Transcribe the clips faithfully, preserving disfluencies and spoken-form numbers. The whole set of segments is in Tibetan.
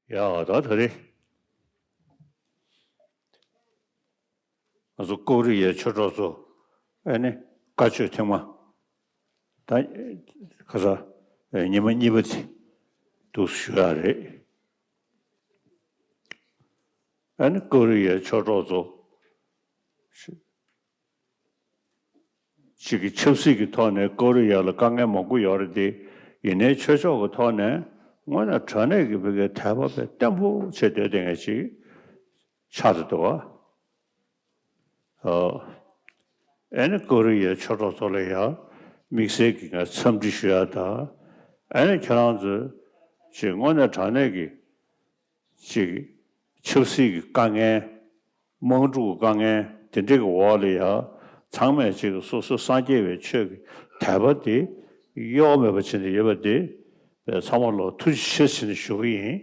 ཡ་ད་ད་རེས་ང་ཚོ་ཀོ་རི་ཡའི་ཆོས་གྲོགས་ཚོ་ཨ་ནི་བཀའ་ཆོས་ཐེངས་མ་ད་ཁ་ས་ཉི་མ་གཉིས་པ་དེ་འདུག་ཞུ་ཡ་རེད། ཨ་ནི་ཀོ་རི་ཡའི་ཆོས་གྲོགས་ཚོ་གཅིག་གི་ཆབ་སྲིད་ཀྱི་ཐོག་ནས་ཀོ་རི་ཡ་ལ་དཀའ་ངལ་མང་པོ་ཡོད་རེད་དེ། ཡིན་ནའི་ཆོས་ཕྱོགས་ཀྱི་ཐོག་ནས་དངོས་གནས་དྲང་གནས་ཀྱི་བོད་ཀྱི་དད་པ་དཔེ་བརྟན་པོ་བྱས་སྡོད་བསྡད་མཁན་ཅིག་ཆགས་ཏེ་འདུག་ཨ། ཨ་ནི་ཀོ་རི་ཡའི་ཆོས་གྲོགས་ཚོ་ལ་ཡང་དམིགས་བསལ་གྱི་ངས་འཚམས་འདྲི་ཞུ་ཡ་དང་། ཨ་ནི་ཁྱེད་རང་ཚོས་ཅིག་དངོས་གནས་དྲང་གནས་ཀྱི་ཅིག་ཆབ་སྲིད་ཀྱི་དཀའ་ངལ། དམག་འཁྲུག་གི་དཀའ་ངལ་དེ་འདྲ་གི་འོག་ལ་ཡ་ཚང་མས་ཅིག་སོ་སོའི་སངས་རྒྱས་པའི་ཆོས་ཀྱི་དད་པ་དེ་གཡོ་བ་མེད་པ་བྱས་ནས་ཡོད་པ་དེ་ཚང་མ་ལ་ཐུགས་རྗེ་ཆེ་ཟེར་ནས་ཞུ་གི་ཡིན།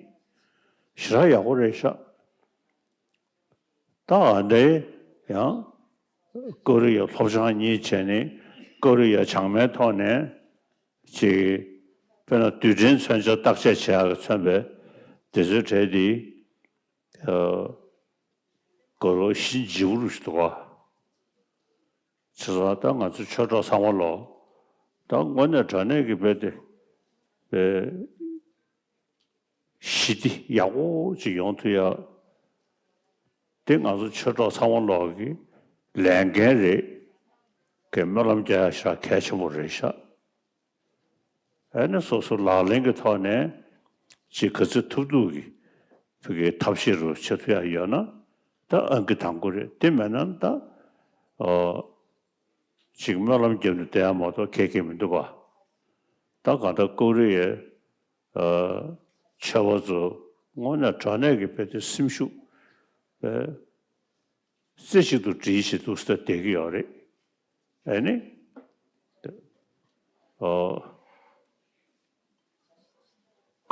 ཞེ་དྲག་ཡག་པོ་རེད་ཤག་ད་འདི་ཡང་ཀོ་རི་ཡ་སློབ་སྦྱོང་གཉིས་བྱས་ནས་ཀོ་རི་ཡ་བྱང་མའི་ཐོག་ནས་ཅིག་དཔེར་ན་རྡུལ་ཕྲན་མཚོན་ཆ་བརྟག་དཔྱད་བྱེད་ཡག་གི་མཚོན་པའི་དེ་ཚོའི་གྲས་དེ་ཨ་གོ་ལོ་ཤིན་ཇི་བུ་རུ་ཞིག་འདུག་ག་བྱས་ཙང་ད་ང་ཚོ་ཆོས་གྲོགས་ཚང་མ་ལོ་ད་དངོས་གནས་དྲང་གནས་ཀྱི་དཔེ་དེ་དཔེ་ཞི་བདེ་ཡག་པོ་ཅིག་ཡོང་ཐུབ་ཡ་དེ་ང་ཚོ་ཆོས་གྲོགས་ཚང་མ་ལོ་གི་ལས་འགན་རེད། གི་སྨོན་ལམ་རྒྱག་ཡ་ཞེ་དྲག་གལ་ཆེན་པོ་རེད་ཤག་ཨ་ནི་སོ་སོ་ལག་ལེན་གྱི་ཐོག་ནས་ཅིག་ག་ཚོད་ཐུབ་ཐུབ་ཀྱི་ཕ་གིའི་ཐབས་ཤེས་རུ་བྱེད་ཐུབ་ཡ་ཡོད་ན་ད་ཨང་ཀི་དང་པོ་རེད། དེ་མེད་ན་ད་ཨོ་ཅིག་སྨོན་ལམ་བརྒྱབ་ནས་བསྡད་ཡ་མ་གཏོགས་གལ་གལ་མི་འདུག་ག་ད་གང་ལྟར་ཀོ་རི་ཡའི་ཨ་ཆོས་པ་ཚོ་དངོས་གནས་དྲང་གནས་ཀྱི་དཔེ་དེ་སེམས་ཤུགས་དཔེ་རྩེ་གཅིག་ཏུ་སྒྲིལ་བྱས་འདུག་སེ་བསྡད་ཀྱི་ཡོད་རེད། ཨ་ནི། ཨོ།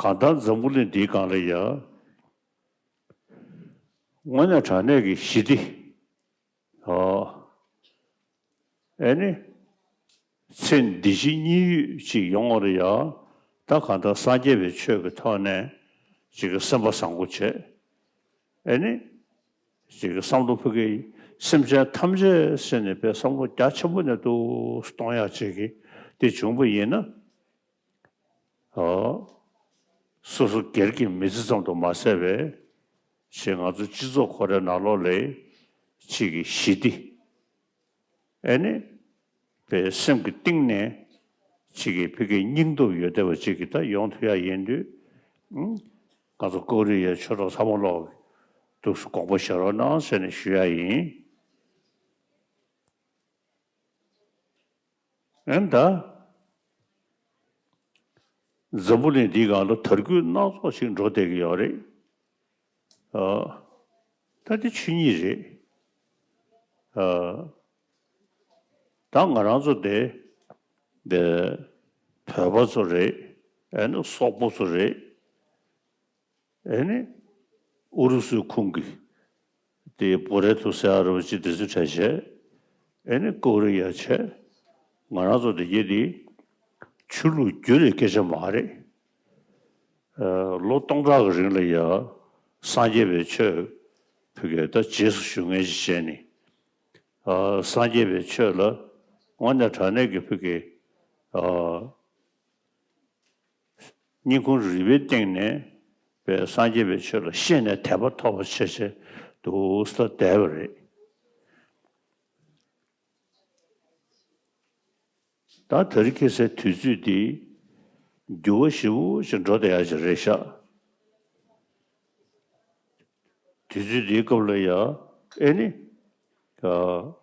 གང་ལྟར་འཛམ་བུ་གླིང་འདིའི་སྒང་ལ་ཡ། དངོས་གནས་དྲང་གནས་ཀྱི་ཞི་བདེ། ཨོ། ཨ་ནི། ཚེ་འདི་ཕྱི་གཉིས་ཡོད་ཅིག་ཡོང་བ་ལ་ཡ། ད་གང་ལྟར་སངས་རྒྱས་པའི་ཆོས་ཀྱི་ཐོག་ནས་ཅིག་གི་སེམས་པ་བཟང་པོ་བྱས། ཨེ་ནི། ཅིག་གི་བསམ་བློ་ཕུག་གི་སེམས་ཅན་ཐམས་ཅད་ཟེར་ནས་པའི་བསམ་བློ་རྒྱ་ཆེན་པོ་ནས་འདུག་གཏོང་ཡག་ཅིག་གི་དེ་བྱུང་པ་ཡིན་ན། ཨོ། སོ་སོ་སྒེར་གྱི་མི་ཚེ་ཙམ་དུ་མ་ཟད་པའི་ཞེས་ང་ཚོ་སྤྱི་ཚོགས་ཁོ་རའི་ནང་ལོགས་ལ་ཅིག་གི་ཞི་བདེ། ཨེ་ནི། པའི་སེམས་ཀྱི་གཏིང་ནས་ཅིག་གི་ཕ་གིའི་སྙིང་སྟོབས་ཡོད་བསྡད་པ་ཅིག་གི་ད་ཡོང་ཐུབ་ཡ་ཡིན་དུས། ཨང་། ང་ཚོ་ཀོ་རི་ཡའི་ཆོས་གྲོགས་ཚང་མ་ལོག་འདུག་སེ་དགོངས་པ་བཞེས་རོགས་གནང་ཟེར་ནས་ཞུ་ཡ་ཡིན། ཨེ་ད། འཛམ་བུ་གླིང་འདིའི་སྒང་ལ་དར་རྒུད་སྣ་ཚོགས་ཤིག་འགྲོ་བསྡད་ཀྱི་ཡོད་རེད། ཨ། ད་དེ་ཆོས་ཉིད་རེད། ཨ། ད་ང་རང་ཚོ་དེ་དེ་བོད་པ་ཚོ་རེད། ཨ་ནི་སོག་པོ་ཚོ་རེད། ཨ་ནི་ཨུ་རུ་སུའི་ཁོངས་ཀྱི་དེ་བོ་རེ་ཐུ་ཟེར་ཡ་རུ་ཅི་དེ་ཚོ་གྲས་བྱས། ཨ་ནི་ཀོ་རི་ཡ་བྱས། ང་རང་ཚོ་དེ་གྱད་དེ་ཆོས་ལུགས་བརྒྱུད་རེས་སྐད་ཆ་མ་རེད། ཨ། ལོ་སྟོང་ཕྲག་གི་རིང་ལ་ཡ་སངས་རྒྱས་པའི་ཆོས་ཕ་གིར་ད་རྗེས་སུ་ཞུ་མཁན་ཞིག་བྱས་ནས། ཨ། སངས་རྒྱས་པའི་ཆོས་ལ་དངོས་གནས་དྲང་གནས་ཀྱི་ཕ་གིའི་ཨ། སྙིང་ཁུང་རུས་པའི་གཏིང་ནས་པའི་སངས་རྒྱས་པའི་ཆོས་ལ་ཤེས་ནས་དད་པ་ཐོབ་པ་བྱས་བྱས་འདུག་སེ་བསྡད་པ་རེད། ད་དེ་རིང་ཁ་སང་དུས་ཚོད་འདི་འགྱུར་བ་ཞེ་པོ་ཞིག་འགྲོ་བསྡད་ཡ་ཅིག་རེད་ཤག་དུས་ཚོད་འདིའི་སྐབས་ལ་ཡ་ཨེ་ནི། ཨ།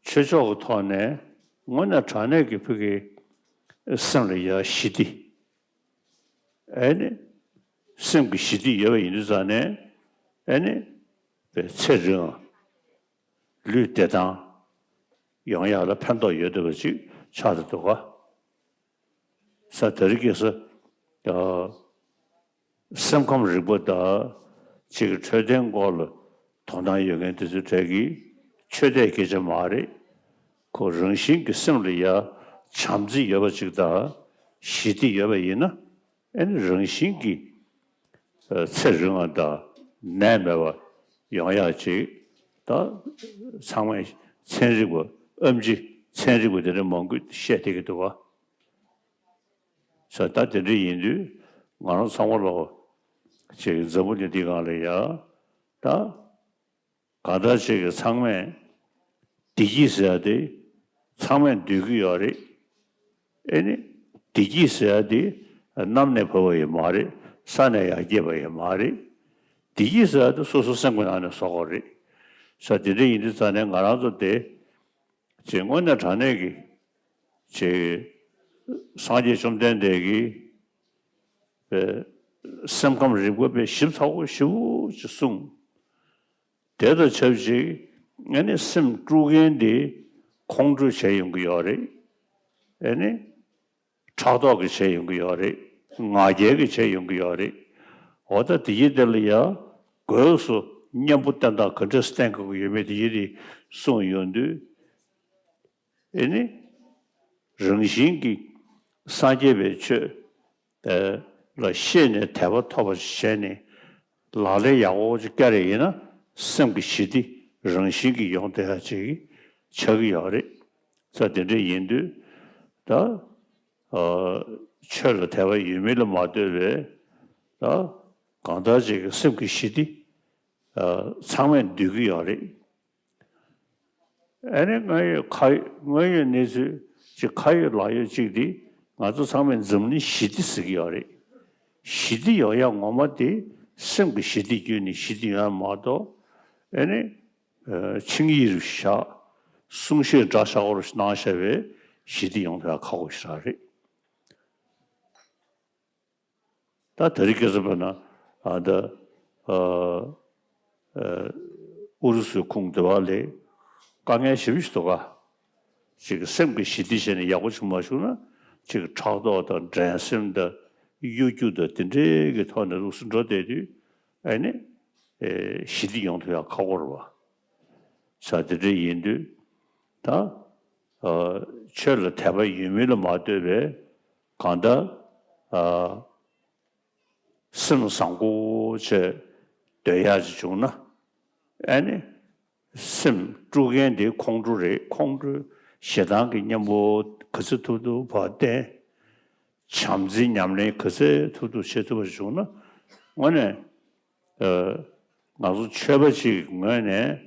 ཆོས་ཕྱོགས་ཀྱི་ཐོག་ནས་དངོས་གནས་དྲང་གནས་ཀྱི་ཕ་གིའི་སེམས་ལ་ཡ་ཞི་བདེ། ཨེ་ནི། སེམས་ཀྱི་ཞི་བདེ་ཡོད་པ་ཡིན་དུས་ཙང་ནས་ཨེ་ནི། པའི་ཚེ་རིང་ལུས་བདེ་ཐང་ཡོང་ཡག་ལ་ཕན་ཐོགས་ཡོད་བསྡད་པ་ཅིག་ཆགས་བསྡད་འདུག་ག་ས་དེ་རིང་ཁ་སང་། ཨ། སེམས་ཁམས་རིག་པ་དང་ཅིག་གི་འཕྲོད་བསྟེན་སྐོར་ལ་དོ་སྣང་ཡོད་མཁན་དེ་ཚོའི་གྲས་ཀྱིས་ཆོས་དད་སྐད་ཆ་མ་རེད། ཁོ་རང་བཞིན་གྱི་སེམས་ལ་ཡ་བྱམས་བརྩེ་ཡོད་པ་ཅིག་དང་ཞི་བདེ་ཡོད་པ་ཡིན་ན། ཨེ་ནི་རང་བཞིན་གྱིས་ ཚེ་རིང་བ་དང་ནད་མེད་པ་ཡོང་ཡག་ཅིག་ད་ཚང་མས་ཚན་རིག་པ་ཨེམ་ཆི་ཚན་རིག་པ་དེ་འདྲ་མང་པོས་བཤད་བསྡད་ཀྱི་འདུག་བ། ས་ད་དེ་འདྲ་ཡིན་དུས་ང་རང་ཚང་མ་ལོ་ཅིག་འཛམ་བུ་གླིང་འདི་སྒང་ལ་ཡ་ད་གང་ལྟར་ཅིག་གི་ཚང་མས་བདེ་སྐྱིད་ཟེར་ཡ་དེ་ཚང་མས་འདོད་ཀྱི་ཡོད་རེད། ཨེ་ནི་བདེ་སྐྱིད་ཟེར་ཡ་དེ་གནམ་ནས་བབས་པ་ཡང་མ་རེད། ས་ནས་ཡར་རྒྱས་པ་ཡང་མ་རེད། བདེ་སྐྱིད་ཟེར་ཡ་དེ་སོ་སོ་སེམས་ཀྱི་ནང་ནས་བཟོ་དགོས་རེད། ས་དེ་འདྲ་ཡིན་དུས་ཙང་ནས་ང་རང་ཚོ་དེ་ཅིག་དངོས་གནས་དྲང་གནས་ཀྱི་ཅིག་སངས་རྒྱས་བཅོམ་ལྡན་འདས་ཀྱིས་པའི་སེམས་ཁམས་རིག་པ་པའི་ཞིབ་ཚགས་པོ་ཞེ་པོ་ཅིག་གསུངས། དེ་དང་ཆབས་ཅིག་ཨ་ནི་སེམས་དཀྲུག་མཁན་དེ་ཁོང་ཁྲོས་བྱས་ཡོང་གི་ཡོད་རེད། ཨ་ནི་ཕྲག་དོག་གིས་བྱས་ཡོང་གི་ཡོད་རེད། ང་རྒྱལ་གྱིས་བྱས་ཡོང་གི་ཡོད་རེད། འོ་ད་དེ་ཡི་དེ་ལ་ཡ་སྒོས་སུ་གཉེན་པོ་བསྟེན་སྟངས་ག་འདྲས་བསྟེན་དགོས་ཀྱི་ཡོད་མེད་དེ་ཡི་དེ་གསུངས་ཡོང་དུས། ཨེ་ནི། རང་བཞིན་གྱིས་སངས་རྒྱས་པའི་ཆོས་ལ་ཤེས་ནས་དད་པ་ཐོབ་པ་བྱས་ནས་ལག་ལེན་ཡག་པོ་ཅིག་བསྐྱལ་རེ་ཡིན་ན་སེམས་ཀྱི་ཞི་བདེ་རང་བཞིན་གྱིས་ཡོང་བསྡད་ཡ་ཅིག་ཆགས་ཀྱི་ཡོད་རེད། ས་དེ་འདྲ་ཡིན་དུས་ད་ཆོས་ལ་དད་པ་ཡོད་མེད་ལ་མ་ལྟོས་པའི་ད་གང་ལྟར་ཅིག་གི་སེམས་ཀྱི་ཞི་བདེ་ཚང་མས་འདོད་ཀྱི་ཡོད་རེད། ཨ་ནི་དངོས་ཡོད་ཁ་དངོས་ཡོད་གནས་ཚུལ་ཅིག་ཁ་ཡོད་ལག་ཡོད་ཅིག་འདི་ང་ཚོ་ཚང་མས་འཛམ་གླིང་ཞི་བདེ་ཟེར་གྱི་ཡོད་རེད། ཞི་བདེ་ཡོང་ཡ་ངོ་མ་དེ་སེམས་ཀྱི་ཞི་བདེ་བརྒྱུད་ནས་ཞི་བདེ་ཡོང་ཡ་མ་གཏོགས་ཨ་ནི་ཆིངས་ཡིག་རུ་བཞག་གསུང་བཤད་འདྲ་བཞག་རུ་གནང་བཞག་པའི་ཞི་བདེ་ཡོང་ཐུབ་ཡ་ཁག་པོ་ཞིག་རེད། ད་དེ་རིང་ཁ་སང་བྱས་ན་ཨ་ད་ཨ་ཨ་ཨུ་རུ་སུའི་ཁོངས་དེ་བ་ལས་དཀའ་ངལ་ཞེ་པོ་ཞིག་འདུག་ག་ཅིག་སེམས་ཀྱི་ཞི་བདེ་བྱས་ནས་ཡག་པོ་ཞིག་མ་བྱུང་ན་ཅིག་ཕྲག་དོག་དང་འགྲན་སེམས་དང་གཡོ་སྒྱུ་དང་དེ་འདྲའི་གི་ཐོག་ནས་ལུགས་སུ་འགྲོ་བསྡད་དུས་ཨ་ནི་ཨེ་ཞི་བདེ་ཡོང་ཐུབ་ཡག་ཁག་པོ་རེད་བ། ས་དེ་འདྲ་ཡིན་དུས་ད་ཨ་ཆོས་ལ་དད་པ་ཡོད་མེད་ལ་མ་ལྟོས་པའི་གང་ལྟར་ཨ་སེམས་བཟང་པོ་བྱས་སྡོད་ཡག་ཅིག་བྱུང་ན་ཨ་ནི་སེམས་དཀྲུག་མཁན་དེ་ཁོང་ཁྲོ་རེད། ཁོང་ཁྲོ་ཞེ་སྡང་གི་གཉེན་པོ་ག་ཚོད་ཐུབ་ཐུབ་ཕར་བསྟེན། བྱམས་བརྩེའི་ཉམས་ལེན་ག་ཚོད་ཐུབ་ཐུབ་བྱེད་ཐུབ་པ་བྱུང་ན་དངོས་གནས་ཨ་ང་ཚོ་ཆོས་པ་ཅིག་གི་ངོས་ནས་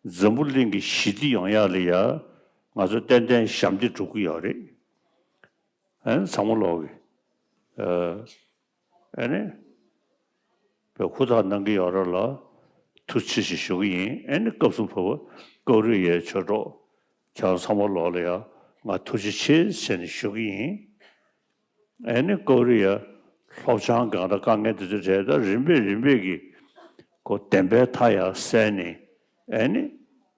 འཛམ་བུ་གླིང་གི་ཞི་བདེ་ཡོང་ཡག་ལ་ཡ་ང་ཚོ་ཏན་ཏན་ཞབས་འདེགས་སྒྲུབ་ཀྱི་ཡོད་རེད། ཨ་ནི་ཚང་མ་ལོག་གི་ཨ་ཨ་ནི་བས་ཧུར་ཐག་གནང་གི་ཡོད་རེད་ལ་ཐུགས་རྗེ་ཆེ་ཞུ་གི་ཡིན། ཨ་ནི་སྐབས་སུ་བབས་པ་ཀའུ་རི་ཡའི་ཆོས་གྲོགས་ཁྱེད་རང་ཚང་མ་ལོག་ལ་ཡ་ང་ཐུགས་རྗེ་ཆེ་ཟེར་ནས་ཞུ་གི་ཡིན། ཨ་ནི་ཀའུ་རི་ཡ་སློབ་སྦྱོང་གང་དང་དཀའ་ངལ་དེ་ཚོ་རེད། ད་རིམ་པས་རིམ་པས་ཀྱིས་ཁོ་བདེན་པའི་མཐའ་ཡར་གསལ་ནས་ཨ་ནི་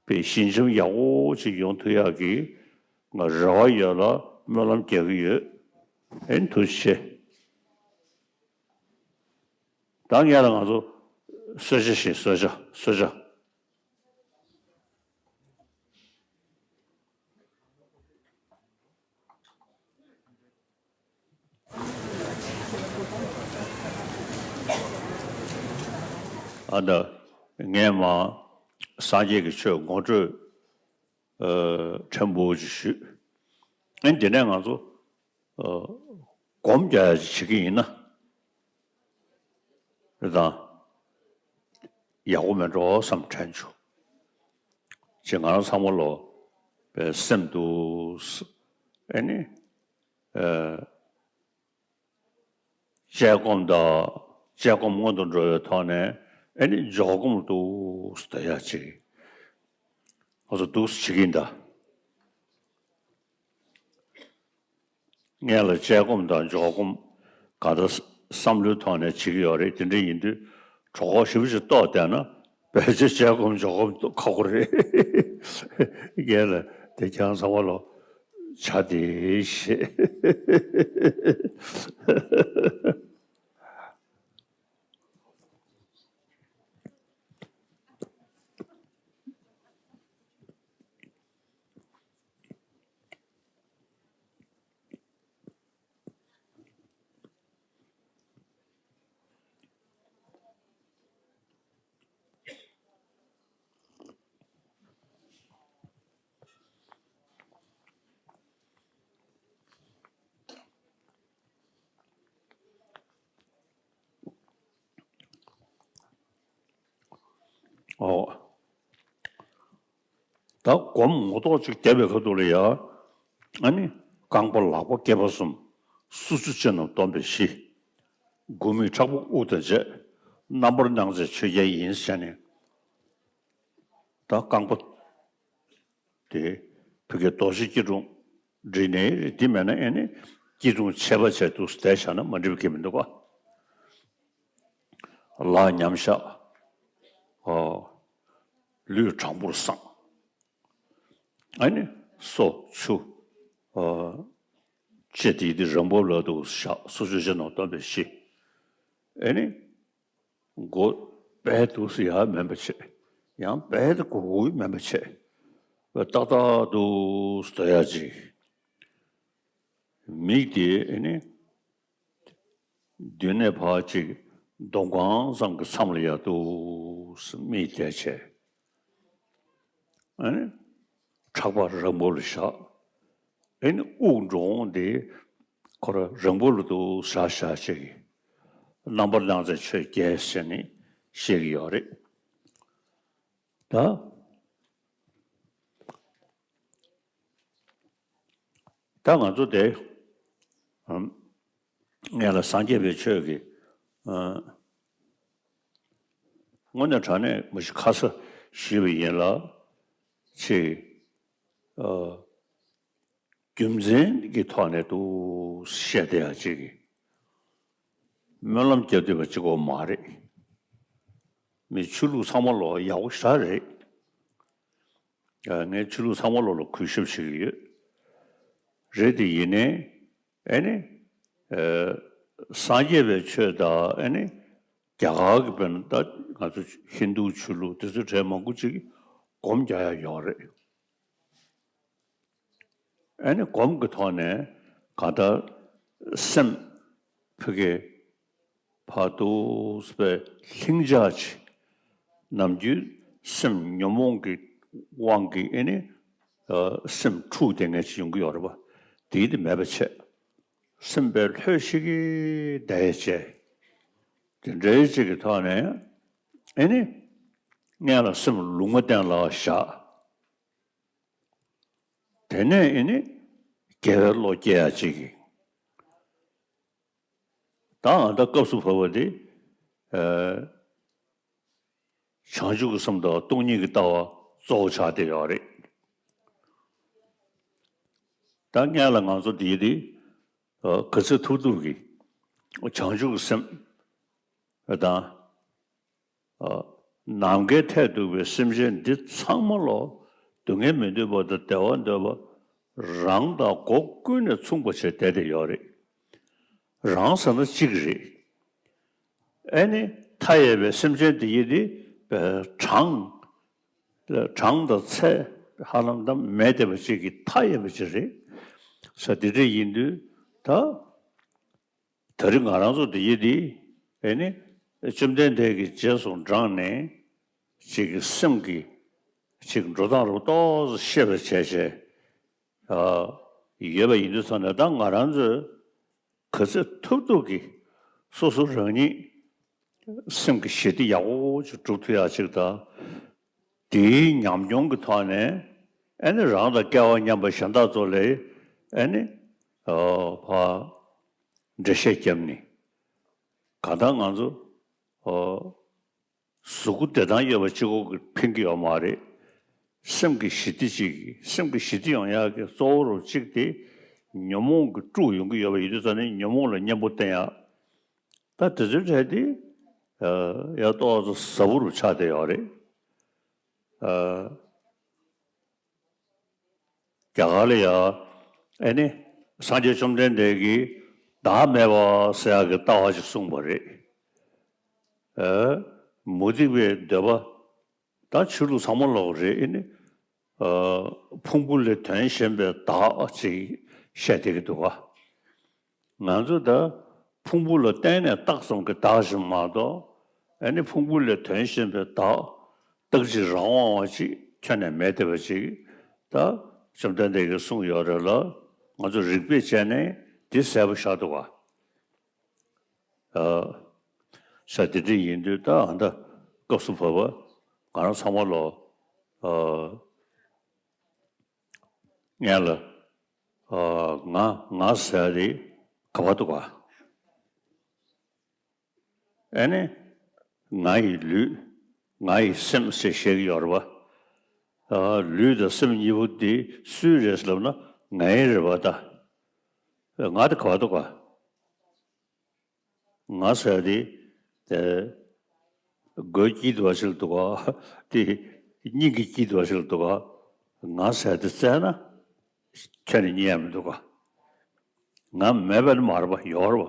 པའི་ཞི་འཇམ་ཡག་པོ་ཅིག་ཡོང་ཐུབ་ཡག་གི་ང་རེ་བ་ཡོད་ལ་སྨོན་ལམ་རྒྱག་གི་ཡོད། ཨ་ནི་ཐུགས་རྗེ་ཆེ། ད་ངས་ལ་ང་ཚོ་གསོལ་ཇ་བཞེས། གསོལ་ཇ་གསོལ་ཇ། ཨ་ད་ངས་མ་སངས་རྒྱས་ཀྱི་ཆོས་ངོ་སྤྲོད་ཨ་ཕྲན་བུ་ཅིག་ཞུས། ཨ་ནི་དེ་ནས་ང་ཚོ་ཨ་སྒོམ་རྒྱག་ཡ་ཅིག་བྱེད་ཀྱི་ཡིན་ན་རེད་དང་ཡག་པོ་མེད་འགྲོ་བསམ་དྲན་བྱུང་། ཅེས་ང་རང་ཚང་མ་ལོ་པའི་སེམས་འདུག་ཨ་ནི་ཨ་དཔྱད་སྒོམ་དང་དཔྱད་སྒོམ་སྔོན་དུ་འགྲོ་བའི་ཐོག་ནས་ཨ་ནི་འཇོག་སྒོམ་འདུག་ཟེར་ཡ་ཅིག་ང་ཚོ་འདུག་སེ་བྱེད་ཀྱི་ཡིན་ད། སྔོན་ལ་དཔྱད་སྒོམ་དང་འཇོག་སྒོམ་ག་ད་བསམ་བློའི་ཐོག་ནས་བྱེད་ཀྱི་ཡོད་རེད། དེ་འདྲ་ཡིན་དུས་གྲོད་ཁོག་ཞེ་པོ་ཅིག་ལྟོགས་བསྡད་ན་བེད་སྤྱོད་དཔྱད་སྒོམ་འཇོག་སྒོམ་ཁག་པོ་རེད། སྔོན་ལ་དེ་ཁྱེད་རང་ཚང་མ་ལོ་ཇ་དེ་བཞེས། ཨོ། ད་སྒོམ་ངོ་ཐོག་ཅིག་བརྒྱབ་པའི་ཁ་ཐུག་ལ་ཡ། ཨ་ནི་རྐང་པ་ལག་པ་སྐེད་པ་གསུམ། སོ་སོ་སྤྱི་རྣམས་སྡོམ་པའི་གཞི། དགུ་མིག་ཕྲག་པ་དབུ་དང་བཅས། རྣམ་པར་སྣང་མཛད་ཆོས་རྒྱལ་ཡིན་ཟེར་ནས། ད་རྐང་པ་དེ་བོད་ཀྱི་རྡོ་རྗེ་སྐྱིལ་ཀྲུང་བསྒྲིགས་ནས་རེད། འདི་མེད་ན་ཨ་ནི་སྐྱིལ་ཀྲུང་ཆད་པ་བྱས་འདུག་བསྡད་བཞག་ན་མ་འགྲིག་པ་གང་ཡང་མི་འདུག་ག། ལག་མཉམ་བཞག། ཨོ། ལུས་དྲང་པོར་བསྲང་། ཨ་ནི་སོ་ཆུ། ཨོ། ལྕེ་དེ་དེ་རང་བབས་ལ་འདུག་བཞག། སོ་ཆུ་ལྕེ་རྣམས་སྡོམ་པའི་གཞི། ཨ་ནི་མགོ་དཔེ་འདུག་སེ་ཡར་མེད་པ་བྱས། ཡང་དཔེ་དེ་གུག་གུག་མེད་པ་བྱས། ཏག་ཏག་འདུག་སེ་སྡོད་ཡ་ཅིག། མིག་དེ་ཨ་ནི། མདུན་ནས་ཕར་ཅིག་མདོ་ཁམས་ཙམ་གྱི་མཚམས་ལ་ཡར་འདུག་སེ་མིག་བལྟས་བྱས། ཨ་ནི་ཕྲག་པ་རང་བབས་ལ་བཞག། ཨ་ནི་དབུགས་འགྲོ་འོང་དེ་ཁོ་རང་རང་བབས་ལ་འདུག་བཞག་བཞག་བྱས་ཀྱི། རྣམ་པར་སྣང་མཛད་ཆོས་རྒྱལ་ཟེར་ནས་བཤད་ཀྱི་ཡོད་རེད། ད། ད་ང་ཚོ་དེ། ཨམ། ངས་ལ་སངས་རྒྱས་པའི་ཆོས་ཀྱི། ཨ། དངོས་གནས་དྲང་གནས་མ་གཞི་ཁ་ས་ཞུས་པ་ཡིན་ལ། ཅིག། ཨ། རྒྱུ་མཚན་གྱི་ཐོག་ནས་འདུག་བཤད་བསྡད་ཡ་ཅིག་གི། སྨོན་ལམ་རྒྱག་འདོད་པ་གཅིག་པོ་མ་རེད། མི་ཆོས་ལུགས་ཚང་མ་ལོག་ཡག་པོ་ཞེ་དྲག་རེད། ཨ། ངས་ཆོས་ལུགས་ཚང་མ་ལོག་ལ་གུས་ཞབས་བྱེད་ཀྱི་ཡོད། རེད་དེ་ཡིན་ནའི། ཨ་ནི། ཨ། སངས་རྒྱས་པའི་ཆོས་དང་ཨ་ནི། རྒྱ་གར་གྱི་དཔེར་ན་ད་ང་ཚོ་ཧིན་རྡུ་ཆོས་ལུགས་དེ་ཚོའི་གྲས་མང་པོ་ཅིག་སྒོམ་རྒྱག་ཡ་ཡོད་རེད། ཨ་ནི་སྒོམ་གྱི་ཐོག་ནས་གང་ལྟར་སེམས་ཕ་གི་བར་དུ་སྤེ་ལྷིང་འཇགས་ཆེ། ནམ་རྒྱུན་སེམས་ཉོན་མོངས་ཀྱི་དབང་གིས་ཨ་ནི། ཨ། སེམས་འཁྲུགས་དེ་ངས་ཅིག་ཡོང་གི་ཡོད་རེད་པ། དེ་དེ་མེད་པ་བྱས། སེམས་པའི་ལྷོད་ཤིག་གིས་བསྡད་བྱས། དེ་འདྲའི་ཅིག་གི་ཐོག་ནས་ཨ་ནི་སྔོན་ལ་སེམས་ལུང་མ་བསྟན་ལ་བཞག། དེ་ནས་ཨེ་ནི་དགེ་བའི་བློ་སྐྱེ་ཡ་གཅིག་གིས། ད་ཨ་ད་སྐབས་སུ་བབས་པ་དེ། ཨ། བྱང་ཆུབ་ཀྱི་སེམས་དང་སྟོང་ཉིད་ཀྱི་ལྟ་བ་གཙོ་བོ་ཆགས་བསྡད་ཡོད་རེད། ད་སྔོན་ལ་ང་ཚོ་འདིའི་དེ། ཨ། ག་ཚོད་ཐུབ་ཐུབ་ཀྱིས་བྱང་ཆུབ་ཀྱི་སེམས་དང་། ཨ། ནམ་མཁའི་མཐས་གཏུགས་པའི་སེམས་ཅན་འདི་ཚང་མ་ལོ། སྡུག་བསྔལ་མི་འདོད་པ་དང་བདེ་བ་འདོད་པ། རང་དང་སྒོ་ཀུན་ནས་མཚུངས་པ་བྱས་བསྡད་དེ་ཡོད་རེད། རང་ཟེར་ན་གཅིག་རེད། ཨེ་ནི་མཐའ་ཡས་པའི་སེམས་ཅན་འདི་ཡིན་ཏེ། གྲངས་གྲངས་དང་ཚད་ཧ་ལམ་ད་མེད་བསྡད་པ་ཅིག་གི་མཐའ་ཡས་པ་ཅིག་རེད། ས་འདི་འདྲ་ཡིན་དུས་ད། ད་རེས་ང་རང་ཚོ་འདི་ཡི་འདི། ཨེ་ནི། བཅོམ་ལྡན་འདས་ཀྱི་རྗེས་སུ་འབྲངས་ནས། ཅིག་གི་སེམས་ཀྱི། ཅིག་འགྲོ་སྟངས་རུ་ཏོག་ཙམ་ཤེས་པ་བྱས་བྱས། ཨ། ཡོད་པ་ཡིན་དུས་ཙང་ནས་ད་ང་རང་ཚོས། ག་ཚོད་ཐུབ་ཐུབ་ཀྱིས། སོ་སོ་རང་ཉིད། སེམས་ཀྱི་ཞི་བདེ་ཡག་པོ་ཅིག་སྒྲུབ་ཐུབ་ཡག་ཅིག་དང་། དེའི་ཉམས་མྱོང་གི་ཐོག་ནས། ཨེ་ནི་རང་དང་སྐལ་བ་མཉམ་པ་གཞན་དག་ཚོ་ལ། ཨེ་ནི། ཨ། ཕར། འགྲེལ་བཤད་བརྒྱབ་ནས། གང་ལྟར་ང་ཚོ། ཨ། གཟུགས་པོ་བདེ་ཐང་ཡོད་པ་གཅིག་པོ་གིས་ཕན་གྱི་ཡོད་མ་རེད། སེམས་ཀྱི་ཞི་བདེ་ཅིག་སེམས་ཀྱི་ཞི་བདེ་ཡོང་ཡག་གི་གཙོ་བོ་རུ་གཅིག་དེ། ཉོན་མོངས་ཀྱིས་དཀྲུགས་ཡོང་གི་ཡོད་པ་ཡིན་དུས་ཙང་ནས་ཉོན་མོངས་ལ་གཉེན་པོ་བསྟེན་ཡག་ད་དེ་ཚོའི་གྲས་དེ། ཨ། ཡ་ཏོག་ཙམ་ཟབ་པོ་རུ་ཆགས་བསྡད་ཡོད་རེད། ཨ། རྒྱ་གར་ལ་ཡ། ཨེ་ནི། སངས་རྒྱས་བཅོམ་ལྡན་འདས་ཀྱིས་བདག་མེད་པ་ཟེར་ཡག་གི་ལྟ་བ་ཅིག་གསུངས་པ་རེད། ཨ། མུ་སྟེགས་པའི་འདོད་པ། ད་ཆོས་ལུགས་ཚང་མ་ལོག་རེད། ཨེ་ནི། ཨ། ཕུང་པོ་ལས་དོན་གཞན་པའི་བདག་ཅིག་བཤད་བསྡད་ཀྱི་འདུག་ག། ང་ཚོ་ད་ཕུང་པོ་ལ་བརྟེན་ནས་བཏགས་ཙམ་གྱི་བདག་ཅིག་མ་གཏོགས། ཨེ་ནི་ཕུང་པོ་ལས་དོན་གཞན་པའི་བདག་རྟག་གཅིག་རང་དབང་བ་ཅིག་ཁྱོན་ནས་མེད་བསྡད་པ་ཅིག་ད་བཅོམ་ལྡན་འདས་ཀྱིས་གསུངས་ཡོད་རེད་ལ། ང་ཚོ་རིགས་པས་དཔྱད་ནས་འདི་གསལ་པོ་ཤར་འདུག་ག། ཨ། ས་དེ་འདྲ་ཡིན་དུས་ད་ཨ་ད་སྐབས་སུ་བབས་པ། ང་རང་ཚང་མ་ལོ། ཨ། ངས་ལ། ཨ། ང་ང་ཟེར་ཡ་དེ་ག་པར་འདུག་ག། ཨ་ནི། ང་ཡི་ལུས། ང་ཡི་སེམས་ཟེར་བཤད་ཀྱི་ཡོད་རེད་པ། ཨ། ལུས་དང་སེམས་གཉིས་པོ་དེ་སུའི་རེད་ལབ་ན་ངའི་རེད་པ་ད། ང་དེ་ག་པར་འདུག་ག། ང་ཟེར་དེ། དེ། མགོའི་དཀྱིལ་དུ་བ་ཞིག་འདུག་ག། དེ། སྙིང་གི་དཀྱིལ་དུ་བ་ཞིག་འདུག་ག། ང་ཟེར་དེ་བཙལ་ན། ཁྱོན་ནས་རྙེད་ཡ་མི་འདུག་ག། ང་མེད་པ་ནི་མ་རེད་པ། ཡོད་རེད་པ།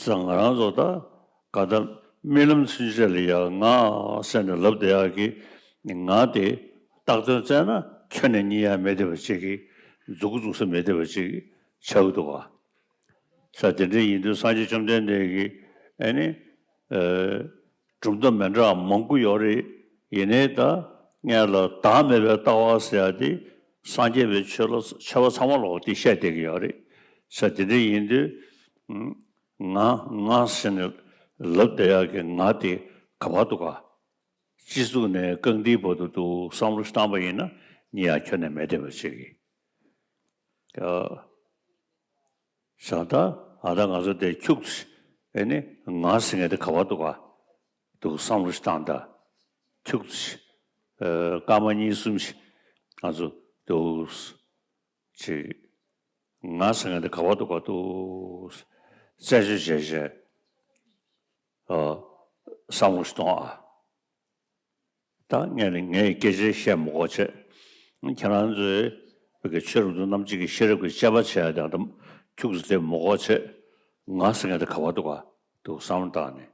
ས། ང་རང་ཚོ་ད་ག་ད་རྨི་ལམ་ཚུན་ཆད་ལ་ཡ་ང་ཟེར་ནས་ལབ་བསྡད་ཡག་གི་ང་དེ་བཏགས་དོན་བཙལ་ན་ཁྱོན་ནས་རྙེད་ཡ་མེད་བསྡད་པ་ཅིག་གི། འཛུགས་འཛུགས་ས་མེད་བསྡད་པ་ཅིག་ཆགས་ཀྱི་འདུག་ག། ས། དེ་འདྲ་ཡིན་དུས་སངས་རྒྱས་བཅོམ་ལྡན་འདས་ཀྱིས་ཨ་ནི། ཨ། གྲུབ་མཐའ་མི་འདྲ་བ་མང་པོ་ཡོད་རེད། ཡིན་ནའི་ད་ངས་ལ་བདག་མེད་པའི་ལྟ་བ་ཟེར་ཡ་དེ་སངས་རྒྱས་པའི་ཆོས་ལ་ཆོས་པ་ཚང་མ་ལོག་དེ་བཤད་བསྡད་ཀྱི་ཡོད་རེད། ས། དེ་འདྲ་ཡིན་དུས། ང་ང་ཟེར་ནས་ལབ་བསྡད་ཡག་གི་ང་དེ་ག་པར་འདུག་ག། སྤྱི་གཙུག་ནས་རྐང་མཐིལ་བར་དུ་འདུག་བསམ་བློ་བཏང་པ་ཡིན་ན་རྙེད་ཡ་ཁྱོན་ནས་མེད་བསྡད་པ་ཅིག་གི། ཨ། བྱས་ཙང་ད་ང་ཚོ་དེ་ཁྱུག་ཙམ། ཨ་ནི་ང་ཟེར་མཁན་དེ་ག་པར་འདུག་ག། འདུག་བསམ་བློ་ཞིག་བཏང་ད། ཁྱུག་ཙམ། ཨ། སྐར་མ་གཉིས་གསུམ་ཞིག་ང་ཚོ་འདུག་ཅིག་ང་ཟེར་མཁན་དེ་ག་པར་འདུག་ག། འདུག་རྩད་གཅོད་བྱས་བྱས། ཨ། བསམ་བློ་ཞིག་གཏོང་ཨ། ད་ངས་ནི་ངའི་སྐད་ཆ་བཤད་མི་དགོས་བྱས། ཁྱེད་རང་ཚོས་བོད་ཀྱི་ཆོས་རབ་ཏུ་རྣམ་འབྱེད་ཀྱི་ཤེས་རབ་ཀྱི་དཔྱད་པ་བྱས་ཡ་དང་ཁྱུག་ཙམ་དེ་མི་དགོས་བྱས། ང་ཟེར་མཁན་དེ་ག་པར་འདུག་ག། འདུག་བསམ་བློ་བཏང་ནས།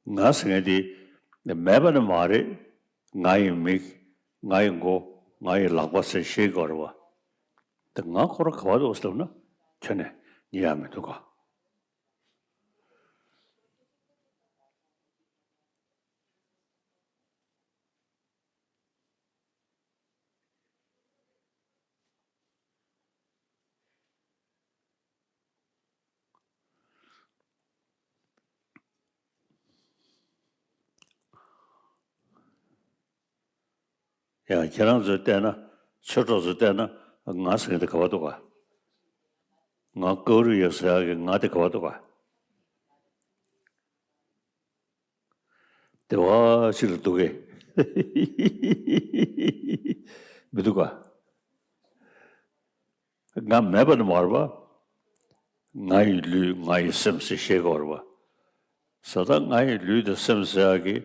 ང་ཟེར་མཁན་དེ་མེད་པ་ནི་མ་རེད། ང་ཡི་མིག་ང་ཡི་མགོ། ང་ཡི་ལག་པ་ཟེར་བཤད་དགོས་རེད་པ། དེ་ང་ཁོ་རང་ག་པར་འདུག་ཟེར་ན་ཁྱོན་ནས་རྙེད་ཡ་མི་འདུག་ག། ཡང་ཁྱེད་རང་ཚོས་བལྟས་ན། ཆོས་གྲོགས་ཚོས་བལྟས་ན། ང་ཟེར་མཁན་དེ་ག་པར་འདུག་ག། ང་ཀའུ་རི་ཡ་ཟེར་ཡག་གི་ང་དེ་ག་པར་འདུག་ག། དེ་བ་ཞིག་ལ་འདུག་གས། མི་འདུག་ག། ང་མེད་པ་ནི་མ་རེད་པ། ང་ཡི་ལུས་ང་ཡི་སེམས་ཟེར་བཤད་དགོས་རེད་པ། ས། ད་ང་ཡི་ལུས་དང་སེམས་ཟེར་ཡག་གི་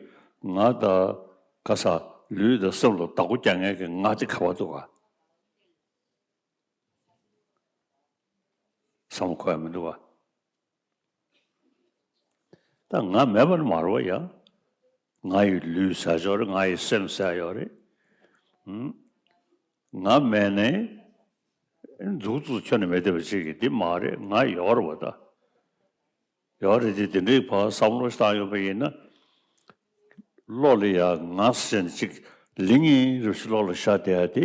ང་དང་ག་ས། ལུས་དང་སེམས་ལ་བདག་པོ་རྒྱག་མཁན་གྱི་ང་དེ་ག་པར་འདུག་ག། བསམ་བློ་འཁོར་ཡ་མི་འདུག་ག། ད་ང་མེད་པ་ནི་མ་རེད་པ་ཡ། ང་ཡི་ལུས་ཟེར་ཡོད་རེད། ང་ཡི་སེམས་ཟེར་ཡོད་རེད། ཨུམ། ང་མེད་ནས་འཛུགས་འཛུགས་ཁྱོན་ནས་མེད་བསྡད་པ་ཅིག་གི་འདི་མ་རེད། ང་ཡོད་རེད་པ་ད། ཡོད་རེད་དེ། དེ་འདྲའི་ཕར་བསམ་བློ་བཏང་ཡོང་པ་ཡིན་ན། བློ་ལ་ཡ་ང་ཟེར་ནས་ཅིག་ལིང་ངེ་རུ་ཞིག་བློ་ལ་ཤར་བསྡད་ཡ་དེ་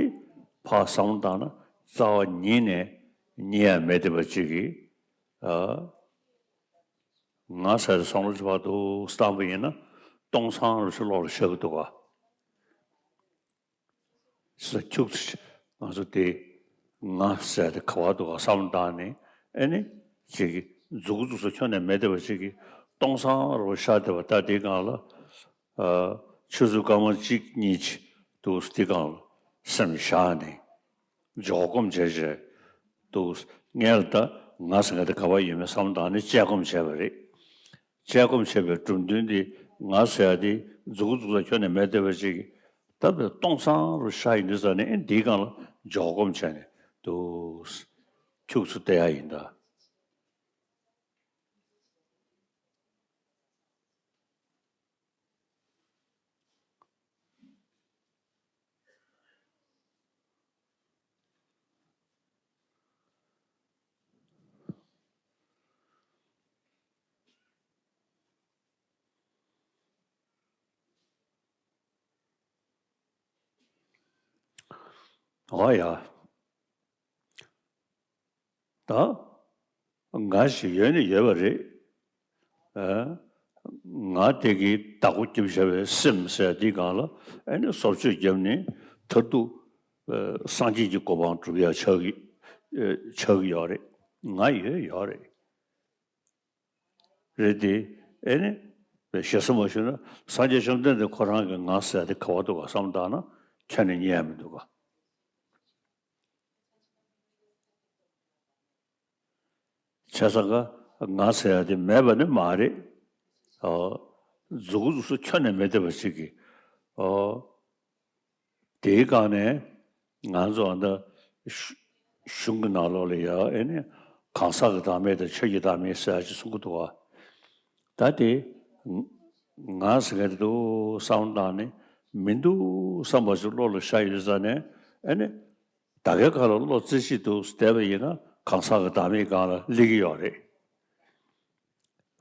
ཕར་བསམ་བློ་བཏང་ན་རྩ་བ་ཉིད་ནས་རྙེད་ཡ་མེད་བསྡད་པ་ཅིག་གི། ཨ། ང་ཟེར་བསམ་བློ་ཅིག་ཕར་འདུག་བཏང་པ་ཡིན་ན་སྟོང་སང་རུ་ཞིག་བློ་ལ་ཤར་གི་འདུག་ག། ས། ཁྱུག་ཙམ་ང་ཚོ་དེ་ང་ཟེར་དེ་ག་པར་འདུག་ག་བསམ་བློ་བཏང་ནས། ཨ་ནི་ཅིག་གི་འཛུགས་འཛུགས་ས་ཁྱོན་ནས་མེད་བསྡད་པ་ཅིག་གི་སྟོང་སང་རུ་ཤར་བསྡད་པ། ད་དེའི་སྒང་ལ། ཨ། ཆུ་ཚོད་སྐར་མ་གཅིག་གཉིས་ཅིག་འདུག་སེ་དེའི་སྒང་ལ་སེམས་བཞག་ནས་འཇོག་སྒོམ་བྱས་བྱས་འདུག་ངས་ལ་ད་ང་ཟེར་མཁན་དེ་ག་པར་ཡོད་མེད་བསམ་བློ་བཏང་ནས་དཔྱད་སྒོམ་བྱས་པ་རེད། དཔྱད་སྒོམ་བྱས་པའི་གྲུབ་དོན་འདི་ང་ཟེར་ཡ་དེ་འཛུགས་འཛུགས་ས་ཁྱོན་ནས་མེད་བསྡད་པ་ཅིག་གི། ད་དཔེ་སྟོང་སང་རུ་ཤར་ཡིན་དུས་ཙ་ནས་ཨེ་འདིའི་སྒང་ལ་འཇོག་སྒོམ་བྱས་ནས་འདུག་ཁྱུག་ཙམ་བལྟ་ཡ་ཡིན་ད། འོ་ཡ། ད་ང་ཞིག་ཡོད་ནི་ཡོད་པ་རེད། ཨ། ང་དེ་གི་བདག་པོ་རྒྱབ་བཞག་པའི་སེམས་ཟེར་འདི་སྒང་ལ་ཨ་ནི་བཟོ་བཅོས་བརྒྱབ་ནས་མཐར་ཐུག་ཨ། སངས་རྒྱས་ཀྱི་གོ་འཕང་སྒྲུབ་ཡ་ཆགས་ཀྱི་ཨ། ཆགས་ཀྱི་ཡོད་རེད། ང་ཡོད་ཡོད་རེད། རེད་དེ། ཨེ་ནི། ཞེ་ས་མ་ཞུ་ན་སངས་རྒྱས་བཅོམ་ལྡན་འདས་ཁོ་རང་གི་ང་ཟེར་ཡ་དེ་ག་པར་འདུག་ག་བསམ་བཏང་ན་ཁྱོན་ནས་རྙེད་ཡ་མི་འདུག་ག་བྱས་ཙང་ག་ང་ཟེར་ཡ་དེ་མེད་པ་ནི་མ་རེད། ཨོ། མཛུབ་གུ་འཛུགས་ས་ཁྱོན་ནས་མེད་བསྡད་པ་ཅིག་གིས། ཨོ། དེའི་སྒང་ནས་ང་ཚོ་ཨ་ད་གཞུ་གཞུང་གི་ནང་ལོགས་ལ་ཡ་ཨེ་ནི་གང་ཟག་གི་བདག་མེད་དང་ཆོས་ཀྱི་བདག་མེད་ཟེར་ཡ་ཅིག་གསུང་གི་འདུག་བ། ད་དེ་ང་ཟེར་མཁན་དེ་འདུག་བསམ་བཏང་ནས་མི་འདུག་བསམ་པ་ཅིག་བློ་ལ་ཤར་ཡོད་ཙང་ནས་ཨེ་ནི་ད་གའི་ཁ་ལ་བློ་རྩེ་གཅིག་ཏུ་བསྡད་པ་ཡིན་ན་གང་ཟག་གི་བདག་མེད་སྒང་ལ་སླེབས་ཀྱི་ཡོད་རེད།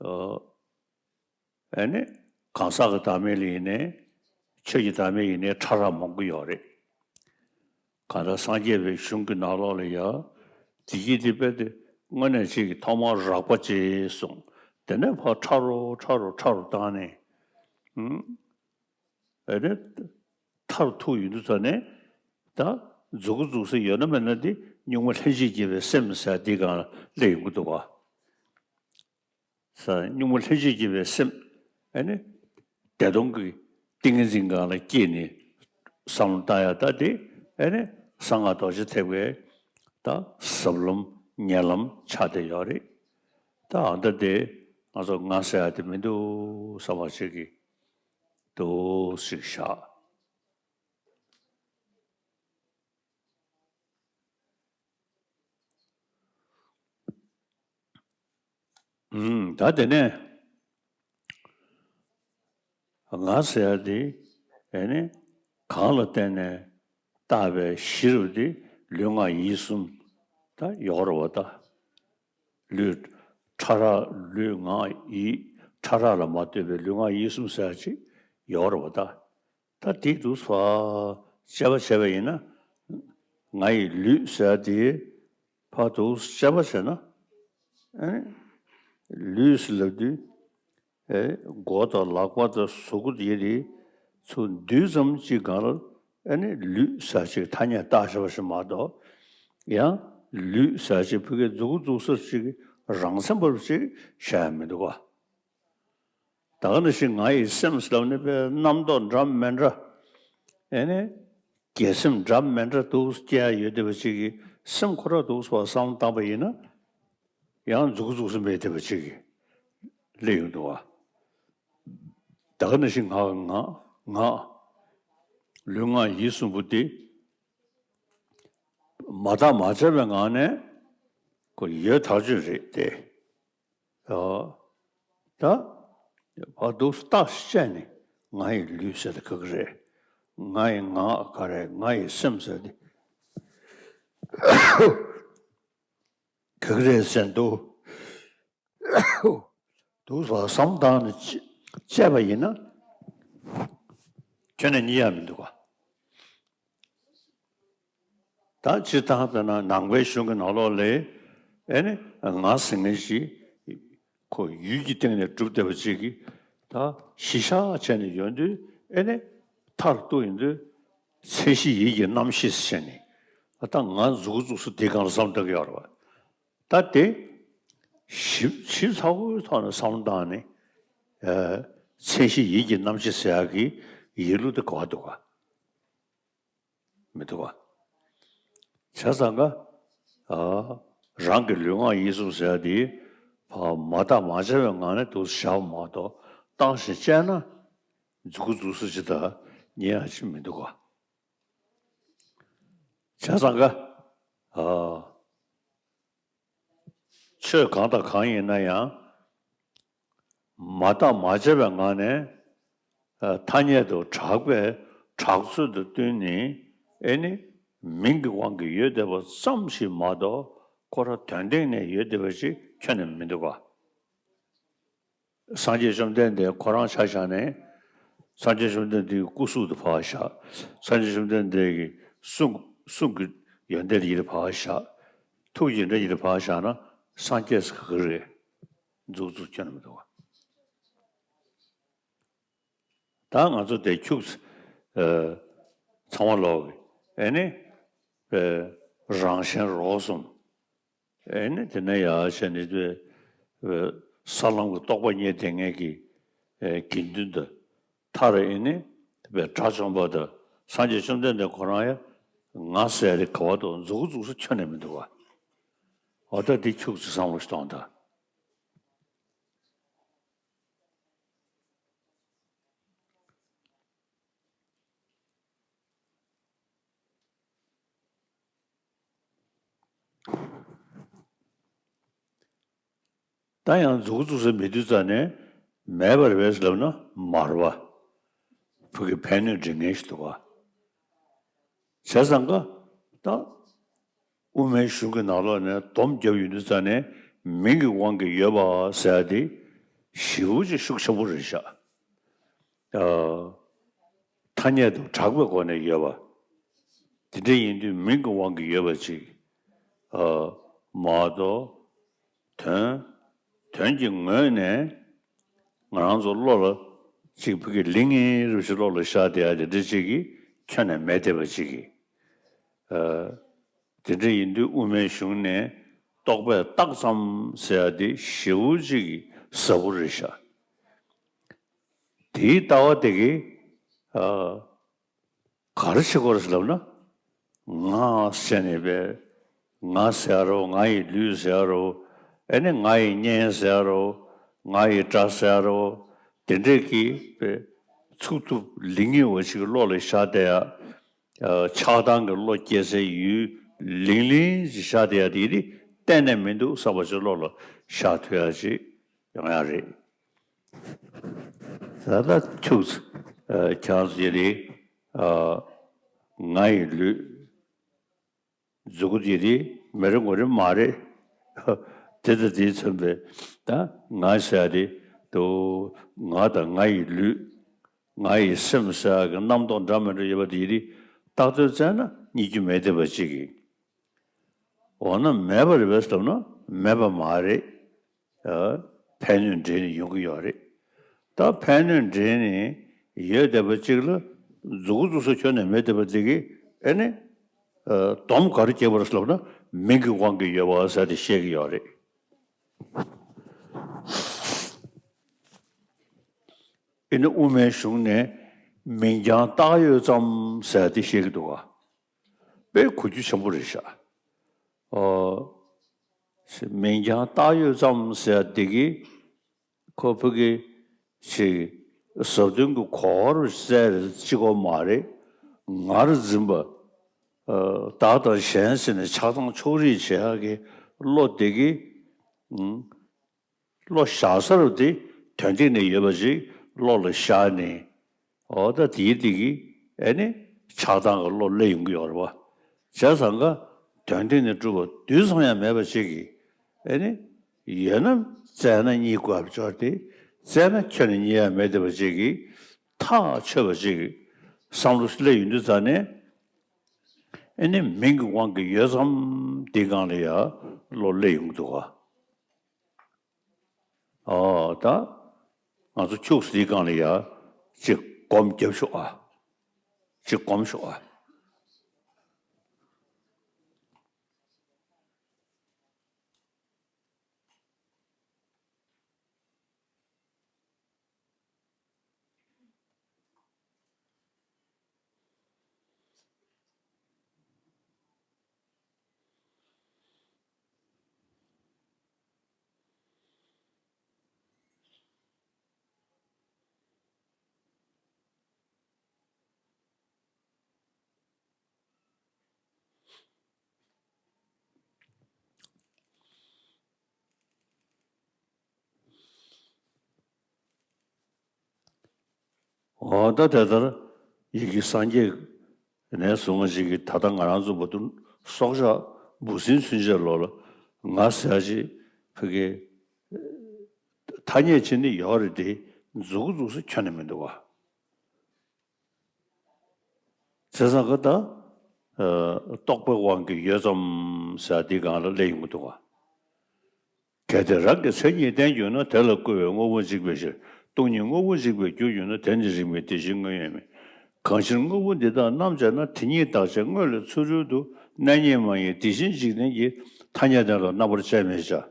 ཨོ། ཨེ་ནི། གང་ཟག་གི་བདག་མེད་ལ་ཡིན་ནའི། ཆོས་ཀྱི་བདག་མེད་ཡིན་ནའི་ཕྲ་རགས་མང་པོ་ཡོད་རེད། གང་ལྟར་སངས་རྒྱས་པའི་གཞུང་གི་ནང་ལོགས་ལ་ཡ། བདེ་སྐྱིད་དེ་དཔེ་དེ་དངོས་གནས་ཅིག་གི་ཐོག་མར་རགས་པ་ཅིག་གསུངས། དེ་ནས་ཕར་ཕྲ་རུ་ཕྲ་རུ་ཕྲ་རུ་བཏང་ནས། ཧུམ། ཨེ་རེད། མཐར་ཐུག་ཡོང་དུས་ཙ་ནས། ད་མཛུབ་གུ་འཛུགས་ས་ཡོད་ན་མེད་ན་དེ་གཉུག་མ་ལྷན་ཅིག་སྐྱེས་པའི་སེམས་ཟེར་དེ་སྒང་ལ་སླེབས་ཡོང་གི་འདུག་བ། ས་གཉུག་མ་ལྷན་ཅིག་སྐྱེས་པའི་སེམས། ཨེ་ནི། བདེ་སྟོང་གི་ཏིང་ངེ་འཛིན་སྒང་ལ་སྐྱེས་ནས་བསམ་བློ་བཏང་ཡ་ད་དེ་ཨེ་ནི་གསང་སྔགས་རྡོ་རྗེ་ཐེག་པའི་ད་ཟབ་ལམ་ཉེ་ལམ་ཆགས་བསྡད་ཡོད་རེད། ད་ཨ་ད་དེ་ང་ཚོ་ང་ཟེར་ཡ་དེ་མི་འདུག་བསམ་པ་ཞིག་གི་འདུག་ཞིག་བཞག་ཨུམ། ད་དེ་ནས་ང་ཟེར་ཡ་དེ་ཨེ་ནི་གང་ལ་བརྟེན་ནས་བཏགས་པའི་གཞི་རུ་དེ་ལུས་ངག་ཡིད་གསུམ་ད་ཡོད་རེད་བ་ད། ལུས་ཕྲ་རགས་ལུས་ངག་ཡིད་ཕྲ་རགས་ལ་མ་ལྟོས་པའི་ལུས་ངག་ཡིད་གསུམ་ཟེར་ཡ་ཅིག་ཡོད་རེད་བ་ད། ད་དེ་འདུག་སེ་དཔྱད་པ་བྱས་པ་ཡིན་ན། ང་ཡི་ལུས་ཟེར་དེ་ཕར་འདུག་སེ་དཔྱད་པ་བྱས་ན། ཨེ། ལུས་ཟེར་ལབ་དུས། ཨེ། མགོ་དང་ལག་པ་དང་གཟུགས་པོ་དེ་རེད། ཚུར་འདུས་ཙམ་གཅིག་སྒང་ལ་ཨེ་ནི་ལུས་ཟེར་ཅིག་ཐ་སྙད་བཏགས་བཞག་པ་ཞིག་མ་གཏོགས། ཡང་ལུས་ཟེར་ཅིག་ཕ་གིའི་མཛུབ་གུ་འཛུགས་ས་ཅིག་རང་མཚན་པ་ཅིག་བཞག་ཡ་མི་འདུག་ག་ད་ག་ནང་བཞིན་ང་ཡི་སེམས་ལབ་ནས་པའི་རྣམ་རྟོག་འདྲ་མི་འདྲ། ཨེ་ནི། དགེ་སེམས་འདྲ་མི་འདྲ་འདུག་སྐྱེ་ཡ་ཡོད་བསྡད་པ་ཅིག་གིས་སེམས་ཁོ་ར་འདུག་སེ་བསམ་བཏང་པ་ཡིན་ན། ཡང་མཛུབ་གུ་འཛུགས་ས་མེད་བསྡད་པ་ཅིག་གིས་སླེབས་ཡོང་འདུག་བ། ད་ག་ནང་བཞིན་ང་ང་ང་། ལུས་ངག་ཡིད་གསུམ་པོ་དེ། མ་བརྟགས་མ་དཔྱད་པའི་ངང་ནས་ཁོ་ཡོད་ཐག་ཆོད་རེད་དེ། ཨོ། ད་བར་དུ་བརྟག་དཔྱད་ནས་ང་ཡི་ལུས་ཟེར་དེ་ག་གི་རེད། ང་ཡི་ངག་ག་རེད། ང་ཡི་སེམས་ཟེར་དེ་ག་གི་རེད་ཟེར་འདུག་འདུག་སེ་བསམ་བཏང་ནས་དཔྱད་པ་ཡིན་ན། ཁྱོན་ནས་རྙེད་ཡ་མི་འདུག་ག་ད་སྤྱིར་བཏང་དཔེར་ན་ནང་པའི་གཞུང་གི་ནང་ལོགས་ལ་ཨེ་ནི་ང་ཟེར་མཁན་ཞིག་ཁོ་ཡུལ་གྱི་སྟེང་ནས་གྲུབ་བསྡད་པ་ཅིག་གིས་ད་གཞི་བཞག་བྱས་ནས་ཡོང་དུས་ཨེ་ནི་མཐར་གཏུགས་ཡོང་དུས་མཚན་གཞི་ཡིད་ཀྱི་རྣམ་ཤེས་ཟེར་ནས་ད་ང་མཛུབ་གུ་བཙུགས་ས་དེ་སྒང་ལ་བསམ་བཏང་གི་ཡོད་རེད་བ། ད་དེ་ཞིབ་ཞིབ་ཚགས་པོའི་ཐོག་ནས་བསམ་བློ་བཏང་ནས་ཨ་མཚན་གཞི་ཡིད་ཀྱི་རྣམ་ཤེས་ཟེར་ཡག་གི་ཡིད་ལུགས་དེ་ག་པར་འདུག་ག་མི་འདུག་ག་བྱས་ཙང་ཀ་ཨ་རང་གི་ལུས་ངག་ཡིད་གསུམ་ཟེར་ཡག་དེ་ཕར་མ་བརྟགས་མ་དཔྱད་པའི་ངང་ནས་འདུག་སེ་བཞག་པ་མ་གཏོགས་བཏང་ཞིང་དཔྱད་ན་མཛུབ་གུ་འཛུགས་ས་ཅིག་དང་རྙེད་ཡག་ཅིག་མི་འདུག་ག་བྱས་ཙང་ཀ་ཨ། ཆོས་གང་དང་གང་ཡིན་ན་ཡང་། མ་བརྟགས་མ་དཔྱད་པའི་ངང་ནས་ཨ་ཐ་སྙད་དུ་གྲགས་པའི་གྲགས་ཚོད་དུ་བསྟུན་ནས་ཨེ་ནི་མིང་གི་དབང་གིས་ཡོད་བསྡད་པ་ཙམ་ཞིག་མ་གཏོགས་ཁོ་རང་དོན་སྟེང་ནས་ཡོད་བསྡད་པ་ཞིག་ཁྱོན་ནས་མི་འདུག་ག་སངས་རྒྱས་བཅོམ་ལྡན་འདས་ཁོ་རང་ཆ་བཞག་ནས། སངས་རྒྱས་བཅོམ་ལྡན་འདས་ཀྱི་སྐུ་གཟུགས་དེ་ཕར་བཞག་སངས་རྒྱས་བཅོམ་ལྡན་འདས་ཀྱི་གསུང་ གསུང་གི་ཡོན་ཏན་ཡིད་ལ་བབས་བཞག་ཐུགས་ཀྱི་འདྲ་ཡིད་ལ་བབས་བཞག་ན་སངས་རྒྱས་ཟེར་ག་གི་རེད། མཛུབ་མོ་བཙུགས་ཁྱོན་ནས་མི་འདུག་བ། ད་ང་ཚོ་དེ་ཁྱུག་ཚ་ཨ་ཚང་མ་ལོག་གི་ཨེ་ནི་ཨེ་རང་གཞན་རོགས་གསུམ། ཨེ་ནི་དེ་ནས་ཡར་བྱས་ནས་དེ་ཨེ་ས་ལམ་གྱི་རྟོགས་པ་རྙེད་བསྡད་མཁན་གྱི་ཨེ་དགེ་འདུན་དང་། མཐར་ཨེ་ནི་དཔེ་དགྲ་བཅོམ་པ་དང་སངས་རྒྱས་བཅོམ་ལྡན་འདས་ཁོ་རང་ཡང་ང་ཟེར་ཡ་དེ་ག་བར་དུ་མཛུབ་མོ་བཙུགས་ས་ཁྱོན་ནས་མི་འདུག་བ། འོ་ད་འདི་ཁྱུག་ཙམ་བསམ་བློ་ཞིག་གཏོང་དང་། ད་ཡང་མཛུབ་མོ་བཙུགས་ས་མེད་དུས་ཙ་ནས་མེད་པ་རེད་པས་ལབ་ན་མ་རེད་པ། ཕ་གི་ཕན་གནོད་འདྲེན་མཁན་ཞིག་འདུག་ག་བྱས་ཙང་ཀ་ད་དབུ་མའི་གཞུང་གི་ནང་ལོགས་ནས་སྡོམ་བརྒྱབ་ཡོང་དུས་ཙ་ནས་མིང་གི་དབང་གིས་ཡོད་པ་ཟེར་ཡ་དེ་ཞེ་པོ་ཅིག་ཤུགས་ཆེན་པོ་རེད་ཤག་ཨ། ཐ་སྙད་དུ་གྲགས་པའི་སྒོ་ནས་ཡོད་པ། དེ་འདྲ་ཡིན་དུས་མིང་གི་དབང་གིས་ཡོད་པ་ཅིག་ཨ། མ་གཏོགས་དོན། དོན་གྱི་ངོས་ནས་ང་རང་ཚོ་བློ་ལ་ཅིག་ཕ་གི་ལིང་ངེ་རུ་ཞིག་བློ་ལ་ཤར་བསྡད་ཡ་དེ་འདྲ་ཅིག་གི་ཁྱོན་ནས་མེད་བསྡད་པ་ཅིག་གི་ཨ། དེ་འདྲ་ཡིན་དུས་དབུ་མའི་གཞུང་ནས་རྟོག་པས་བཏགས་ཙམ་ཟེར་ཡ་དེ་ཞེ་པོ་ཅིག་གི་ཟབ་པོ་རེད་ཤག་དེའི་ལྟ་བ་དེ་གིས་ཨ། ག་རེ་བྱེད་དགོས་རེད་ལབ་ན། ང་ཟེར་ནས་པས། ང་ཟེར་རོ། ང་ཡི་ལུས་ཟེར་རོ། ཨེ་ནི་ང་ཡི་གཉེན་ཟེར་རོ། ང་ཡི་དགྲ་ཟེར་རོ། དེ་འདྲས་ཀྱི་པས་ཚུགས་ཐུབ་ལིང་ངེ་བ་ཞིག་བློ་ལ་ཤར་བསྡད་ཡ། ཆགས་སྡང་གི་བློ་སྐྱེ་སའི་ཡུལ་ལིང་ལིང་ཞིག་ཤར་བསྡད་ཡ་དེ་ནི་གཏན་ནས་མི་འདུག་བསམ་པ་ཞིག་བློ་ལ་ཤར་ཐུབ་ཡ་ཞིག་ཡོང་ཡ་རེད། ད་ལྟ་ཁྱུག་ཙམ་ཁྱེད་རང་ཚོ་ཡི་རེད། ང་ཡི་ལུས། མཛུ་གུ་དེ་རེད། མི་རེད་ངོ་རེད་མ་རེད། དེ་དང་དེས་མཚོན་པའི་ད་ང་ཟེར་ཡ་དེ་དོ། ང་དང་ང་ཡི་ལུས། ང་ཡི་སེམས་ཟེར་ཡ་གི་རྣམ་རྟོག་འདྲ་མི་འདྲ་ཡོད་པ་དེ་རེད། བཏགས་དོན་བཙལ་ན་རྙེད་རྒྱུ་མེད་བསྡད་པ་ཅིག་གིས། འོ་ན་མེད་པ་རེད་པས་ལབ་ན་མེད་པ་མ་རེད། ཨ། ཕན་གནོད་འདྲེས་ནས་ཡོང་གི་ཡོད་རེད། ད་ཕན་གནོད་འདྲེས་ནས་ཡོད་བསྡད་པ་གཅིག་ལ་མཛུ་གུ་བཙུགས་ས་ཁྱོན་ནས་མེད་བསྡད་པ་དེ་གིས་ཨེ་ནི། ཨ། སྡོམ་ག་རེ་བརྒྱབ་པ་རེད་ལབ་ན་མིང་གི་དབང་གིས་ཡོད་པ་ཟེར་དེ་བཤད་ཀྱི་ཡོད་རེད། ཨེ་ནི་དབུ་མའི་གཞུང་ནས་མིང་རྐྱང་བཏགས་ཡོད་ཙམ་ཟེར་དེ་བཤད་ཀྱི་འདུག་ག་དཔེ་གོ་རྒྱུ་ཆེན་པོ་རེད་ཤག་ཨོ། མིང་རྐྱང་བཏགས་ཡོད་ཙམ་ཟེར་དེ་གིས་ཁོ་ཕ་གི་ཞིག་ཟབ་དོན་གྱི་གོ་བ་རུ་བཙལ་རེ་ཅི་གོ་མ་རེད། ངར་འཛིན་པ། ཨ། བདག་དང་གཞན་ཟེར་ནས་ཆགས་སྡང་ཕྱོགས་རིས་བྱེད་ཡག་གི་བློ་དེ་གིས། ཨུམ། བློ་བཞག་ས་རུ་དེ་དོན་སྟེང་ནས་ཡོད་པ་ཞིག་བློ་ལ་བཞག་ནས། འོ་ད་དེའི་སྟེང་གི་ཨེ་ནི་ཆགས་སྡང་གི་བློ་སླེབས་ཡོང་གི་ཡོད་རེད་པ། བྱས་ཙང་ཀ་དོན་སྟེང་ནས་གྲུབ་པ་རྡུལ་ཙམ་ཡང་མེད་པ་ཞིག་གིས་ཨེ་ནི་ཡོད་ན་བཙལ་ན་རྙེད་དགོས་པ་ཅིག་ཡོད་རེད་དེ། བཙལ་ན་ཁྱོན་ནས་རྙེད་ཡ་མེད་བསྡད་པ་ཅིག་གིས་ཐག་ཆོད་པ་ཅིག་གིས་བསམ་བློ་སླེབས་ཡོང་དུས་ཙ་ནས་ཨེ་ནི་མིང་གི་དབང་གིས་ཡོད་ཙམ་དེའི་སྒང་ལ་ཡ་བློ་སླེབས་ཡོང་གི་འདུག་ག་ཨོ་ད། ང་ཚོ་ཁྱུག་ཙམ་འདིའི་སྒང་ལ་ཡ། གཅིག་སྒོམ་རྒྱབ་ཤོག་ཨ། གཅིག་སྒོམ་ཤོག་ཨ། འོ་ད་དེ་ལྟར་ཡི་གེ་སངས་རྒྱས་ནས་བཟུང་བ་ཞིག་གིས་ད་ལྟ་ང་རང་ཚོ་བར་དུ་སྲོག་ཆགས་འབུ་སྲིན་ཚུན་ཆད་ལོག་ལ་ང་ཟེར་ཡ་ཞིག་ཕ་གི་ཐ་སྙད་བྱས་ནས་ཡོད་རེད་དེ། མཛུབ་གུ་བཙུགས་ས་ཁྱོན་ནས་མི་འདུག་ག་བྱས་ཙང་ཀ་ད་ རྟོག་པའི་དབང་གིས་ཡོད་ཙམ་ཟེར་འདི་སྒང་ལ་སླེབས་ཡོང་གི་འདུག་ག། གལ་ཏེ་རང་གི་མཚན་ཉིད་བསྟན་གྱུར་ན། དེ་ལ་བསྐུལ་བས་དངོས་པོ་འཇིག་པའི་ཕྱིར། སྟོང་ཉིད་དངོས་པོ་འཇིག་པའི་རྒྱུར་གྱུར་ན། དེ་ནི་རིགས་མེད་དེ་བཞིན་དངོས་ཡོད་མིན། གང་ཕྱིར་དངོས་པོ་འདི་དག་རྣམ་དཔྱད་ན། དེ་ཉིད་བདག་ཅན་དངོས་ལས་ཚུར་རོལ་དུ། གནས་རྙེད་མ་ཡིན་དེ་བཞིན་འཇིག་རྟེན་གྱི། ཐ་སྙད་དོན་ལ་རྣམ་པར་དཔྱད་མི་བྱ།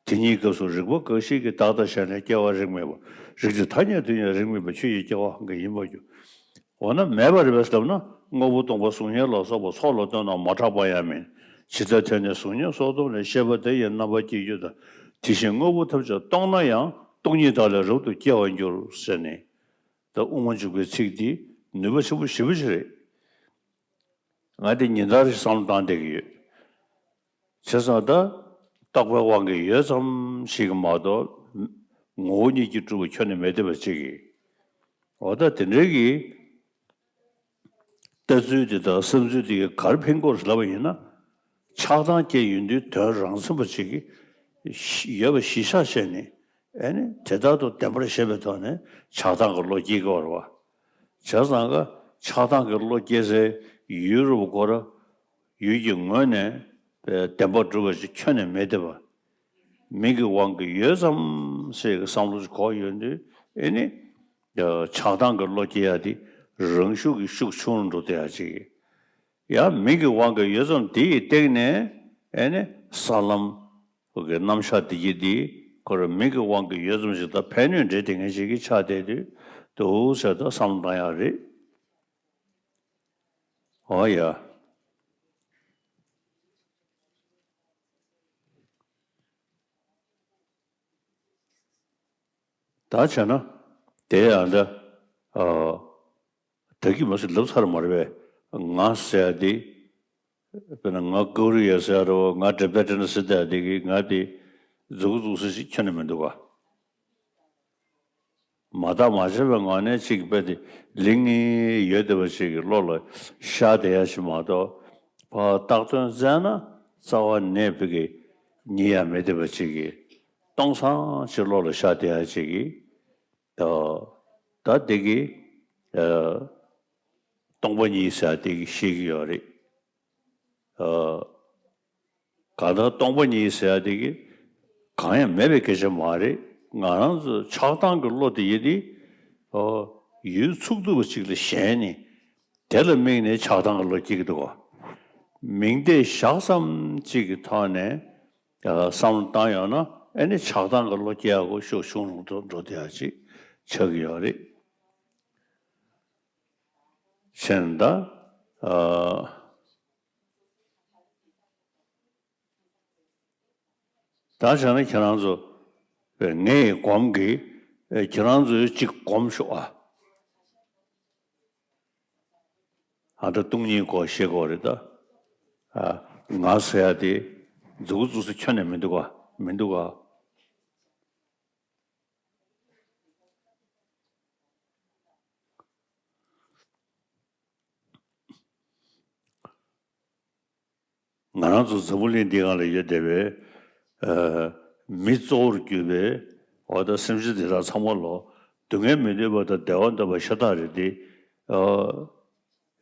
དེ་ཉིད་སྐབས་སུ་རིགས་པ་འགའ་ཞིག་གིས། བདག་ལྟ་བྱས་ནས་སྐྱེ་བ་རིགས་མེད་པ། རིགས་དེ་ཐ་སྙད་དུ་ཡང་རིགས་མེད་པ། ཆོས་ཀྱི་སྐྱེ་བ་གང་གིས་ཡིན་པར་འགྱུར། འོ་ན་མེད་པ་རེད་པས་ལབ་ན། དངོས་པོ་སྟོང་པ་གཟུགས་བརྙན་ལ་སོགས་པ། ཚོགས་ལ་ལྟོས་ན་མ་གྲགས་པ་ཡང་མིན། ཇི་ལྟར་དེ་ནི་གཟུགས་བརྙན་སོགས་སྟོང་ནས། ཤེས་པ་དེ་ཡིས་རྣམ་པར་བསྐྱེད་འགྱུར་ལྟར། དེ་བཞིན་དངོས་པོ་ཐམས་ཅད་སྟོང་ན་ཡང་། སྟོང་ཉིད་བདག་ལས་རབ་ཏུ་སྐྱེ་བར་འགྱུར་ཟེར་ནས། ད་དབུ་མ་འཇུག་པའི་ཚིག་འདི་ནུས་པ་ཆེན་པོ་ཞེ་པོ་ཅིག་རེད། ང་འདི་ཉིན་ལྟར་བསམ་བློ་བཏང་བསྡད་ཀྱི་ཡོད། བྱས་ཙང་ད་རྟོག་པའི་དབང་གིས་ཡོད་ཙམ་ཞིག་མ་གཏོགས། ངོ་བོ་ཉིད་ཀྱིས་གྲུབ་པ་ཁྱོན་ནས་མེད་བསྡད་པ་ཅིག་གིས། འོ་ད་དེ་འདྲའི་གི་ལྟ་ཚུལ་དེ་དང་བསམ་ཚུལ་དེ་གིས་ག་རེ་ཕན་གྱི་ཡོད་རེད་ལབ་པ་ཡིན་ན། ཆགས་སྡང་སྐྱེ་ཡོང་དུས་དོན་རང་མཚུངས་པ་ཅིག་གིས་ཡོད་པ་གཞི་བཞག་བྱས་ནས། ཨེ་ནི་དེ་ལྟར་དུ་བདེན་པར་ཤེས་པའི་ཐོག་ནས་ཆགས་སྡང་གི་བློ་སྐྱེ་གི་ཡོད་རེད་བ། བྱས་ཙང་ག་ཆགས་སྡང་གི་བློ་སྐྱེ་སའི་ཡུལ་རུ་ཁོ་ར་ཡུལ་གྱི་ངོས་ནས་བདེན་པར་གྲུབ་པ་ཞིག་ཁྱོན་ནས་མེད་བསྡད་པ། མིང་གི་དབང་གིས་ཡོད་ཙམ་ཞིག་གི་བསམ་བློ་ཞིག་འཁོར་ཡོང་དུས། ཨེ་ནི་ཆགས་སྡང་གི་བློ་སྐྱེ་ཡ་དེ་རང་ཤུགས་ཀྱིས་ཤུགས་ཆུང་རུ་འགྲོ་བསྡད་ཡ་ཅིག་ཡང་མིང་གི་དབང་གིས་ཡོད་ཙམ་དེ་ཡི་སྟེང་ནས། ཨེ་ནི་ས་ལམ་གྱི་རྣམ་གཞག་འདི་གྱིས་འདི་ཁོ་རང་མིང་གི་དབང་གིས་ཡོད་ཙམ་ཞིག་དང་ཕན་གནོད་འབྲེལ་དེ་ངེས་ཅིག་གི་ཆགས་བསྡད་དུས་འདུག་ཟེར་ད་བསམ་བློ་བཏང་ཡག་རེད། འོ་ཡ། ད་བྱས་ན་དེ་ཡང་འདི། ཨ། ད་གིན་མ་ཟད་ལབ་ཚར་མ་རེད་པས། ང་ཟེར་ཡ་དེ། དཔེར་ན་ང་ཀོ་རི་ཡ་ཟེར་ཡ་རེད་བ། ང་ཏི་བེ་ཊན་ཟེར་ཡ་དེ་གིས་ང་དེ་མཛུབ་གུ་བཙུགས་ས་ཞིག་ཁྱོན་ནས་མི་འདུག་ག། མ་བརྟགས་མ་དཔྱད་པའི་ངང་ནས་ཅིག་དཔེ་དེ་ལིང་ངེ་ཡོད་བསྡད་པ་ཞིག་གི་བློ་ལ་ཤར་བསྡད་ཡ་ཞིག་མ་གཏོགས། ཕར་བཏགས་དོན་བཙལ་ན་རྩ་བ་ནས་ཕ་གི་རྙེད་ཡ་མེད་བསྡད་པ་ཅིག་གི་སྟོང་སང་ཅིག་བློ་ལ་ཤར་བསྡད་ཡ་ཅིག་གི། ད་ད་དེ་གི། ཨ། སྟོང་པ་ཉིད་ཟེར་དེ་གི་ཤེས་ཀྱི་ཡོད་རེད། ཨ། གང་ལྟར་སྟོང་པ་ཉིད་ཟེར་དེ་གི་གང་ཡང་མེད་པའི་སྐད་ཆ་མ་རེད། ང་རང་ཚོ་ཆགས་སྡང་གི་བློ་དེ་ཡིན་དེ། ཨོ། ཡུལ་ཚུགས་ཐུབ་པ་ཅིག་ལ་ཞེན་ནས། དེ་ལ་དམིགས་ནས་ཆགས་སྡང་གི་བློ་སྐྱེ་གི་འདུག་ག། མིང་བརྡས་བཞག་ཙམ་ཅིག་གི་ཐོག་ནས། ཨ། བསམ་བློ་བཏང་ཡོང་ན། ཨེ་ནི་ཆགས་སྡང་གི་བློ་སྐྱེ་ཡག་གི་ཤུགས་ཆུང་རུ་འགྲོ་འགྲོ་བསྡད་ཡག་ཅིག་ཆགས་ཀྱི་ཡོད་རེད། བྱས་ན་ད། ཨ། ད་བྱས་ན་ཁྱེད་རང་ཚོ། ངས་སྒོམ་གི། ཨེ། ཁྱེད་རང་ཚོས་གཅིག་སྒོམ་ཤོག་ཨ། ཨ། ད་སྟོང་ཉིད་སྐོར་བཤད་དགོས་རེད་ད། ཨ། ང་ཟེར་ཡ་དེ་མཛུབ་གུ་བཙུགས་ས་ཁྱོན་ནས་མི་འདུག་ག། མི་འདུག་ག། ང་རང་ཚོ་འཛམ་བུ་གླིང་འདི་སྒང་ལ་ཡོད་བསྡད་པའི། ཨ། མི་གཙོ་བོར་གྱུར་པའི། འོ་ད་སེམས་ཅན་དེ་དག་ཚང་མ་ལོ། སྡུག་བསྔལ་མི་འདོད་པ་དང་བདེ་བ་འདོད་པ་ཤ་སྟག་རེད་དེ། ཨ།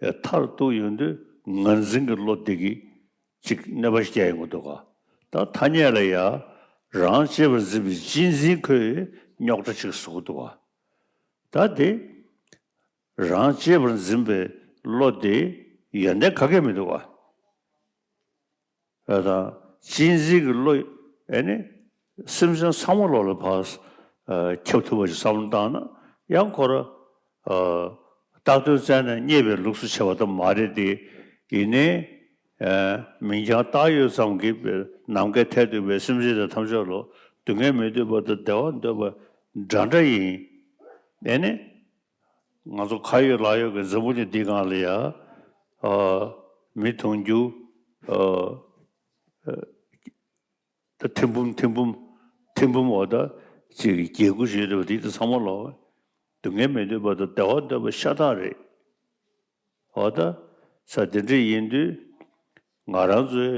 མཐར་གཏུགས་ཡོང་དུས་ངར་འཛིན་གྱི་བློ་འདི་གིས་ཅིག་གནོད་པ་ཞིག་སྐྱེལ་ཡོང་གི་འདུག་ག། ད་ཐ་སྙད་ལ་ཡ། རང་གཅེས་པར་འཛིན་པའི་གཅེས་འཛིན་ཁོས་རྙོག་དྲ་ཅིག་བཟོ་གི་འདུག་ག། ད་དེ། རང་གཅེས་པར་འཛིན་པའི་བློ་དེ་ཡོན་ཏན་ག་གེ་མི་འདུག་ག། ཨ། ད་གཅེས་འཛིན་གྱི་བློ། ཨེ་ནི་སེམས་ཅན་ཚང་མ་ལོག་ལ་ཕར། ཨ། ཁྱབ་ཐུབ་པ་ཞིག་བསམ་བློ་བཏང་ན། ཡང་ཁོ་ར། ཨ། བཏགས་དོན་བཙལ་ནས་རྙེད་པའི་ལུགས་སུ་བྱས་པ་ད་མ་རེད་དེ། ཡིན་ནའི། ཨ། མིང་རྐྱང་བཏགས་ཡོད་ཙམ་གྱིས་ནམ་མཁའི་མཐས་གཏུགས་པའི་སེམས་ཅན་དེ་ཐམས་ཅད་ལོ། སྡུག་བསྔལ་མི་འདོད་པ་དང་བདེ་བ་འདོད་པ་འདྲ་འདྲ་ཡིན། ཨེ་ནི། ང་ཚོ་ཁ་ཡོད་ལག་ཡོད་ཀྱི་འཛམ་བུ་གླིང་འདི་སྒང་ལ་ཡ། ཨ། མི་དུང་ཕྱུར། ཨ། ཨ། ད་ཐེར་འབུམ་ཐེར་འབུམ་ཐེར་འབུམ་འོ་ད་ཅིག་བརྒྱད་དགུ་ཞིག་ཡོད་པ་འདི་ཚང་མ་ལོ། སྡུག་བསྔལ་མི་འདོད་པ་དང་བདེ་བ་འདོད་པ་ཤ་སྟག་རེད། འོ་ད་ས་དེ་འདྲ་ཡིན་དུས། ང་རང་ཚོའི་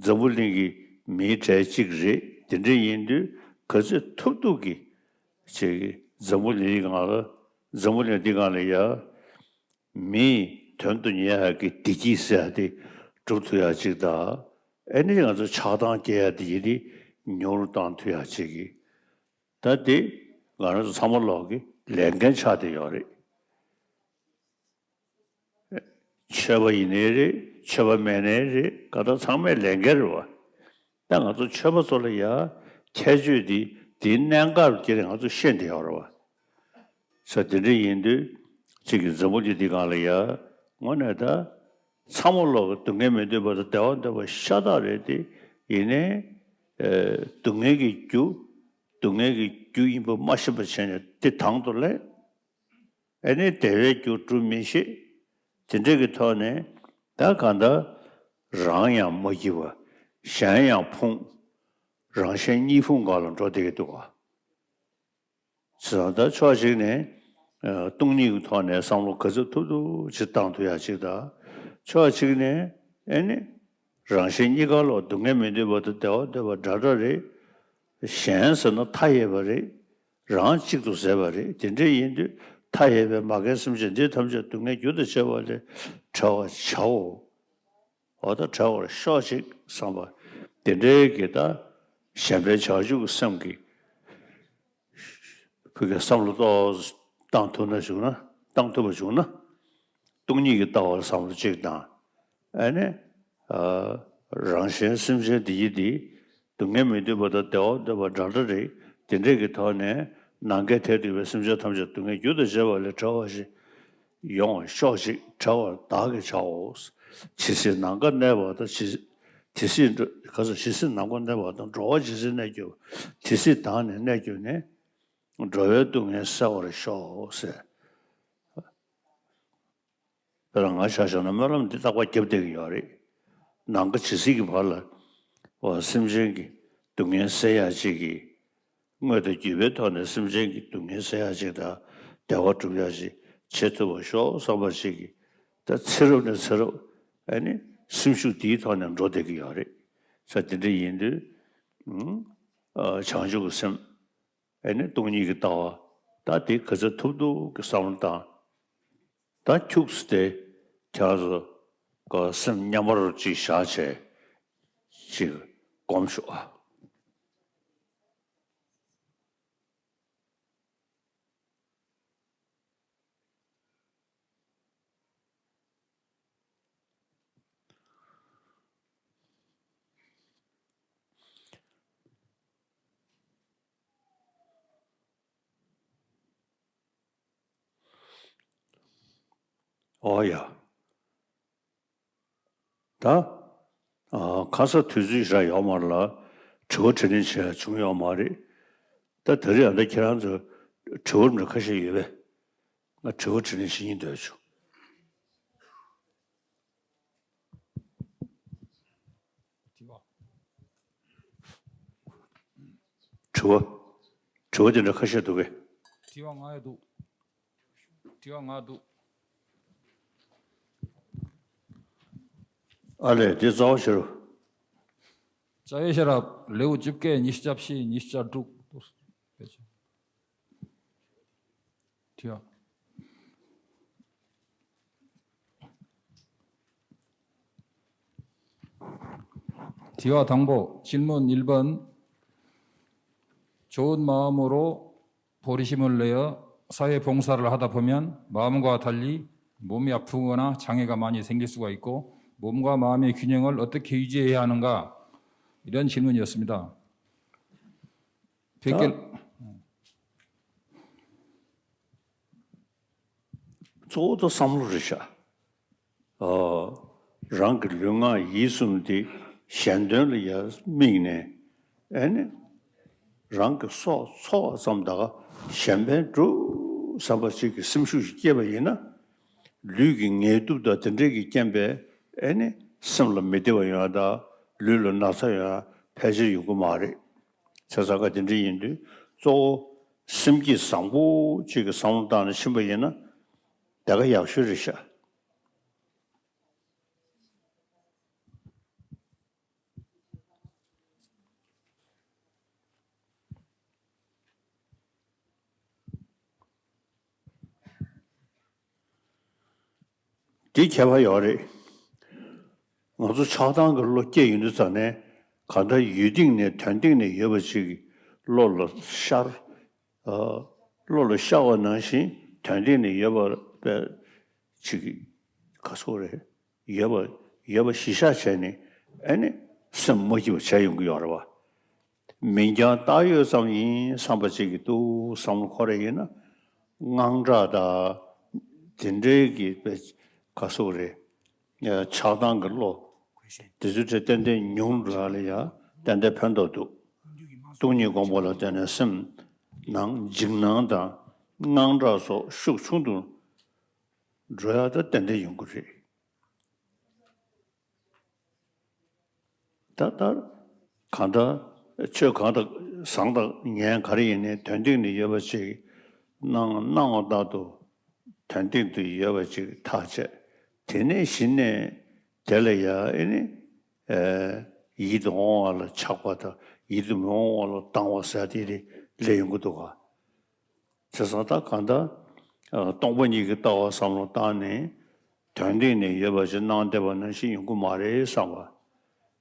འཛམ་བུ་གླིང་གི་མིའི་གྲས་གཅིག་རེད། དེ་འདྲ་ཡིན་དུས་ག་ཚོད་ཐུབ་ཐུབ་ཀྱིས་ཅིག་འཛམ་བུ་གླིང་སྒང་ལ། འཛམ་བུ་གླིང་འདི་སྒང་ལ་ཡ། མིའི་ དོན་དུ་གཉེར་ཡག་གི་བདེ་སྐྱིད་ཟེར་ཡག་དེ་སྒྲུབ་ཐུབ་ཡག་ཅིག་དང་། ཨེ་ནི་ང་ཚོ་ཆགས་སྡང་སྐྱེ་ཡག་དེ་ཡི་དེ་ཉུང་རུ་བཏང་ཐུབ་ཡག་ཅིག་གི། ད་དེ་ང་རང་ཚོ་ཚང་མ་ལོག་གི་ལས་འགན་ཆགས་བསྡད་ཡོད་རེད། ཆོས་པ་ཡིན་ནའི་རེད། ཆོས་པ་མེད་ནའི་རེད། ག་ད་ཚང་མས་ལས་འགན་རེད་བ། ད་ང་ཚོ་ཆོས་པ་ཚོ་ལ་ཡ་ཁྱད་ཆོས་འདི་འདིའི་གནད་འགག་ཅིག་རེད། ང་ཚོ་ཤེས་བསྡད་ཡོད་རེད་བ། ས་དེ་འདྲ་ཡིན་དུས་གཅིག་གི་འཛམ་བུ་གླིང་འདི་སྒང་ལ་ཡ་དངོས་གནས་ད་ཚང་མ་ལོག་གི་སྡུག་བསྔལ་མི་འདོད་པ་དང་བདེ་བ་འདོད་པ་ཤ་སྟག་རེད་དེ། ཡིན་ནའི་ཨེ་སྡུག་བསྔལ་གྱི་རྒྱུ་སྡུག་བསྔལ་གྱི་རྒྱུ་ཡིན་པ་མ་ཤེས་པ་བྱས་ནས་དེ་དང་དུ་ལེན། ཨ་ནི་བདེ་བའི་རྒྱུ་སྒྲུབ་མི་ཤེས། དེ་འདྲ་གི་ཐོག་ནས་ད་གང་ལྟར་རང་ཡང་མ་སྐྱིད་པ། གཞན་ཡང་ཕུང་། རང་གཞན་གཉིས་ཕུང་སྒང་ལ་འགྲོ་བསྡད་ཀྱི་འདུག་ག། བྱས་ཙང་ད་ཕྱོགས་གཅིག་ནས་ཨ་སྟོང་ཉིད་ཀྱི་ཐོག་ནས་བསམ་བློ་ག་ཚོད་ཐུབ་ཐུབ་ཅིག་བཏང་ཐུབ་ཡག་ཅིག་དང་། ཕྱོགས་གཅིག་ནས་ཨ་ནི་རང་གཞན་གཉིས་ཀ་ལོག་སྡུག་བསྔལ་མི་འདོད་པ་དང་བདེ་བ་འདོད་པ་འདྲ་འདྲ་རེད། གཞན་ཟེར་ན་མཐའ་ཡས་པ་རེད། རང་གཅིག་ཏུ་ཟད་པ་རེད། དེ་འདྲ་ཡིན་དུས་མཐའ་ཡས་པའི་མ་རྒན་སེམས་ཅན་འདི་ཐམས་ཅད་སྡུག་བསྔལ་རྒྱུ་དང་བཅས་པ་ལས་བྲལ་བར་བྱའོ། འོ་ད་བྲལ་བར་ཤོག་ཅིག་བསམ་པ། དེ་འདྲའི་གི་ད་གཞན་ཕན་བྱང་ཆུབ་ཀྱི་སེམས་ཀྱི་ཕ་གི་བསམ་བློ་ཏོག་ཙམ་བཏང་ཐུབ་ན་བྱུང་ན། བཏང་ཐུབ་པ་བྱུང་ན། སྟོང་ཉིད་ཀྱི་ལྟ་བ་བསམ་བློ་གཅིག་དང་། ཨ་ནི། ཨ། རང་གཞན་སེམས་ཅན་འདི་ཡི་འདི། སྡུག་བསྔལ་མི་འདོད་པ་དང་བདེ་བ་འདོད་པ་འདྲ་འདྲ་རེད། དེ་འདྲས་ཀྱི་ཐོག་ནས་ནམ་མཁའི་མཐས་གཏུགས་པའི་སེམས་ཅན་ཐམས་ཅད་སྡུག་བསྔལ་རྒྱུ་དང་བཅས་པ་ལས་བྲལ་བ་ཞིག་ཡོང་བར་ཤོག་ཅིག། བྲལ་བར་བདག་གིས་བྱའོ། ཇི་སྲིད་ནམ་མཁའ་གནས་པ་དང་ཇི། དེ་སྲིད་འགྲོ། ག་ས། ཇི་སྲིད་ནམ་མཁའ་གནས་པ་དང་། འགྲོ་བ་ཇི་སྲིད་གནས་གྱུར། དེ་སྲིད་བདག་ནི་གནས་གྱུར་ནས། འགྲོ་བའི་སྡུག་བསྔལ་བསལ་བར་ཤོག་ཟེར། དཔེར་ན་ང་ཆ་བཞག་ན་སྨོན་ལམ་འདི་རྟག་པར་བརྒྱབ་བསྡད་ཀྱི་ཡོད་རེད། ནམ་མཁའ་ཇི་སྲིད་ཀྱི་བར་ལ། འོ། སེམས་ཅན་གྱི་སྡུག་བསྔལ་སེལ་ཡག་ཅིག་གི། དངོས་དང་བརྒྱུད་པའི་ཐོག་ནས་སེམས་ཅན་གྱི་སྡུག་བསྔལ་སེལ་ཡག་ཅིག་དང་བདེ་བ་སྒྲུབ་ཡག་ཅིག་བྱེད་ཐུབ་པར་ཤོག་བསམ་པ་ཅིག་གིས། ད་ཚེ་རབས་ནས་ཚེ་རབས་ཨ་ནི་སེམས་ཤུགས་འདིའི་ཐོག་ནས་འགྲོ་བསྡད་ཀྱི་ཡོད་རེད། ས་དེ་འདྲ་ཡིན་དུས། ཨ། བྱང་ཆུབ་ཀྱི་སེམས། ཨ་ནི་སྟོང་ཉིད་ཀྱི་ལྟ་བ། ད་དེ་ག་ཚོད་ཐུབ་ཐུབ་ཀྱི་བསམ་བློ་བཏང་། ད་ཁྱུག་ཙམ་དེ་ཁྱེད་ཚོ་ག་སེམས་མཉམ་པར་ཅིག་བཞག་བྱས་ཅིག་སྒོམ་ཤོག་ཨ། ཨོ་ཡ། ད། ཨ། ཁ་སང་དུས་ཚོད་ཞེ་དྲག་ཡོད་མ་རེད་ལ། དྲི་བ་དྲིས་ལན་བྱེད་ཡ་བྱུང་ཡོད་མ་རེད། ད་དེ་རིང་ཨ་ད་ཁྱེད་རང་ཚོ་དྲི་བ་འདྲ་ཁ་ཤས་ཡོད་པས། ང་དྲི་བ་དྲིས་ལན་བྱེད་སྙིང་འདོད་བྱུང་། དྲི་བ། དྲི་བ་དེ་འདྲ་ཁ་ཤས་འདུག་གས། དྲི་བ་ང་ཡོད་འདུག་དྲི་བ་ང་འདུག་ཨ་ལས། དེ་རྩ་བ་ཤེས་རོགས། རྩ་བའི་ཤེས་རབ་ལེའུ་བཅུ་བརྒྱད། ཉི་ཤུ་རྩ་བཞི། ཉི་ཤུ་རྩ་དྲུག་དྲི་བ། དྲི་བ་དང་པོ། 질문 일 번. 좋은 마음으로 보리심을 내어 사회 봉사를 하다 보면 마음과 달리 몸이 아프거나 장애가 많이 생길 수가 있고, 몸과 마음의 균형을 어떻게 유지해야 하는가, 이런 질문이었습니다. ད། གཙོ་བོ་དེ་བསམ་བློ་རེད་ཤག་ཨ། རང་གི་ལུས་ངག་ཡིད་གསུམ་དེ་གཞན་དོན་ལ་ཡར་དམིགས་ནས། ཨ་ནི་རང་གི་སྲོག་འཚོ་བ་ཙམ་ད་ག་གཞན་ཕན་སྒྲུབ་བསམ་པ་ཅིག་གི་སེམས་ཤུགས་ཤིག་སྐྱེས་པ་ཡིན་ན། ལུས་ཀྱི་ངལ་དུབ་དང་དེ་འདྲས་ཀྱི་རྐྱེན་པས་ཨ་ནི་སེམས་ལ་མི་བདེ་བ་ཡོང་ཡ་དང་། ལུས་ལ་ན་ཚ་ཡོང་ཡ་ཕལ་ཆེར་ཡོང་གི་མ་རེད། བྱས་ཙང་ག་དེ་འདྲ་ཡིན་དུས་གཙོ་བོ་སེམས་བསྐྱེད་བཟང་པོ་གཅིག་གི་བསམ་བློ་བཏང་ནས་ཕྱིན་པ་ཡིན་ན་དེ་ག་ཡག་ཤོས་རེད་ཤག་དེ་ཁྱད་པར་ཡོད་རེད། ང་ཚོ་ཆགས་སྡང་གི་བློ་སྐྱེས་ཡོང་དུས་ཙམ་ནས་གང་ལྟར་ཡུལ་སྟེང་ནས་དོན་སྟེང་ནས་ཡོད་པ་ཅིག་བློ་ལ་ཤར། ཨ། བློ་ལ་ཤར་བ་ནང་བཞིན་དོན་སྟེང་ནས་ཡོད་པ་ཅིག་ག་སོགས་རེད། ཡོད་པ་ཡོད་པ་གཞི་བཞག་བྱས་ནས་ཨ་ནི་སེམས་མ་སྐྱིད་པ་བྱས་ཡོང་གི་ཡོད་རེད་བ། མིང་རྐྱང་བཏགས་ཡོད་ཙམ་ཡིན་བསམ་པ་ཅིག་གི་འདུག་བསམ་བློ་འཁོར་རེ་ཡིན་ན། དངངས་སྐྲག་དང་། དེ་འདྲའི་གི་དཔེ་ག་སོགས་རེད། ཆགས་སྡང་གི་བློ། དེ་ཚོའི་གྲས་ཏན་ཏན་ཉུང་འགྲོ་ཡ་ལ་ཡ་ཏན་ཏན་ཕན་ཐོགས་འདུག་སྟོང་ཉིད་སྒོམ་པ་ལ་བརྟེན་ནས་སེམས་ནང་འཇིགས་སྣང་དང་དངངས་སྐྲག་སོགས་ཤུགས་ཆུང་དུ་འགྲོ་ཡ་ད་ཏན་ཏན་ཡོང་གི་རེད། ད་ལྟ་གང་ལྟར་ཆོས་གང་དང་བཟང་དང་ངན་ག་རེ་ཡིན་ནའི་དོན་སྟེང་ནས་ཡོད་པ་ཅིག་སྣང་སྣང་བ་ལྟར་དུ་དོན་སྟེང་དུ་ཡོད་པ་ཅིག་ཐག་བཅད། དེ་ནས་གཞི་ནས་དེ་ལ་ཡ་ཨེ་ནི་ཨེ་ཡིད་དུ་འོང་བ་ལ་ཆགས་པ་དང་ཡིད་དུ་མི་འོང་བ་ལ་སྡང་བ་ཟེར་དེ་རེ་སླེབས་ཡོང་གི་འདུག་ག་བྱས་ཙང་ད་གང་ལྟར་ཨ་སྟོང་པ་ཉིད་ཀྱི་ལྟ་བ་བསམ་བློ་བཏང་ནས་དོན་སྟེང་ནས་ཡོད་པ་ཅིག་སྣང་བསྡད་པ་ནང་བཞིན་ཡོང་གི་མ་རེད་བསམ་པ།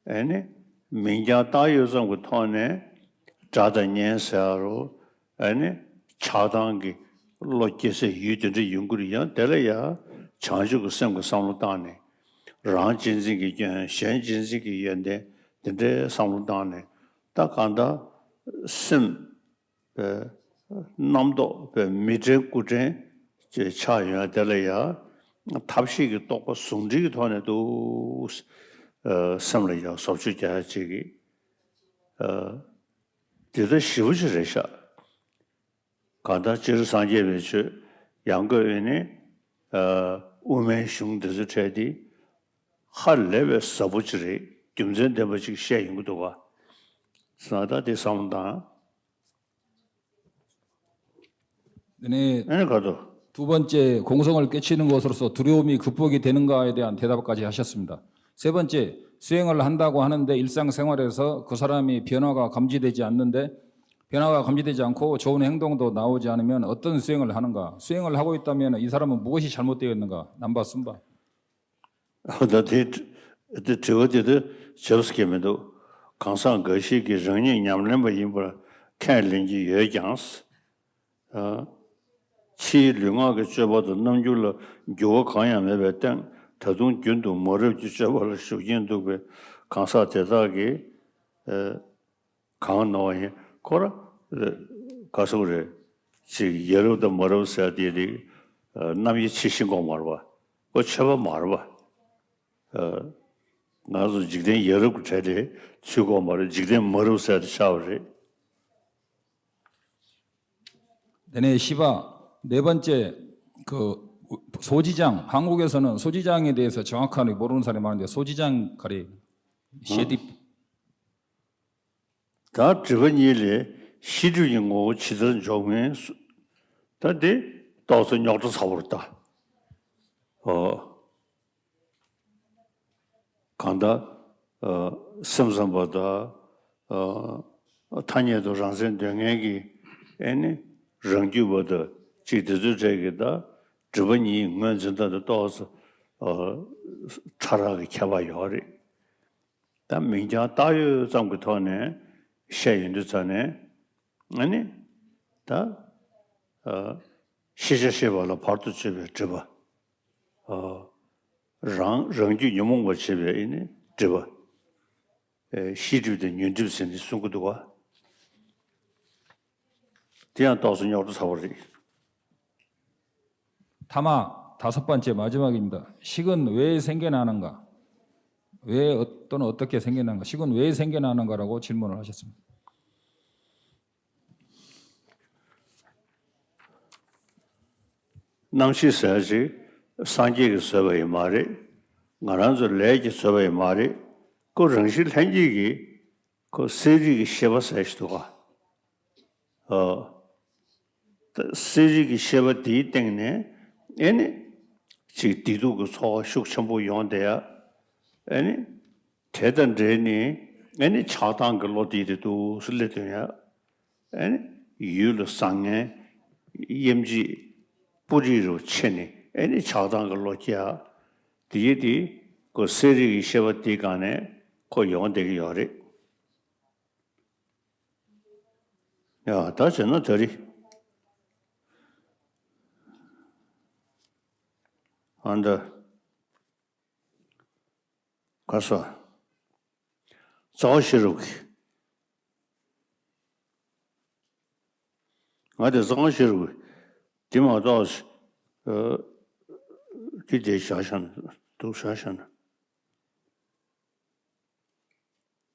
ཨེ་ནི་མིང་རྐྱང་བཏགས་ཡོད་ཙམ་གྱི་ཐོག་ནས་དགྲ་དང་གཉེན་ཟེར་ཡ་རོ། ཨེ་ནི་ཆགས་སྡང་གི་བློ་སྐྱེ་སའི་ཡུལ་དེ་འདྲ་ཡོང་གི་རེད། ཡང་དེ་ལ་ཡང་བྱང་ཆུབ་ཀྱི་སེམས་ཀྱི་བསམ་བློ་བཏང་ནས་རང་གཅེས་འཛིན་གྱི་སྐྱོན་གཞན་གཅེས་འཛིན་གྱི་ཡོན་ཏན་དེ་འདྲའི་བསམ་བློ་བཏང་ནས་ད་གང་ལྟར་སེམས། པའི་རྣམ་རྟོག་པའི་མི་དྲན་སྐུ་དྲན་ཅེས་ཆགས་ཡོང་ཡ་དེ་ལ་ཡང་ཐབས་ཤེས་ཀྱི་རྟོག་པ་ཟུང་འབྲེལ་གྱི་ཐོག་ནས་འདུག་ཨ་སེམས་ལ་ཡང་བཟོ་བཅོས་རྒྱག་ཡ་ཅིག་གི་ཨ་དེ་ལྟར་ཞེ་པོ་ཅིག་རེད་ཤག་གང་ལྟར་སྤྱིར་སངས་རྒྱས་པའི་ཆོས་ཡང་སྒོས་ཨེ་ནི་ཨ་དབུ་མའི་གཞུང་འདི་ཚོ་འཕྲལ་དེ་ཧ་ལས་པའི་ཟབ་པོ་ཅིག་རེད། རྒྱུ་མཚན་ལྡན་པ་ཅིག་བཤད་ཡོང་གི་འདུག་ག་ས་ད་དེ་བསམ་བློ་བཏང་། 네, ཨ་ནི་ག་དོ། 두 번째, 공성을 깨치는 것으로서 두려움이 극복이 되는가에 대한 대답까지 하셨습니다. 세 번째, 수행을 한다고 하는데 일상생활에서 그 사람이 변화가 감지되지 않는데, 변화가 감지되지 않고 좋은 행동도 나오지 않으면 어떤 수행을 하는가? 수행을 하고 있다면 이 사람은 무엇이 잘못되어 있는가? Number three. ད་དེ་དེ་དྲི་བ་དེ་དུ་བྱབས་ཀྱི་མི་འདུག་གང་ཟག་འགའ་ཞིག་གིས་རང་ཉིད་ཉམས་ལེན་པ་ཡིན་པར་ཁས་ལེན་གྱི་ཡོད་ཀྱང་། ཨ། ཕྱིའི་ལུས་ངག་གི་སྤྱོད་པ་དང་རྣམ་འགྱུར་ལ་འགྱུར་བ་གང་ཡང་མེད་པའི་སྟེང་ད་དུང་རྒྱུན་དུ་མ་རབས་ཀྱི་སྤྱོད་པ་ལ་ཞུགས་ཀྱིན་འདུག་པའི་གང་ཟག་དེ་དག་གིས། ཨ། གང་ནོར་ཡིན་ཁོ་ར་ག་སོག་རེད། ཅིག་ཡ་རབས་དང་མ་རབས་ཟེར་དེ་རིགས་རྣམ་དབྱེ་ཕྱེ་ཤེས་དགོས་མ་རེད་པ། ཁོ་ཆོས་པ་མ་རེད་པ། ང་ཚོ་འཇིག་རྟེན་ཡ་རབས་ཀྱི་གྲས་དེ་ཚུད་དགོས་མ་རེད། འཇིག་རྟེན་མ་རབས་ཟེར་དེ་ཆགས་པ་རེད། 네, 시바. 네 번째, 그 소지장, 한국에서는 소지장에 대해서 정확하게 모르는 사람이 많은데 소지장 가리 어? 쉐립. ད་དྲི་བ་གཉིས་ལས་ཤེས་སྒྲིབ་ཀྱི་ངོ་བོ་ཇི་ལྟར་འཇོག་མིན། ད་འདི་ཏོག་ཙམ་རྙོག་དྲ་ཚ་བོར་ལྟ། ཨོ། གང་ལྟར་ཨ་སེམས་ཙམ་པ་དང་ཨ་ཐ་སྙད་དུ་རང་མཚན་འདོད་མཁན་གྱི་ཨེ་ནི་རང་རྒྱུད་པ་དང་གཅིག་དེ་ཚོའི་གྲས་ཀྱི་ད་སྒྲིབ་པ་གཉིས་ངོས་འཛིན་སྟངས་དེ་ཏོག་ཙམ་ཨ་ཕྲ་རགས་ཀྱི་ཁྱད་པར་ཡོད་རེད། ད་མིང་རྐྱང་བཏགས་ཡོད་ཙམ་གྱི་ཐོག་ནས་བཤད་ཡོང་དུས་ཙ་ནས་ཨ་ནི་ད་ཨ་ཤེས་བྱ་ཤེས་པ་ལ་བར་དུ་གཅོད་པའི་སྒྲིབ་པ། ཨ་རང་རང་རྒྱུད་ཉོན་མོངས་པར་བྱེད་པའི་ཨེ་ནི་སྒྲིབ་པ། ཨེ་ཤེས་སྒྲིབ་དང་ཉོན་སྒྲིབ་ཟེར་ནས་གསུང་གི་འདུག་ག་དེ་ཡང་ཏོག་ཙམ་རྙོག་དྲ་ཚ་བོ་རེད། ཐ་མ 다섯 번째 마지막입니다. 식은 왜 생겨나는가? 왜 어- 또는 어떻게 생겨나는가? 식은 왜 생겨나는가라고 질문을 하셨습니다. རྣམ་ཤེས་ཟེར་ཅིག་སངས་རྒྱས་ཀྱིས་བཟོས་པ་ཡིན་མ་རེད། ང་རང་ཚོ་ལས་ཀྱིས་བཟོས་པ་ཡིན་མ་རེད། ཁོ་རང་བཞིན་ལྷན་སྐྱེས་ཀྱིས་ཁོ་གསལ་རིག་གི་ཤེས་པ་ཟེར་ཞིག་འདུག་ག་ཨོ། གསལ་རིག་གི་ཤེས་པ་དེའི་སྟེང་ནས་ཨེ་ནི་ཅིག་བདེ་སྡུག་གི་ཚོར་བ་ཤུགས་ཆེན་པོ་ཡོང་བསྡད་ཡ། ཨེ་ནི་དེ་དང་འབྲེལ་ནས་ཨེ་ནི་ཆགས་སྡང་གི་བློ་དེ་དེ་འདུག་སེ་སླེབས་དོན་ཡ། ཨེ་ནི་ཡུལ་ལ་བཟང་ངན་དབྱེ་འབྱེད་སྤུ་རིས་རུ་ཕྱེ་ནས་ཨེ་ནི་ཆགས་སྡང་གི་བློ་སྐྱེ་ཡ། དེ་ཡིན་དེ་ཁོ་གསལ་རིག་གི་ཤེས་པ་དེའི་སྒང་ནས་ཁོ་ཡོང་བསྡད་ཀྱི་ཡོད་རེད། ཡ་ད་བྱས་ན་ད་རེད། ཨ་འདྲ། ག་ས། རྩ་བ་ཤེས་རབ་ཀྱི། ང་དེ་རྩ་བ་ཤེས་རབ་ཀྱི། དེ་མ་གཏོགས། ཨ། དེ་དེ་བཞག་བཞག་ན། འདུག་བཞག་བཞག་ན།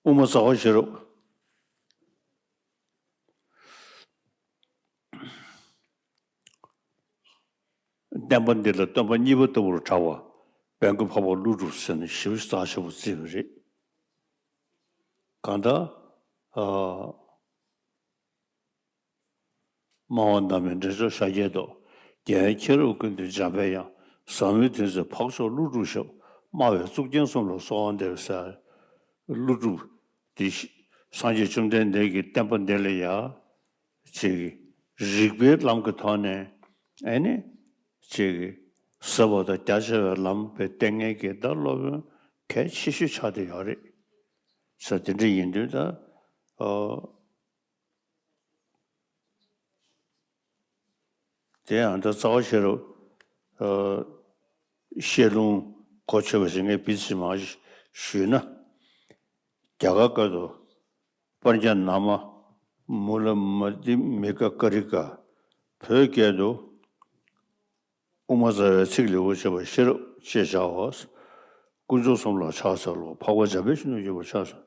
དབུ་མ་རྩ་བ་ཤེས་རབ། བསྟན་པ་འདི་ལ་སྟོན་པ་གཉིས་པ་ལྟ་བུར་གྲགས་པ་བོན་སྐུ་འཕགས་པ་ཀླུ་སྒྲུབ་ཟེར་ནས་ཞེ་པོ་རྩ་ཆེན་པོ་བརྩིས་པ་རེད། གང་ལྟར། ཨ། སྨྲ་བ་རྣམས་ནི་འདྲེན་མཆོག་ཤཱཀྱའི་མདོག་རྒྱལ་བའི་མཁྱེན་རབ་ཀུན་འདུས་འཇམ་པའི་དབྱངས། ཟབ་མོའི་དོན་གཟིགས་འཕགས་མཆོག་ཀླུ་སྒྲུབ་ཞབས། སྨྲ་བའི་གཙུག་རྒྱན་གསུམ་ལ་གསོལ་བ་འདེབས་ཟེར། ཀླུ་སྒྲུབ་འདི་སངས་རྒྱས་བཅོམ་ལྡན་འདས་ཀྱི་བསྟན་པ་འདི་ལ་ཡ། ཅིག་རིག་པའི་ལམ་གྱི་ཐོག་ནས་ཨེ་ནི་ཅིག་ཟབ་པ་དང་རྒྱ་ཆེ་བའི་ལམ་པའི་སྟེང་ངེས་ཀྱི་ད་སློབ་དཔོན་གལ་ཆེ་ཤོས་ཆགས་བསྡད་ཡོད་རེད། ས་དེ་འདྲ་ཡིན་དུས་ད། ཨོ། དེ་ཡང་ད་རྩ་བ་ཤེས་རབ། ཨ། བཤད་ལུང་གོ་ཆོད་པ་ཞིག་ངས་བིད་ཅིག་མར་ཞུས་ན། རྒྱ་གར་སྐད་དུ་པྲཛྙཱ་ན་མ་མུ་ལ་མ་དྷི་མི་ཀ་ཀ་རི་ཀ། བོད་སྐད་དུ་དབུ་མ་རྩ་བའི་ཚིག་ལེའུར་བྱས་པ་ཤེས་རབ་ཅེས་བྱའོ། དཀོན་མཆོག་གསུམ་ལ་ཕྱག་འཚལ་ལོ། འཕགས་པ་འཇམ་དཔལ་གཞོན་ནུར་གྱུར་པ་ཕྱག་འཚལ།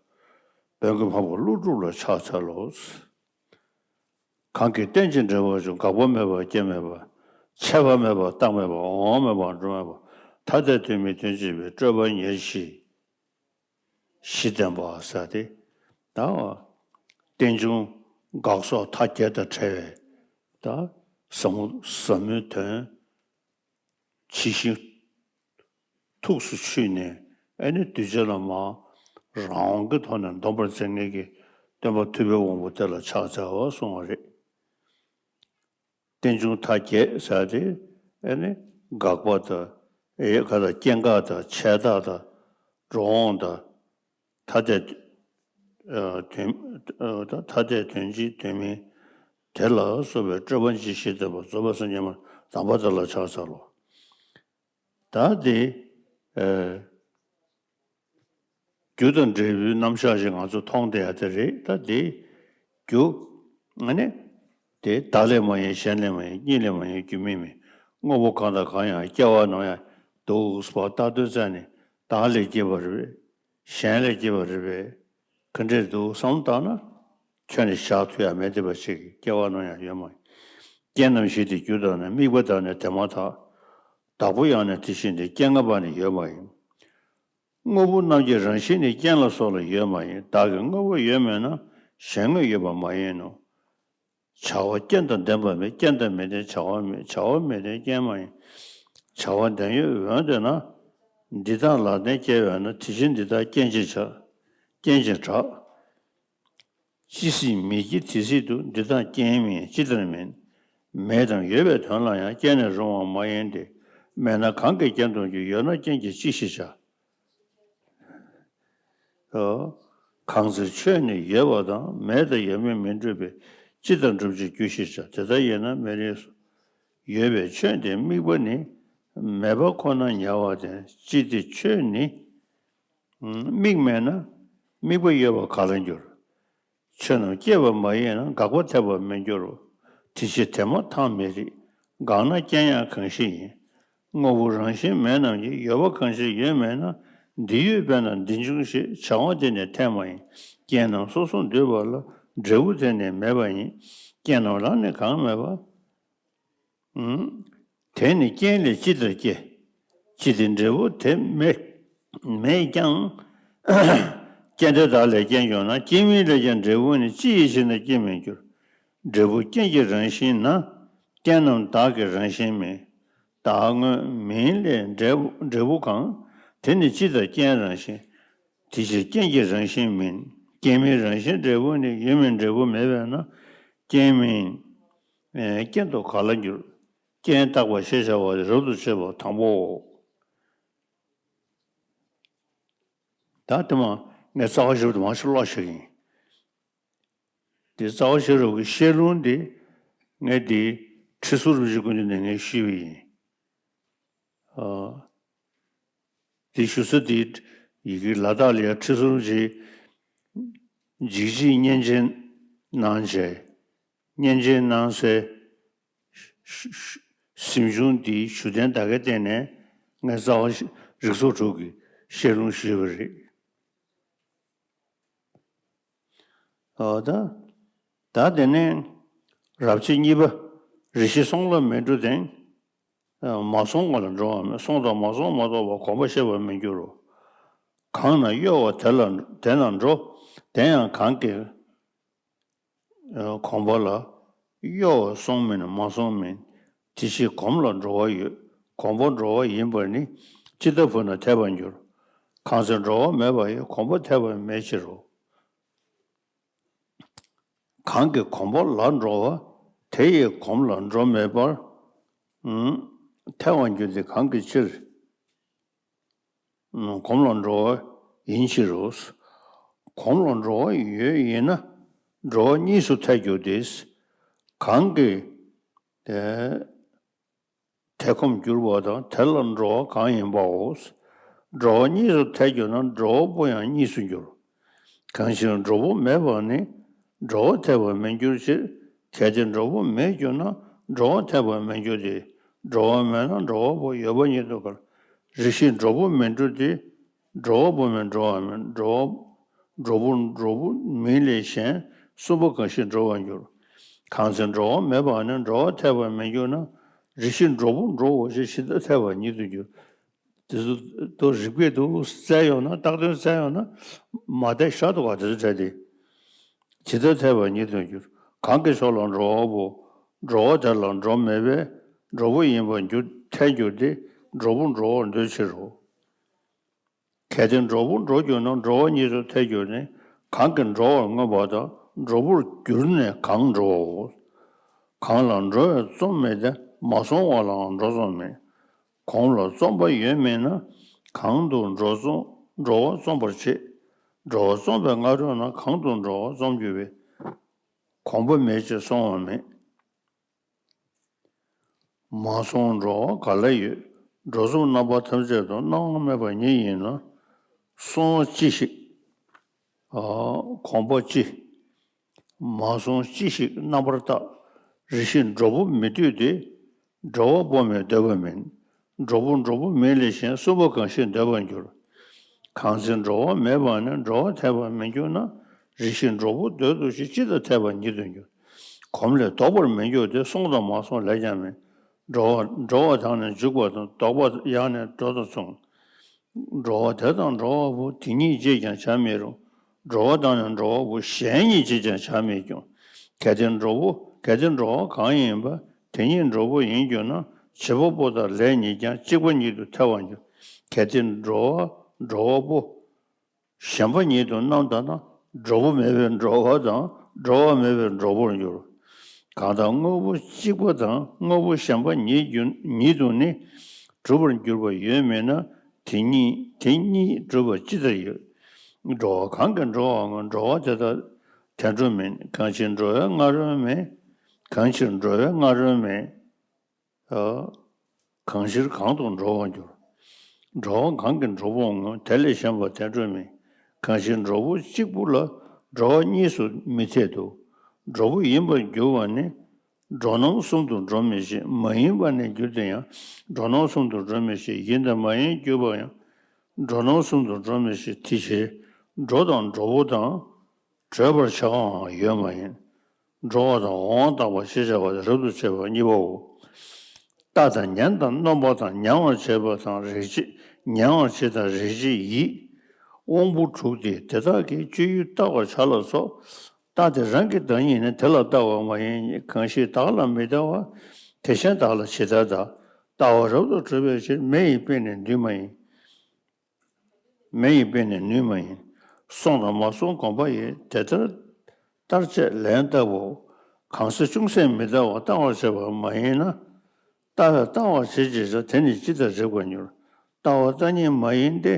བོན་སྐུ་འཕགས་པ་ཀླུ་སྒྲུབ་ལ་ཕྱག་འཚལ་ལོ། གང་གིས་རྟེན་ཅིང་འབྲེལ་བར་འབྱུང་། འགག་པ་མེད་པ་རྐྱེན་མེད་པ། ཆད་པ་མེད་པ་རྟགས་མེད་པ། འོང་བ་མེད་པ་འགྲོ་མེད་པ། ཐ་དད་དོན་མིན་དོན་གཅིག་པའི། སྤྲོས་པ་ཉེར་ཞི་གཞི་བརྟན་པ་ཟེར་ཏེ། ད་རྟེན་འབྱུང་འགག་སོགས་མཐའ་བརྒྱད་དང་བྲལ་བའི་ད་ཟབ་མོ་ཟབ་མོའི་དོན་ཇི་བཞིན་ཐུགས་སུ་ཆུད་ནས་ཨེ་ནི་གདུལ་བྱ་ལ་མར་རང་དབང་གི་ཐོག་ནས་འདོམས་པར་མཛད་མཁན་གྱི་སྟོན་པ་ཐུབ་པའི་དབང་པོ་དེ་ལ་ཕྱག་འཚལ་བ་གསུངས་པ་རེད། རྟེན་འབྱུང་མཐའ་བརྒྱད་ཟེར་ཏེ་ཨེ་ནི་འགག་པ་དང་། ཨེ་ག་ལ་སྐྱེ་འགག་དང་ཆད་རྟགས་དང་འགྲོ་འོང་དང་། ཐ་དད་ཨ་དོན་ཨ་ཐ་དད་དོན་གཅིག་དོན་མིན་དེ་ལ་སོགས་པའི་སྤྲོས་པ་ཇི་བཞིན་བརྟན་པ་རྫོགས་པའི་སངས་རྒྱས་མ་དམ་པ་དེ་ལ་ཕྱག་འཚལ་ལོ། ད་དེ་ཨ་རྒྱུ་དང་འབྲས་བུའི་རྣམ་གཞག་ཞིག་ང་ཚོ་མཐོང་བསྡད་ཡ་དེ་རེད། ད་དེ་རྒྱུ་ཨ་ནི་དེ་བདག་ལས་མ་ཡིན། གཞན་ལས་མ་ཡིན། གཉིས་ལས་མ་ཡིན། རྒྱུ་མེད་མིན། དངོས་པོ་གང་དང་གང་ཡང་སྐྱེ་བ་ནམ་ཡང་འདུག་པ་ལྟ་དུས་ཙ་ནས་བདག་ལས་སྐྱེས་པ་རེད་པས། གཞན་ལས་སྐྱེས་པ་རེད་པས། ག་འདྲས་འདུག་བསམ་བློ་བཏང་ན། ཁྱོན་ནས་བཞག་ཐུབ་ཡ་མེད་བསྡད་པ་ཞིག་སྐྱེ་བ་ནམ་ཡང་ཡོད་མ་ཡིན། རྐྱེན་རྣམ་བཞི་དེ་རྒྱུ་དང་ནི། དམིགས་པ་དང་ནི་དེ་མ་ཐག། བདག་པོ་ཡང་ནི་དེ་བཞིན་ཏེ། རྐྱེན་ངན་པ་ནི་ཡོད་མ་ཡིན། དངོས་པོ་རྣམས་ཀྱི་རང་བཞིན་ནི། རྐྱེན་ལ་སོགས་ལ་ཡོད་མ་ཡིན། བདག་གི་དངོས་པོ་ཡོད་མེད་ན། གཞན་དངོས་ཡོད་པ་མ་ཡིན་ནོ། བྱ་བ་རྐྱེན་དང་ལྡན་པ་མེད། རྐྱེན་དང་མི་ལྡན་བྱ་བ་མེད། བྱ་བ་མི་ལྡན་རྐྱེན་མ་ཡིན། བྱ་བ་ལྡན་ཡོད་འོན་ཏེ་ན། འདི་དག་ལ་ལྡན་སྐྱེ་བས་ན། དེ་བཞིན་འདི་དག་རྐྱེན་ཅེས་བྱ། རྐྱེན་ཅེས་གྲགས། ཅི་སྲིད་མི་སྐྱེ་དེ་སྲིད་དུ། འདི་དག་རྐྱེན་མིན་ཅི་ལྟར་མིན། མེད་དང་ཡོད་པའི་དོན་ལ་ཡང་། རྐྱེན་ནི་རུང་བ་མ་ཡིན་ཏེ། མེད་ན་གང་གིས་རྐྱེན་སྟོན་རྒྱུ། ཡོད་ན་རྐྱེན་གྱིས་ཅི་ཞིག་བྱ། ཨོ། གང་ཚེ་ཆོས་ནི་ཡོད་པ་དང་། མེད་དང་ཡོད་མེད་མི་འགྲུབ་པས། ཅི་དང་འགྲུབ་ཕྱིར་རྒྱུ་ཞེས་བྱ། དེ་ལྟར་ཡིན་ན་མི་རིགས་སོ། ཡོད་པའི་ཆོས་དེ་དམིགས་པ་ནི། མེད་པ་ཁོ་ན་ཉལ་བ་བསྟེན། ཅི་སྟེ་ཆོས་ནི་དམིགས་མེད་ན། དམིགས་པ་ཡོད་པར་ག་ལ་འགྱུར། ཆོས་རྣམས་སྐྱེས་པ་མ་ཡིན་ན། འགག་པ་འཐད་པར་མི་འགྱུར་རོ། དེ་ཕྱིར་དེ་མ་ཐག་མི་རིགས། འགག་ན་རྐྱེན་ཡང་གང་ཞིག་ཡིན། དངོས་པོ་རང་བཞིན་མེད་རྣམས་ཀྱི། ཡོད་པ་གང་ཞིག་ཡོད་མེད་ན། འདི་ཡོད་པས་ན་འདི་འབྱུང་ཞེས། བྱ་བ་འདི་ནི་འཐད་མ་ཡིན། རྐྱེན་རྣམས་སོ་སོར་འདུས་པ་ལ། འབྲས་བུ་དེ་ནི་མེད་པ་ཡིན། རྐྱེན་རྣམས་ལ་ནི་གང་མེད་པ། དེ་ནི་རྐྱེན་ལས་ཅི་ལྟར་སྐྱེ། ཅི་སྟེ་འབྲས་བུ་དེ་མེད་མེད་ཀྱང་། རྐྱེན་དེ་དག་ལས་སྐྱེས་འགྱུར་ན། སྐྱེས་མིན་ལས་ཀྱང་འབྲས་བུ་ནི། ཅི་ཡི་ཕྱིར་ན་སྐྱེ་མི་འགྱུར། འབྲས་བུ་རྐྱེན་གྱི་རང་བཞིན་ན། རྐྱེན་རྣམས་བདག་གི་རང་བཞིན་མིན། བདག་དངོས་མིན་ལས་འབྲས་བུ་འབྲས་བུ་གང་། དེ་ནི་ཅི་ལྟར་རྐྱེན་རང་བཞིན། དེ་ཕྱིར་རྐྱེན་གྱི་རང་བཞིན་མིན། སྐྱེས་མིན་རང་བཞིན་འབྲས་བུ་ནི། ཡོད་མིན་འབྲས་བུ་མེད་པས་ན། རྐྱེན་མིན་རྐྱེན་དུ་ག་ལ་འགྱུར། རྐྱེན་བརྟག་པ་ཞེས་བྱ་བ་རབ་ཏུ་ཕྱེ་བ་དང་པོའོ། ད་དེ་མ་ངས་རྩ་བ་ཤེས་རབ་དེ་མང་ཤོས་ཀློག་ཤེས་ཡིན། དེ་རྩ་བ་ཤེས་རབ་ཀྱི་བཤད་ལུང་དེ་ངས་དེ་ཁྲི་ཟུར་རིན་པོ་ཆེ་སྐུ་མདུན་ནས་ངས་ཤེས་པ་ཡིན། ཨ། དེ་ཞུ་ས་དེ་ཡི་གེ་ལ་དྭགས་ལ་ཡ་ཁྲི་ཟུར་རིན་པོ་ཆེ་འཇིགས་བྱེད་བསྙེན་ཆེན་གནང་བྱས། བསྙེན་ཆེན་གནང་སའི་གཟིམ་ཆུང་དེའི་བཞུགས་གདན་ད་གའི་སྟེང་ནས་ངས་རྩ་བ་རིགས་ཚོགས་དྲུག་གི་བཤད་ལུང་ཞུས་པ་རེད། ཨོ་ད། ད་དེ་ནས་རབ་བྱེད་གཉིས་པ་རེ་ཞིག་སོང་ལ་མེ་འབྲུ་དེང་། མ་སོང་བ་ལ་འགྲོ་བ་མེད། སོང་དང་མ་སོང་མ་གཏོགས་པ་གོམས་པ་ཤེས་པར་མི་འགྱུར་རོ། གང་ན་གཡོ་བ་དེ་ལ་དེ་ན་འགྲོ། དེ་ཡང་གང་གིས་གོམས་པ་ལ་གཡོ་བ་སོང་མིན་མ་སོང་མིན། དེ་ཕྱིར་གོམས་ལ་འགྲོ་བ་ཡོད། གོམས་པ་འགྲོ་བ་ཡིན་པར་ནི་ཇི་ལྟ་བུ་ན་འཐད་པར་འགྱུར། གང་ཚེ་འགྲོ་བ་མེད་པ་ཡི་གོམས་པ་འཐད་པ་མེད་ཕྱིར་རོ། གང་གིས་གོམས་པ་ལ་འགྲོ་བ་དེ་ཡི་གོམས་ལ་འགྲོ་མེད་པར་ཐལ་བར་འགྱུར་ཏེ། གང་གི་ཕྱིར་གོམས་ལ་འགྲོ་བ་ཡིན་ཕྱིར་རོ། གོམས་ལ་འགྲོ་བ་ཡོད་ཡིན་ན་འགྲོ་བ་གཉིས་སུ་ཐལ་འགྱུར་ཏེ། གང་གིས་དེ་གོམས་འགྱུར་བ་དང་དེ་ལ་འགྲོ་བ་གང་ཡིན་པའོ། འགྲོ་བ་གཉིས་སུ་ཐལ་འགྱུར་ན་འགྲོ་བ་པོ་ཡང་གཉིས་སུ་འགྱུར། གང་ཕྱིར་འགྲོ་བོ་མེད་པར་ནི་འགྲོ་བ་འཐད་པར་མི་འགྱུར་ཕྱིར། གལ་ཏེ་འགྲོ་བོ་མེད་གྱུར་ན་འགྲོ་བ་འཐད་པར་མི་འགྱུར་ཏེ། འགྲོ་བ་མེད་ན་འགྲོ་བ་པོ་ཡོད་པ་ཉིད་དུ་འགལ། རེ་ཞིག་འགྲོ་བོ་མི་འགྲོ་སྟེ། འགྲོ་བ་པོ་མིན་འགྲོ་བ་མིན། འགྲོ་བ་འགྲོ་བོ་འགྲོ་བོ་མིན་ལས་གཞན་གསུམ་པོ་གང་ཞིག་འགྲོ་བར་འགྱུར། གང་ཚེ་འགྲོ་བ་མེད་པ་ནི་འགྲོ་བ་འཐད་པར་མི་འགྱུར་ན། རེ་ཞིག་འགྲོ་བོ་འགྲོ་བོ་ཞེས་ཇི་ལྟར་འཐད་པ་ཉིད་དུ་འགྱུར། དེ་ཚོ་དོ་རིགས་པས་དུ་བཙལ་ཡོང་ན། བཏགས་དོན་བཙལ་ཡོང་ན་མ་བསྡད་ཤག་འདུག་ག་དེ་ཚོ་བྲལ་ཏེ། ཇི་ལྟར་འཐད་པ་ཉིད་དུ་འགྱུར། གང་གི་ཕྱོགས་ལ་འགྲོ་བ་པོ་འགྲོ་བ་དེ་ལ་འགྲོ་མེད་པས་འགྲོ་བོ་ཡིན་པར་འགྱུར་ཐལ་འགྱུར་ཏེ། འགྲོ་བོ་འགྲོ་བར་འདོད་ཕྱིར་རོ། གལ་ཏེ་འགྲོ་བོ་འགྲོ་གྱུར་ན་འགྲོ་བ་གཉིས་སུ་ཐལ་འགྱུར་ནས། གང་གིས་འགྲོ་བར་མངོན་པ་དང་འགྲོ་བོར་གྱུར་ནས་གང་འགྲོ་བའོ། གང་ལ་འགྲོ་བའི་རྩོམ་མེད་དེ། མ་སོང་བ་ལའང་འགྲོ་རྩོམ་མེད། གོམས་ལ་རྩོམ་པ་ཡོད་མིན་ན། གང་དུ་འགྲོ་རྩོམ་འགྲོ་བ་རྩོམ་པར་བྱེད། འགྲོ་བ་རྩོམ་པའི་སྔ་རོལ་ན། གང་དུ་འགྲོ་བ་རྩོམ་གྱུར་པའི། གོམས་པ་མེད་ཅེས་གསུང་བ་མེད། མ་སོང་འགྲོ་བ་ག་ལ་ཡོད། འགྲོ་རྩོམ་རྣམ་པ་ཐམས་ཅད་དུ། སྣང་བ་མེད་པ་ཉིད་ཡིན་ན། སོང་བ་ཅི་ཞིག་ཨ། གོམས་པ་ཅི། མ་སོང་ཅི་ཞིག་རྣམ་པར་བརྟག། རེ་ཞིག་འགྲོ་བོ་མི་འདོད་དེ། འགྲོ་བ་པོ་མིན་འདོད་པ་མིན། འགྲོ་བོ་འགྲོ་བོ་མིན་ལས་གཞན་གསུམ་པོ་གང་ཞིག་འདོད་པར་འགྱུར། གང་ཚེ་འགྲོ་བ་མེད་པ་ནི་འགྲོ་བ་འཐད་པར་མི་འགྱུར་ན། རེ་ཞིག་འགྲོ་བོ་འདོད་དོ་ཞེས་ཇི་ལྟར་འཐད་པ་ཉིད་དུ་འགྱུར། གོམས་ལས་ལྡོག་པར་མི་འགྱུར་ཏེ། སོང་དང་མ་སོང་ལས་ཀྱང་མིན། འགྲོ་བ་འགྲོ་བ་དང་ནི་འཇུག་པ་དང་། ལྡོག་པ་ཡང་ནི་འགྲོ་དང་མཚུངས། འགྲོ་བ་དེ་དང་འགྲོ་བ་པོ་དེ་ཉིད་ཅེས་ཀྱང་བྱར་མི་རུང་། འགྲོ་བ་དང་ནི་འགྲོ་བ་པོ་གཞན་ཉིད་ཅེས་ཀྱང་བྱར་མི་འགྱུར། གལ་ཏེ་འགྲོ་བོ་གལ་ཏེ་འགྲོ་བ་གང་ཡིན་པ་དེ་ཉིད་འགྲོ་བོ་ཡིན་གྱུར་ན། བྱེད་པ་པོ་དང་ལས་ཉིད་ཀྱང་གཅིག་པ་ཉིད་དུ་ཐལ་བར་འགྱུར། གལ་ཏེ་འགྲོ་བ་འགྲོ་བ་པོ་གཞན་པ་ཉིད་དུ་རྣམ་བརྟགས་ན། འགྲོ་བོ་མེད་པའི་འགྲོ་བ་དང་འགྲོ་བ་མེད་པའི་འགྲོ་བོར་འགྱུར། གང་ལྟར་དངོས་པོ་གཅིག་པ་དང་དངོས་པོ་གཞན་པ་ཉིད་རྒྱུ་ཉིད་དུ་ནི་གྲུབ་པར་འགྱུར་བ་ཡོད་མིན་ན། དེ་གཉིས་དེ་གཉིས་གྲུབ་པ་ཅི་ལྟར་ཡོད། འགྲོ་བ་གང་གིས་འགྲོ་བའང་འགྲོ་བ་དེ་དག་དེ་འགྲོ་མིན། གང་ཕྱིར་འགྲོ་བའི་སྔ་རོལ་མེད། གང་ཕྱིར་འགྲོ་བའི་སྔ་རོལ་མེད། གང་ཕྱིར་གང་དུ་འགྲོ་བར་འགྱུར། འགྲོ་བ་གང་གིས་འགྲོ་བོ་ངོ་། དེ་ལས་གཞན་པ་དེ་འགྲོ་མིན། གང་ཕྱིར་འགྲོ་བོ་གཅིག་པུ་ལ་འགྲོ་བ་གཉིས་སུ་མི་འཐད་དོ། འགྲོ་བོ་ཡིན་པར་གྱུར་པ་ནི་འགྲོ་རྣམ་གསུམ་དུ་འགྲོ་མི་ཤེས། མ་ཡིན་པར་ནི་འགྱུར་ཏེ་ཡང་འགྲོ་རྣམ་གསུམ་དུ་འགྲོ་མི་ཤེས། ཡིན་དང་མ་ཡིན་གྱུར་པ་ཡང་འགྲོ་རྣམ་གསུམ་དུ་འགྲོ་མི་ཤེས། དེ་ཕྱིར་འགྲོ་དང་འགྲོ་བོ་དང་བྲོས་པར་བྱ་བའང་ཡོད་མ་ཡིན། འགྲོ་བ་དང་འོང་བ་བརྟག་པ་ཞེས་བྱ་བ་རབ་ཏུ་ཕྱེ་བ་གཉིས་པའོ། རྟག་དང་ཉན་དང་རྣམ་པ་དང་མྱང་བར་བྱེད་པ་དང་རེག་བྱེད་མྱང་བར་བྱེད་དང་རེག་བྱེད་ཡིད། དབང་པོ་དྲུག་སྟེ་དེ་དག་གི་སྤྱོད་ཡུལ་བརྟག་པར་བྱ་ལ་སོགས། རྟག་དེ་རང་གི་བདག་ཉིད་ནི་དེ་ལ་ལྟ་བ་མ་ཡིན། གང་ཞིག་བདག་ལ་མི་ལྟ་བ་དེ་གཞན་དག་ལ་ཇི་ལྟར་ལྟ། ལྟ་བ་རབ་ཏུ་གྲུབ་པའི་ཕྱིར་མེ་ཡི་དཔེ་ནི་ནུས་མ་ཡིན། མེ་ཡི་དཔེ་ནི་ནུས་མ་ཡིན། སོང་དང་མ་སོང་གོམས་པ་ཡིས། དེ་ལྟར་ལྟར་བཅས་ལན་ལྟ་བུའོ། གང་ཚེ་ཅུང་ཟད་མི་ལྟ་བར་བརྟག་པར་བྱེད་པ་མ་ཡིན་ན། ལྟ་བས་བརྟག་པར་བྱེད་ཅེས་བྱ། དེ་ནི་ཇི་ལྟར་རིགས་པར་འགྱུར། ལྟ་བ་བརྟག་ཉིད་མ་ཡིན་ཏེ།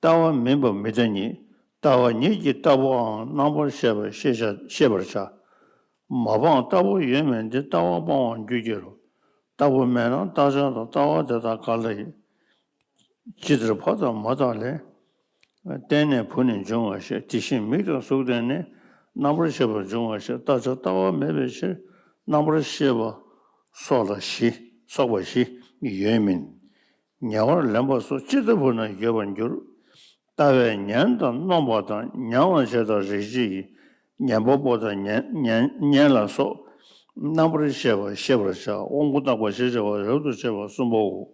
ལྟ་བ་མིན་པ་མི་ལྟ་ཉིད། ལྟ་བ་ཉིད་ཀྱི་ལྟ་བུའང་རྣམ་པར་ཤེས་པ་ཤེས་བྱ་ཤེས་པར་བྱ། མ་སྤངས་ལྟ་བུ་ཡོད་མིན་ཏེ། ལྟ་བ་སྤང་བར་འགྱུར་གྱི་རོ། ལྟ་བུ་མེད་ན་བཏགས་བྱ་དང་ལྟ་བ་དེ་དག་ག་ལ་ཡིན། ཇི་ལྟར་བ་དང་མ་དག་ལས། བརྟེན་ནས་བུ་ནི་འབྱུང་བར་བཤད། དེ་བཞིན་མིག་དང་གཟུགས་བརྟེན་ནས་རྣམ་པར་ཤེས་པ་འབྱུང་བར་བཤད། བཏགས་བྱ་ལྟ་བ་མེད་པའི་ཕྱིར། རྣམ་པར་ཤེས་པ་སོགས་ལ་བཞི། སོགས་པ་བཞི་ཡོད་མིན། ཉེ་བར་ལེན་པ་སོགས་ཇི་ལྟ་བུར་ན་ཡོད་པར་འགྱུར། ལྟ་བས་ཉན་དང་སྣོམ་པ་དང་། མྱང་བར་བྱེད་དང་རེག་བྱའི་ཡིད། ཉན་པ་པོ་དང་ཉན་ཉན་ཉན་ལ་སོགས། རྣམ་པར་ཤེས་པ་ཤེས་པར་བྱ། དབང་པོ་རྟག་པ་ཞེས་བྱ་བ་རབ་ཏུ་ཕྱེ་བ་གསུམ་པའོ།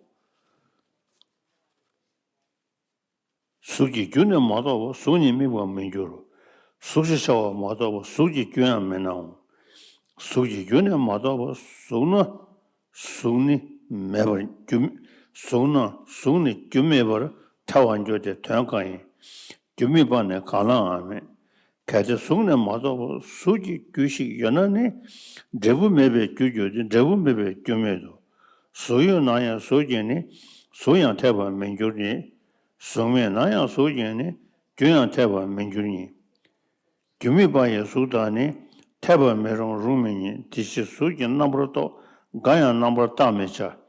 གཟུགས་ཀྱི་རྒྱུ་ནི་མ་གཏོགས་པ། གཟུགས་ནི་དམིགས་པར་མི་འགྱུར། གཟུགས་ཞེས་བྱ་བ་མ་གཏོགས་པ། གཟུགས་ཀྱི་རྒྱུ་ཡང་མིན་ནའང་། གཟུགས་ཀྱི་རྒྱུ་ནི་མ་གཏོགས་པ། གཟུགས་ན་གཟུགས་ནི་མེད་པར་འགྱུར། གཟུགས་ན་གཟུགས་ནི་རྒྱུ་མེད་པར་ཐལ་བར་འགྱུར་ཏེ། དོན་གང་ཡིན། རྒྱུ་མེད་པ་ནི་གང་ལའང་མེད། གལ་ཏེ་གཟུགས་ནི་མ་གཏོགས་པ། གཟུགས་ཀྱི་རྒྱུ་ཞིག་ཡོད་ན་ནི། འབྲས་བུ་མེད་པའི་རྒྱུར་འགྱུར་ཏེ། འབྲས་བུ་མེད་པའི་རྒྱུ་མེད་དོ། གཟུགས་ཡོད་ན་ཡང་གཟུགས་ཀྱིས་ནི། གཟུགས་ཡང་འཐད་པར་མི་འགྱུར་ཏེ། གཟུགས་མེད་ན་ཡང་གཟུགས་ཀྱིས་ནི། རྒྱུ་ཡང་འཐད་པར་མི་འགྱུར་ཉིད། རྒྱུ་མེད་པ་ཡི་གཟུགས་དག་ནི། འཐད་པར་མི་རུང་རུང་མི་ཉིད། དེ་ཕྱིར་གཟུགས་ཀྱི་རྣམ་པར་རྟོག། འགའ་ཡང་རྣམ་པར་བརྟག་མི་བྱ།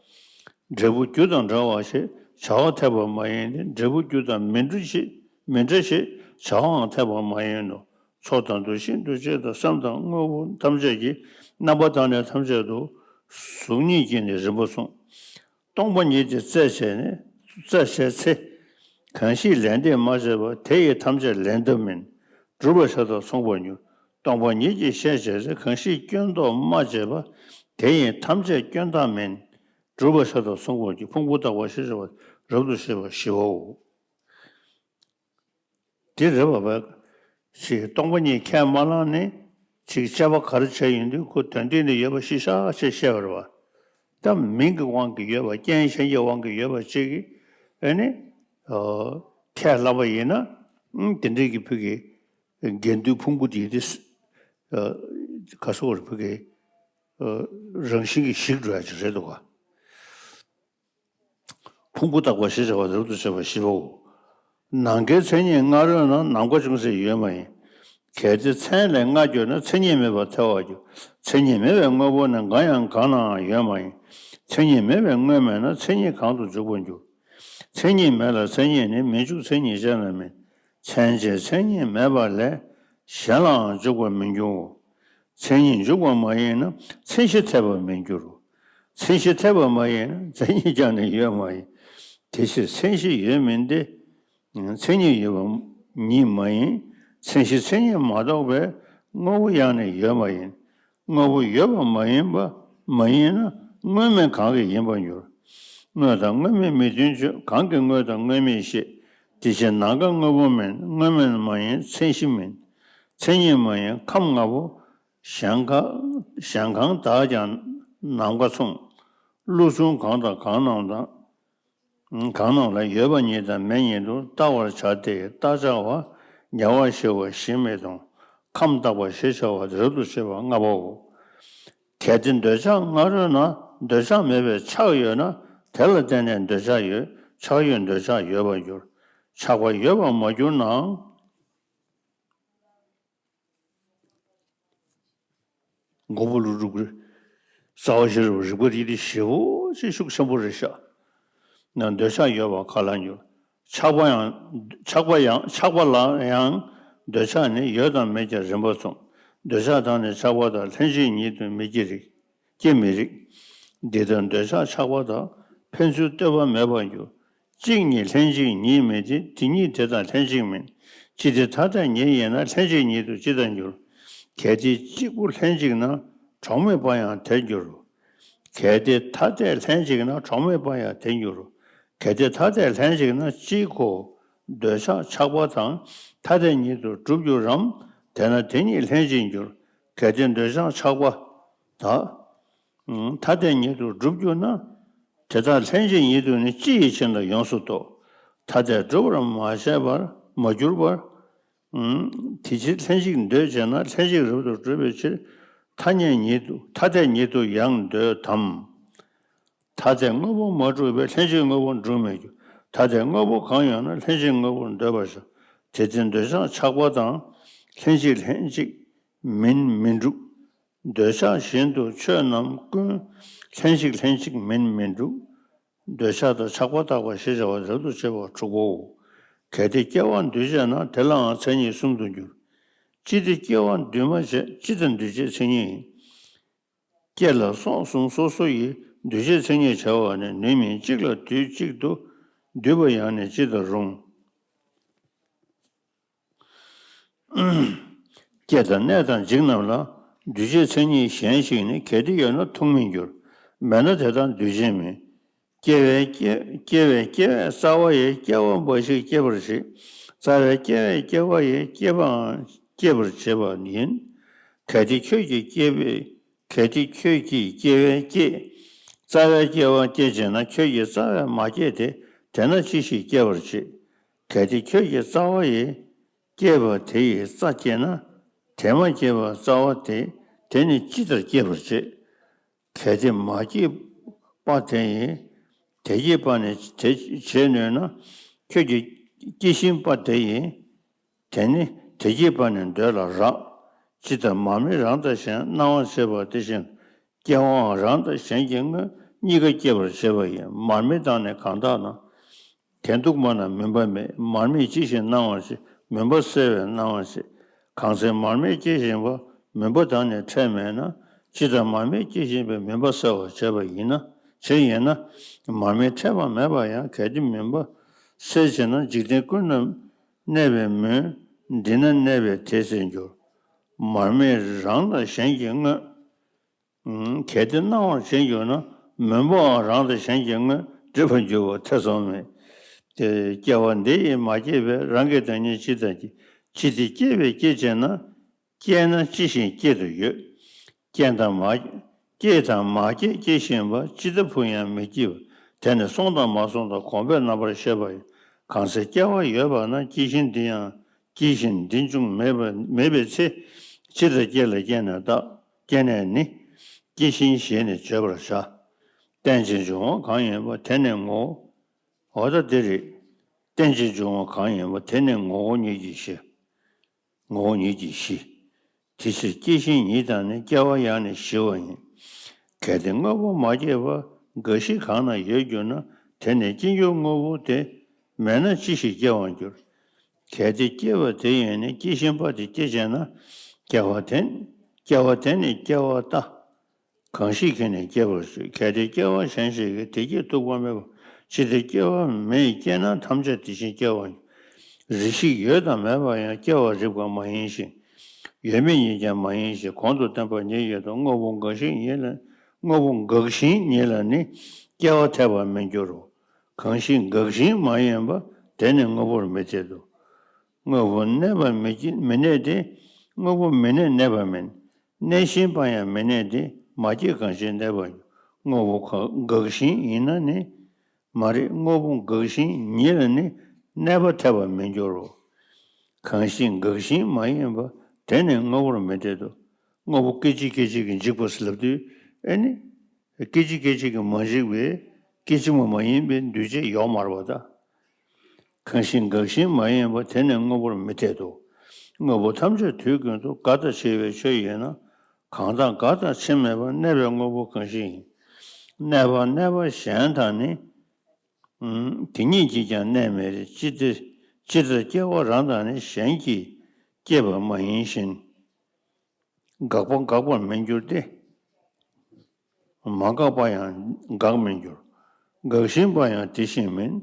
འབྲས་བུ་རྒྱུ་དང་འདྲ་བ་ཞེས་བྱ་བ་འཐད་པ་མ་ཡིན་ཏེ། འབྲས་བུ་རྒྱུ་དང་མི་འདྲ་ཞེས་མི་འདྲ་ཞེས་བྱ་བའང་འཐད་པ་མ་ཡིན་ནོ། མཚོ་དང་འདུ་ཤེས་འདུ་བྱེད་དང་། སེམས་དང་དངོས་པོ་ཐམས་ཅད་ཀྱི་རྣམ་པ་དག་ནི་ཐམས་ཅད་དུ་གཟུགས་ཉིད་ཀྱིས་ནི་རིམ་པ་གསུངས། སྟོང་པ་ཉིད་ཀྱིས་རྩད་བྱས་ནས་རྩད་བྱས་ཚེ། གང་ཞིག་ལས་འདས་མ་བྱས་པ། དེ་ཡིས་ཐམས་ཅད་ལས་འདས་མིན། གྲུབ་པ་ཤ་སྟག་མཚུངས་པར་འགྱུར། སྟོང་པ་ཉིད་ཀྱིས་ཤེས་བྱས་ཚེ། གང་ཞིག་སྐྱོན་རྟོག་མ་བྱས་པ། དེ་ཡིས་ཐམས་ཅད་སྐྱོན་བདག་མིན། གྲུབ་པ་ཤ་སྟག་མཚུངས་པར་འགྱུར། ཕུང་པོ་རྟག་པ་ཞེས་བྱ་བ་རབ་ཏུ་ཕྱེ་བ་བཞི་པའོ། འདི་རེད་པ། ཅིག་སྟོང་པ་ཉིད་ཁས་མ་བླངས་ནས་ཅིག་དཔྱད་པ་ག་རེ་བྱས་ཡིན་དུས་ཁོ་དོན་སྟེང་དུ་ཡོད་པ་ཞིག་ཤག་ཅེས་བཤད་པ་རེད་པ། ད་མིང་གི་དབང་གིས་ཡོད་པ། རྐྱེན་གཞན་གྱི་དབང་གིས་ཡོད་པ་ཅིག་གིས་ཨེ་ནི་ཨོ་ཁས་བླངས་པ་ཡིན་ན། ཨང་དེ་འདྲའི་གི་ཕུགས་ཀྱི་འགལ་འདུའི་ཕུང་པོ་དེ་དེ་ཨོ་ག་སོགས་རེད། ཕུགས་ཀྱི་ཨོ་རང་བཞིན་གྱིས་ཞིག་འགྲོ་ཡ་ཅིག་རེད་འདུག་ག། ཕུང་པོ་རྟག་པ་ཞེས་བྱ་བ་རབ་ཏུ་ཕྱེ་བ་བཞི་པའོ། ནམ་མཁའི་མཚན་ཉིད་སྔ་རོལ་ན། ནམ་མཁའ་ཅུང་ཟད་ཡོད་མ་ཡིན། གལ་ཏེ་མཚན་ལས་སྔ་གྱུར་ན། མཚན་ཉིད་མེད་པར་ཐལ་བར་འགྱུར། མཚན་ཉིད་མེད་པའི་དངོས་པོ་ནི། འགའ་ཡང་གང་ནའང་ཡོད་མ་ཡིན། མཚན་ཉིད་མེད་པའི་དངོས་མེད་ན། མཚན་ཉིད་གང་དུ་འཇུག་པར་འགྱུར། མཚན་ཉིད་མེད་ལ་མཚན་ཉིད་ནི། མི་འཇུག་མཚན་ཉིད་གཞན་ལ་མིན། མཚན་གཅིག་མཚན་ཉིད་མེད་པ་ལས། གཞན་ལའང་འཇུག་པར་མི་འགྱུར། མཚན་ཉིད་འཇུག་པ་མ་ཡིན་ན། མཚན་གཞི་འཐད་པར་མི་འགྱུར། མཚན་གཞི་འཐད་པ་མ་ཡིན་ན། མཚན་ཉིད་ཀྱང་ནི་ཡོད་མ་ཡིན། དེ་ཕྱིར་མཚན་གཞི་ཡོད་མིན་ཏེ། མཚན་ཉིད་ཡོད་པ་ཉིད་མ་ཡིན། མཚན་གཞི་མཚན་ཉིད་མ་གཏོགས་པའི་དངོས་པོ་ཡང་ནི་ཡོད་མ་ཡིན། དངོས་པོ་ཡོད་པ་མ་ཡིན་པ་མ་ཡིན་ན། དངོས་མེད་གང་གིས་ཡིན་པར་འགྱུར། དངོས་དང་དངོས་མེད་མི་མཐུན་ཕྱོགས། གང་གིས་དངོས་དང་དངོས་མེད་ཤེས། དེ་ཕྱིར་ནམ་མཁའ་དངོས་པོ་མིན། དངོས་མེད་མ་ཡིན་མཚན་གཞི་མིན། མཚན་ཉིད་མ་ཡིན་ཁམས་ལྔ་པོ། གཞན་ག་གཞན་གང་དག་ཀྱང་ནམ་མཁའ་མཚུངས། བློ་བྱུང་གང་དང་གང་རྣམས་དང་། གང་རྣམས་ལ་ཡོད་པ་ཉིད་དང་མེད་ཉིད་དུ་བལྟ་བར་བྱ་སྟེ། བལྟ་བྱ་བ་ཉེ་བར་ཞི་བ་ཞི་མི་གཏོང་། ཁམས་བརྟག་པ་ཞེས་བྱ་བ་རབ་ཏུ་ཕྱེ་བ་ལྔ་པའོ། གལ་ཏེ་འདོད་ཆགས་སྔ་རོལ་ན། འདོད་ཆགས་མེད་པའི་ཆགས་ཡོད་ན། དེ་ལ་བརྟེན་ནས་འདོད་ཆགས་ཡོད། ཆགས་ཡོད་འདོད་ཆགས་ཡོད་པར་འགྱུར། ཆགས་པ་ཡོད་པར་མ་གྱུར་ནའང་། མགོན་པོ་ཀླུ་སྒྲུབ་ཀྱི་རྩ་བ་ཤེས་རབ་རིམ་པ་འདི་དེ་ཞེ་པོ་ཅིག་ཤུགས་ཆེན་པོ་རེད་ཤག། ན་འདོད་ཆགས་ཡོད་པ་ག་ལ་འགྱུར། ཆགས་པ་ཡང་ཆགས་པ་ཡང་ཆགས་པ་ལ་ཡང་འདོད་ཆགས་ནི་ཡོད་དང་མེད་ཀྱི་རིམ་པ་མཚུངས། འདོད་ཆགས་དང་ནི་ཆགས་པ་དག། ལྷན་ཅིག་ཉིད་དུ་མི་སྐྱེ་རིགས། སྐྱེ་མི་རིགས། འདི་ལྟར་འདོད་ཆགས་ཆགས་པ་དག། ཕན་ཚུན་ལྟོས་པ་མེད་པར་འགྱུར། གཅིག་ཉིད་ལྷན་ཅིག་ཉིད་མིན་ཏེ། དེ་ཉིད་དེ་དང་ལྷན་ཅིག་མིན། ཅི་སྟེ་ཐ་དད་ཉིད་ཡིན་ན། ལྷན་ཅིག་ཉིད་དུ་ཅི་ལྟར་འགྱུར། གལ་ཏེ་གཅིག་པུ་ལྷན་ཅིག་ན། གྲོགས་མེད་པ་ཡང་དེར་འགྱུར་རོ། གལ་ཏེ་ཐ་དད་ལྷན་ཅིག་ན། གྲོགས་མེད་པ་ཡང་དེར་འགྱུར་རོ། གལ་ཏེ་ཐ་དད་ལྷན་ཅིག་ན། གཅིག་གོ། འདོད་ཆགས་ཆགས་པ་དང་ཐ་དད་ཉིད་དུ་གྲུབ་འགྱུར་རམ། དེས་ན་དེ་གཉིས་ལྷན་ཅིག་འགྱུར། གལ་ཏེ་འདོད་ཆགས་ཆགས་པ་དག། ཐ་དད་ཉིད་དུ་གྲུབ་འགྱུར་ན། དེ་དག་ལྷན་ཅིག་ཉིད་དུ་ནི་ཅི་ཡི་ཕྱིར་ན་ཡོངས་སུ་རྟོག། ཐ་དད་གྲུབ་པར་མ་བྱས་པར་མ་གྱུར་པར། དེ་ཕྱིར་ལྷན་ཅིག་འདོད་བྱས་ན། ལྷན་ཅིག་རབ་ཏུ་གྲུབ་པའི་ཕྱིར། ཐ་སྙད་ཉིད་དུ་ཐ་དད་ཉིད་དུ་ཡང་འདོད་དམ། ཐ་དད་དངོས་པོ་མ་གྲུབ་པས་ལྷན་ཅིག་དངོས་པོ་འགྲུབ་མི་འགྱུར། ཐ་དད་དངོས་པོ་གང་ཡོད་ན་ལྷན་ཅིག་དངོས་པོར་འདོད་པར་བྱ། དེ་དེ་འདོད་ཆགས་ཆགས་པ་དང་། ལྷན་ཅིག་ལྷན་ཅིག་མིན་མི་འགྲུབ། འདོད་ཆགས་བཞིན་དུ་ཆོས་རྣམས་ཀུན། ལྷན་ཅིག་ལྷན་ཅིག་མིན་མི་འགྲུབ། འདོད་ཆགས་དང་ཆགས་པ་བརྟག་པ་ཞེས་བྱ་བ་རབ་ཏུ་ཕྱེ་བ་དྲུག་པའོ། གལ་ཏེ་སྐྱེ་བ་འདུས་བྱས་ན་དེ་ལའང་མཚན་ཉིད་གསུམ་དུ་འགྱུར། ཅི་སྟེ་སྐྱེ་བ་འདུས་མ་བྱས། སྤྱི་དང་འདུས་བྱས་མཚན་ཉིད་ཡིན། སྐྱེ་ལ་སོགས་གསུམ་སོ་སོ་ཡི་འདུས་བྱས་མཚན་ཉིད་བྱ་བ་ནི་ནུས་མིན་གཅིག་ལ་དུས་གཅིག་ཏུ་འདུས་པ་ཡང་ནི་ཅི་ལྟར་རུང་། སྐྱེ་དང་གནས་དང་འཇིག་རྣམས་ལ་འདུས་བྱས་མཚན་ཉིད་གཞན་ཞིག་ནི་གལ་ཏེ་ཡོད་ན་མཐོང་མི་འགྱུར། མེད་ན་དེ་དག་འདུས་བྱས་མིན། སྐྱེ་བའི་སྐྱེ་སྐྱེ་བའི་སྐྱེ་བས་རྩ་བ་ཡི་སྐྱེ་བ་འབའ་ཞིག་སྐྱེད་པར་བྱེད། རྩ་བའི་སྐྱེ་བས་སྐྱེ་བ་ཡི་སྐྱེ་བའང་སྐྱེད་པར་བྱེད་པ་ཡིན། གལ་ཏེ་ཁྱོད་ཀྱིས་སྐྱེ་བའི་གལ་ཏེ་ཁྱོད་ཀྱིས་སྐྱེ་བའི་སྐྱེ། རྩ་བའི་སྐྱེ་བ་སྐྱེད་བྱེད་ན་ཁྱོད་ཀྱིས་རྩ་བས་མ་བསྐྱེད་དེ། དེས་ན་ཅི་ཞིག་སྐྱེད་པར་བྱེད། གལ་ཏེ་ཁྱོད་ཀྱིས་རྩ་བ་ཡི་སྐྱེས་པ་དེ་ཡི་རྩ་བསྐྱེད་ན། དེས་མ་སྐྱེས་པ་རྩ་བ་དེ་དེ་ནི་ཅི་ལྟར་སྐྱེད་པར་བྱེད། གལ་ཏེ་མ་སྐྱེས་པ་དེ་ཡི་དེ་སྐྱེས་པ་ནི་དེ་བྱེད་ནུས་ན། ཁྱོད་ཀྱིས་སྐྱེས་ཤིང་པ་དེ་ཡི་དེ་ནི་དེ་སྐྱེས་པ་ནི་འདོད་ལ་རག། ཇི་ལྟར་མར་མེ་རང་དང་གཞན་སྣང་བར་བྱེད་པ་དེ་བཞིན། སྐྱེ་བའང་རང་དང་གཞན་གྱི་དངོས་གཉིས་ཀ་སྐྱེད་པར་བྱེད་པ་ཡིན། མར་མེ་དང་ནི་གང་དག་ན། དེ་འདུག་མ་ན་མུན་པ་མེད། མར་མེ་ཇི་བཞིན་སྣང་བར་བྱེད། མུན་པ་སེལ་བས་སྣང་བར་བྱེད། གང་ཚེ་མར་མེ་སྐྱེ་བཞིན་པ། མུན་པ་དང་ནི་ཕྲད་མེད་ན། ཇི་ལྟར་མར་མེ་སྐྱེ་བཞིན་པའི་མུན་པ་སེལ་བར་བྱེད་པ་ཡིན་ན། བྱེད་ཡིན་ན། མར་མེ་ཕྲད་པ་མེད་པ་ཡང་གལ་ཏེ་མུན་པ་སེལ་བྱེད་ན། འཇིག་རྟེན་ཀུན་ན་གནས་པའི་མུན། འདི་ན་གནས་པའི་དེ་ཟེར་འགྱུར། མར་མེ་རང་དང་གཞན་གྱི་དངོས། གལ་ཏེ་སྣང་བར་བྱེད་འགྱུར་ན། མུན་པའང་རང་དང་གཞན་གྱི་དངོས་འགྲིབ་པར་འགྱུར་བ་ཐེ་ཚོམ་མེད། དེ་སྐྱེ་བ་འདི་ཡིས་མ་སྐྱེས་པའི་རང་གི་བདག་ཉིད་ཇི་ལྟར་སྐྱེ། ཇི་སྟེ་སྐྱེས་པའི་སྐྱེད་བྱེད་ན། སྐྱེས་ན་ཅི་ཞིག་སྐྱེད་དུ་ཡོད། སྐྱེས་དང་མ་སྐྱེས་དང་མ་སྐྱེས་སྐྱེ་བཞིན་པ། ཇི་ལྟ་བུར་ཡང་མི་སྐྱེ་བ་དེ་ནི་སོང་དང་མ་སོང་དང་གོང་འཕེལ་རྣམ་པར་ཤེས་པ་ཡིན། གང་ཚེ་སྐྱེ་བ་ཡོད་པ་ན། སྐྱེ་ཤིང་འདི་ཡང་སྐྱེ་ཞིང་འདི་འབྱུང་མེད་པ་མེད་པའི་ཚེ། ཇི་ལྟར་སྐྱེ་ལ་སྐྱེས་ནས་བརྟག་སྐྱེས་ནས་ནི། སྐྱེ་ཤིང་ཞེས་ནི་བརྗོད་པར་བྱ། རྟེན་ཅིང་འབྱུང་བ་གང་ཡིན་པ། དེ་ནི་ངོ་བོ། འོ་ད་དེ་རེད། རྟེན་ཅིང་འབྱུང་བ་གང་ཡིན་པ། དེ་ནི་ངོ་བོ་ཉིད་ཀྱིས་ཞི། ངོ་བོ་ཉིད་ཀྱིས་ཞི། དེ་ཕྱིར་སྐྱེ་ཤིང་ཉིད་དང་ནི། སྐྱེ་བ་ཡང་ནི་ཞི་བ་ཡིན། གལ་ཏེ་དངོས་པོ་མ་སྐྱེས་པ། འགའ་ཞིག་གང་ན་ཡོད་གྱུར་ན། དེ་ནི་སྐྱེ་འགྱུར་དངོས་པོ་དེ། མེད་ན་ཅི་ཞིག་སྐྱེ་བར་འགྱུར། གལ་ཏེ་སྐྱེས་པ་དེ་ཡིས་ནི། སྐྱེ་བཞིན་པ་དེ་སྐྱེད་བྱེད་ན། སྐྱེ་བ་དེ་སྐྱེ་བ་དེ་ནི་སྐྱེ་བ་ལྟ། གང་ཞིག་གིས་ནི་སྐྱེད་པར་བྱེད། གལ་ཏེ་སྐྱེ་བ་གཞན་ཞིག་གིས། དེ་སྐྱེད་ཐུབ་པ་མེད་པ། ཇི་ལྟར་སྐྱེ་བ་མེད་སྐྱེས་ན། ཐམས་ཅད་དེ་བཞིན་སྐྱེ་བར་འགྱུར། རེ་ཞིག་ཡོད་དང་མེད་པ་ཡང་། སྐྱེ་བ་རིགས་པ་མ་ཡིན་ཞིང་། ཡོད་མེད་ཉིད་ཀྱང་མ་ཡིན་ཞིང་། གོང་དུ་བསྟན་པ་ཉིད་ཡོད་དོ། དངོས་པོ་འགའ་ཞིག་ཉིད་ལ། དངོས་པོ་འགགས་ཤིང་ཉིད་ལ་ནི། སྐྱེ་བ་འཐད་པར་མི་འགྱུར་རོ། གང་ཞིག་འགགས་ཤིང་མ་ཡིན་པ། དེ་ནི་དངོས་པོར་མི་འཐད་དོ། དངོས་པོ་གནས་པ་མི་སྐྱེ་མི་གནས་ཏེ། དངོས་པོ་མི་གནས་གནས་པ་མིན། གནས་བཞིན་པ་ཡང་མི་གནས་ཏེ། མ་སྐྱེས་གང་ཞིག་གནས་པར་འགྱུར། དངོས་པོ་ག་འགགས་ཤིང་ཡིན་ན་ནི། མ་རེད། དངོས་པོ་འགགས་ཤིང་ཉིད་ལ་ནི། གནས་པ་འཐད་པར་མི་འགྱུར་རོ། གང་ཞིག་འགགས་ཤིང་མ་ཡིན་པ། དེ་ནི་དངོས་པོར་མི་འཐད་དོ། དངོས་པོ་སྐད་ཅིག་སྐད་ཅིག་གིས་འཇིག་པ་ཟེར་ལབ་དུས། ཨེ་ནི། སྐད་ཅིག་སྐད་ཅིག་གིས་མ་འཇིག་པའི་སྐད་ཅིག་མ་མ་ཡིན་པའི་འདུས་བྱས་ཡོད་མ་རེད་པ་ད། གང་ཞིག་འགགས་ཤིང་མ་ཡིན་པ། དེ་ནི་དངོས་པོར་མི་འཐད་དོ། དངོས་པོ་ཐམས་ཅད་དུས་ཀུན་ཏུ། འགག་དང་ཕྱེ་བའི་ཆོས་ཡོད་ན། གང་དག་འགག་དང་ཕྱེ་མེད་པར། གནས་པའི་དངོས་པོ་གང་ཞིག་ཡིན། གནས་པ་གནས་པ་གཞན་དག་ནི། དེ་ཉིད་ཀྱིས་ཀྱང་གནས་མེད་རེད། ཅི་སྟེ་ཅི་ལྟར་སྐྱེ་བ་རང་དང་ནི། གཞན་གྱིས་སྐྱེས་པ་མ་ཡིན་བཞིན། འགག་པ་འགག་པར་མི་འགྱུར་ཏེ། མ་འགགས་པ་ཡང་འགག་མི་འགྱུར། འགགས་བཞིན་པ་ཡང་དེ་བཞིན་མིན།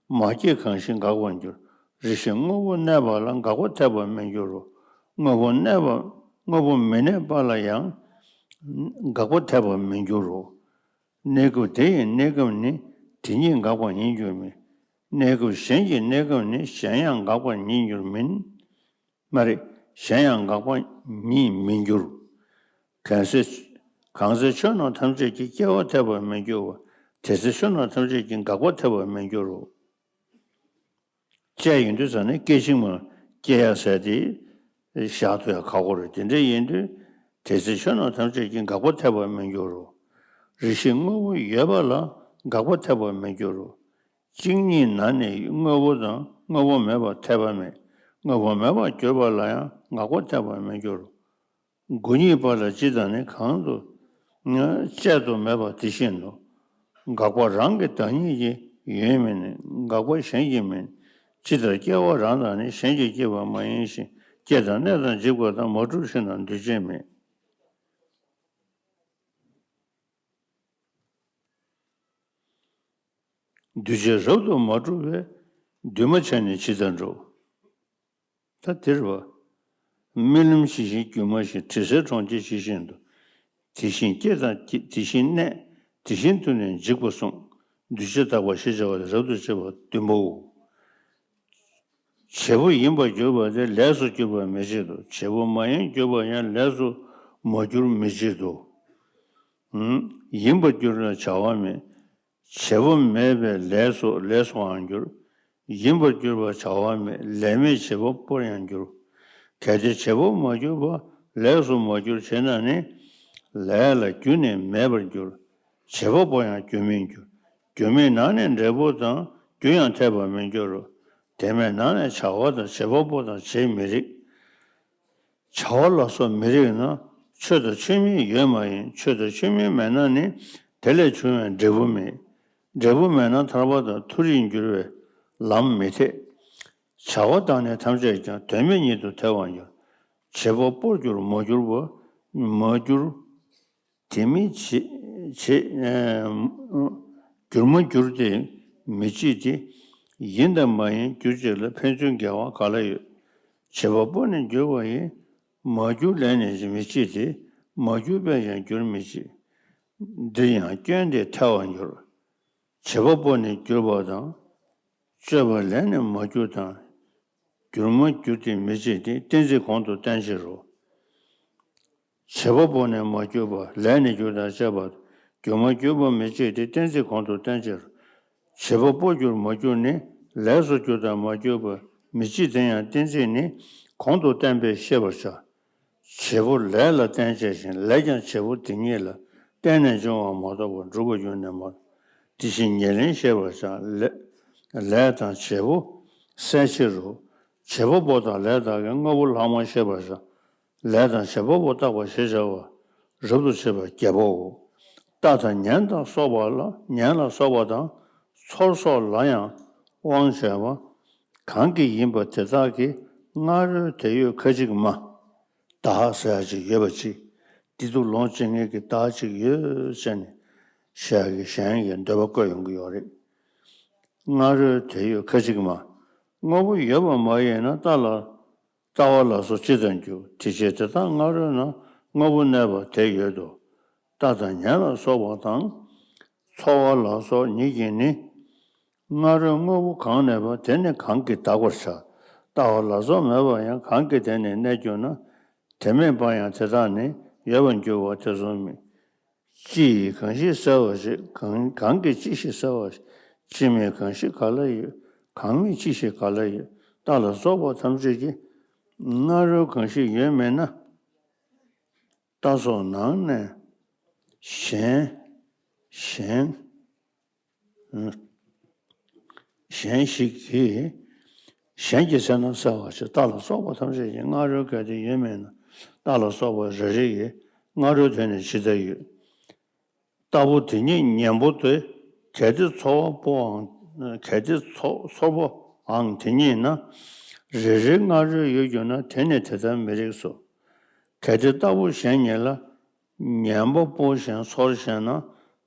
མ་སྐྱེས་གང་ཞིག་འགག་པར་འགྱུར། རེ་ཞིག་དངོས་པོ་གནས་པ་ལ། འགག་པ་འཐད་པར་མི་འགྱུར་རོ། དངོས་པོ་གནས་པ་དངོས་པོ་མི་གནས་པ་ལ་ཡང་། འགག་པ་འཐད་པར་མི་འགྱུར་རོ། གནས་སྐབས་དེ་ཡི་གནས་སྐབས་ནི། དེ་ཉིད་འགག་པ་ཡིན་གྱུར་མིན། གནས་སྐབས་གཞན་གྱི་གནས་སྐབས་ནི། གཞན་ཡང་འགག་པ་ཡིན་གྱུར་མིན། མ་རེད། གཞན་ཡང་འགག་པ་ཉིད་མི་འགྱུར། གང་ཚེ་གང་ཚེ་ཆོས་རྣམས་ཐམས་ཅད་ཀྱི། སྐྱེ་བ་འཐད་པར་མི་འགྱུར་བ། དེ་ཚེ་ཆོས་རྣམས་ཐམས་ཅད་ཀྱི། འགག་པ་འཐད་པར་མི་འགྱུར་རོ། བཅས་ཡིན་དུས་ཙ་ནས་སྐད་ཅིག་མ་སྐྱེ་ཡ་ཟེར་དེ་བཞག་ཐུབ་ཡ་ཁག་པོ་རེད། དེ་འདྲ་ཡིན་དུས་དེ་ཚེ་ཆོས་རྣམས་ཐམས་ཅད་ཀྱི། འགག་པ་འཐད་པར་མི་འགྱུར་རོ། རེ་ཞིག་དངོས་པོ་ཡོད་པ་ལ། འགག་པ་འཐད་པར་མི་འགྱུར་རོ། གཅིག་ཉིད་ན་ནི་དངོས་པོ་དང་དངོས་པོ་མེད་པར་འཐད་པ་མེད། དངོས་པོ་མེད་པར་གྱུར་པ་ལ་ཡང་དགག་པ་འཐད་པར་མི་འགྱུར། དགུ་གཉིས་པ་ལ་སྤྱི་དང་ནི་གང་དུ་བཅད་དུ་མེད་པ་དེ་བཞིན་དུ། དགག་པ་རང་གི་བདག་ཉིད་ཀྱི་ཡོད་མིན། དགག་པ་གཞན་གྱི་མིན། ཇི་ལྟར་སྐྱེ་བ་རང་དང་ནི་གཞན་གྱིས་སྐྱེས་པ་མ་ཡིན་ཞིང་། སྐྱེ་དང་གནས་དང་འཇིག་པ་དང་མ་གྲུབ་ཕྱིར་ན་འདུས་བྱས་མེད། འདུས་བྱས་རབ་ཏུ་མ་གྲུབ་པས། འདུས་མ་བྱས་ནི་ཇི་ལྟར་འགྲུབ། ད་དེར་བ། རྨི་ལམ་ཇི་བཞིན་སྒྱུ་མ་བཞིན། དྲི་ཟའི་གྲོང་ཁྱེར་ཇི་བཞིན་དུ། དེ་བཞིན་སྐྱེ་དང་དེ་བཞིན་གནས། དེ་བཞིན་དུ་ནི་འཇིག་པ་གསུངས། འདུས་བྱས་རྟག་པ་ཞེས་བྱ་བ་དེ་རབ་ཏུ་ཕྱེ་བ་བདུན་པའོ། བྱེད་པོ་ཡིན་པར་གྱུར་པ་དེ་ལས་སུ་གྱུར་པ་མི་བྱེད་དོ། བྱེད་པོ་མ་ཡིན་གྱུར་པ་ཡང་ལས་སུ་མ་གྱུར་མི་བྱེད་དོ། ཡིན་པར་གྱུར་ན་བྱ་བ་མེད། བྱེད་པོ་མེད་པས་ལས་སུ་ལས་སུའང་འགྱུར། ཡིན་པར་གྱུར་པ་བྱ་བ་མེད། ལས་མེད་བྱེད་པ་པོར་ཡང་འགྱུར། གལ་ཏེ་བྱེད་པོ་མ་གྱུར་པ་ལས་སུ་མ་གྱུར་བྱས་ན་ནི། ལས་ལ་རྒྱུ་ནི་མེད་པར་འགྱུར། བྱེད་པ་པོ་ཡང་རྒྱུ་མིན་འགྱུར། རྒྱུ་མེད་ན་ནི་འབྲས་བུ་དང་རྒྱུ་ཡང་འཐད་པར་མི་འགྱུར་རོ། དེ་མེད་ན་ནི་བྱ་བ་དང་བྱེད་པ་པོ་དང་བྱེད་མི་རིགས། བྱ་བ་ལ་སོགས་མི་རིགས་ན། ཆོས་དང་ཆོས་མིན་ཡོད་མ་ཡིན། ཆོས་དང་ཆོས་མིན་མེད་ན་ནི། དེ་ལས་བྱུང་བའི་འབྲས་བུ་མེད། འབྲས་བུ་མེད་ན་ཐར་པ་དང་མཐོ་རིས་འགྱུར་བའི་ལམ་མི་འཐད། བྱ་བ་དང་ནི་ཐམས་ཅད་ཀྱང་། དོན་མེད་ཉིད་དུ་ཐལ་བར་འགྱུར། བྱེད་པ་པོར་གྱུར་མ་གྱུར་པ། མ་གྱུར། དེ་མི་བྱེད་བྱེད། གྱུར་མ་གྱུར་ཏེ་མི་བྱེད་དེ། ཡིན་དང་མ་ཡིན་གྱུར་ཅིག་ལ་ཕན་ཚུན་འགལ་བ་ག་ལ་ཡོད། བྱེད་པ་པོ་ནི་འགྱུར་བ་ཡིན། མ་གྱུར་ལས་ནི་མི་བྱེད་དེ། མ་གྱུར་པས་ཀྱང་འགྱུར་མི་བྱེད། འདིར་ཡང་སྐྱོན་དེ་ཐལ་བར་འགྱུར། བྱེད་པ་པོ་ནི་གྱུར་པ་དང་། སྤྱོད་པ་ལས་ནི་མ་གྱུར་དང་། གྱུར་མ་གྱུར་ཏེ་མི་བྱེད་དེ། གཏན་ཚིགས་གོང་དུ་བསྟན་ཕྱིར་རོ། བྱེད་པ་པོ་ནི་མ་གྱུར་པ། ལས་ནི་གྱུར་དང་བཅས་པ། གྱུར་མ་གྱུར་པ་མི་བྱེད་དེ། གཏན་ཚིགས་གོང་དུ་བསྟན་ཕྱིར། བྱེད་པ་པོ་གྱུར་མ་གྱུར་ནི། ལས་སུ་གྱུར་དང་མ་གྱུར་པ་མི་བྱེད་དེ་ཡང་། གཏན་ཚིགས་ནི་གོང་དུ་བསྟན་པས་ཤེས་པར་བྱ། བྱེད་པོ་ལས་ལ་བརྟེན་བྱས་ཤིང་། ལས་ཀྱང་བྱེད་པོ་དེ་ཉིད་ལ་བརྟེན་ནས་འབྱུང་བ་མ་གཏོགས་པར་འགྲུབ་པར་གྱུར་ནས་མ། དེ་བཞིན་ཉེར་ལེན་ཤེས་པར་བྱ། ལས་ལས་དང་བྱེད་པོ་གསལ་ཕྱིར་རོ། བྱེད་པ་པོ་དང་ལས་དག་གི་དངོས་པོ་ལྷག་མ་ཤེས་པར་བྱ། ལས་དང་བྱེད་པ་པོ་རྟག་པ་ཞེས་བྱ་བ་རབ་ཏུ་ཕྱེ་བའི་བརྒྱད་པའོ། རྟ་དང་ཉན་དང་སོགས་པ་ལ། ཉན་ལ་སོགས་པ་དང་ཚོར་སོགས་ལ་ཡང་དབང་བྱས་པ། གང་གི་ཡིན་པ་དེ་དག་གི། སྔ་རོལ་དེ་ཡོད་ཁ་ཅིག་མ། བདག་ཟེར་ཡ་ཅིག་ཡོད་པ་ཅིག་བདེ་སྡུག་ལོངས་སྤྱོད་མཁན་གྱི་བདག་ཅིག་ཡོད་ཟེར་ནས་བཤད་ཀྱི་གཞན་གྱི་འདོད་པ་བཀོད་ཡོང་གི་ཡོད་རེད། སྔ་རོལ་དེ་ཡོད་ཁ་ཅིག་མ། དངོས་པོ་ཡོད་པ་མ་ཡིན་ན་རྟ་ལ། རྟ་བ་ལ་སོགས་ཅི་ལྟར་འགྱུར། དེ་ཕྱིར་དེ་དག་སྔ་རོལ་ན། དངོས་པོ་གནས་པ་དེ་ཡོད་དོ། རྟ་དང་ཉན་ལ་སོགས་པ་དང་། ཚོར་བ་ལ་སོགས་ཉིད་ཀྱིས་ནི། སྔ་རོལ་དངོས་པོ་གང་གནས་པ། དེ་ནི་གང་གིས་གདགས་པར་བྱ། རྟ་བ་ལ་སོགས་མེད་པ་ཡང་། གང་གིས་དེ་ནི་གནས་གྱུར་ན། དེ་མེད་པར་ཡང་དེ་དག་ནི། ཡོད་པར་འགྱུར་བ་དེ་ཚོ་མིན། ཅི་ཡིས་གང་ཞིག་གསལ་བར་བྱེད། གང་གང་གིས་ཅི་ཞིག་གསལ་བར་བྱེད། ཅི་མིན་གང་ཞིག་ག་ལ་ཡོད། གང་མིན་ཅི་ཞིག་ག་ལ་ཡོད། རྟ་ལ་སོགས་པ་ཐམས་ཅད་ཀྱི། སྔ་རོལ་གང་ཞིག་ཡོད་མེད་ན། རྟ་སོགས་ནང་ནས་གཞན། གཞན། གཞན་ཞིག་གིས། གཞན་གྱིས་གསལ་ན་གསལ་བར་བྱེད། རྟ་ལ་སོགས་པ་ཐམས་ཅད་ཀྱི་སྔ་རོལ་གལ་ཏེ་ཡོད་མེད་ན། རྟ་ལ་སོགས་པ་རེ་རེ་ཡི་སྔ་རོལ་དེ་ནི་ཇི་ལྟར་ཡོད། རྟ་ཕོ་དེ་ཉིད་ཉན་པོ་སྟེ། གལ་ཏེ་ཚོར་བ་པོའང་། གལ་ཏེ་ཚོ་ཚོར་བ་པོའང་དེ་ཉིད་ན། རེ་རེ་སྔ་རོལ་ཡོད་གྱུར་ན། དེ་ནི་དེ་ལྟར་མི་རིགས་སོ། གལ་ཏེ་རྟ་ཕོ་གཞན་ཉིད་ལ། ཉན་པ་པོ་གཞན་ཚོར་ཞེ་ན།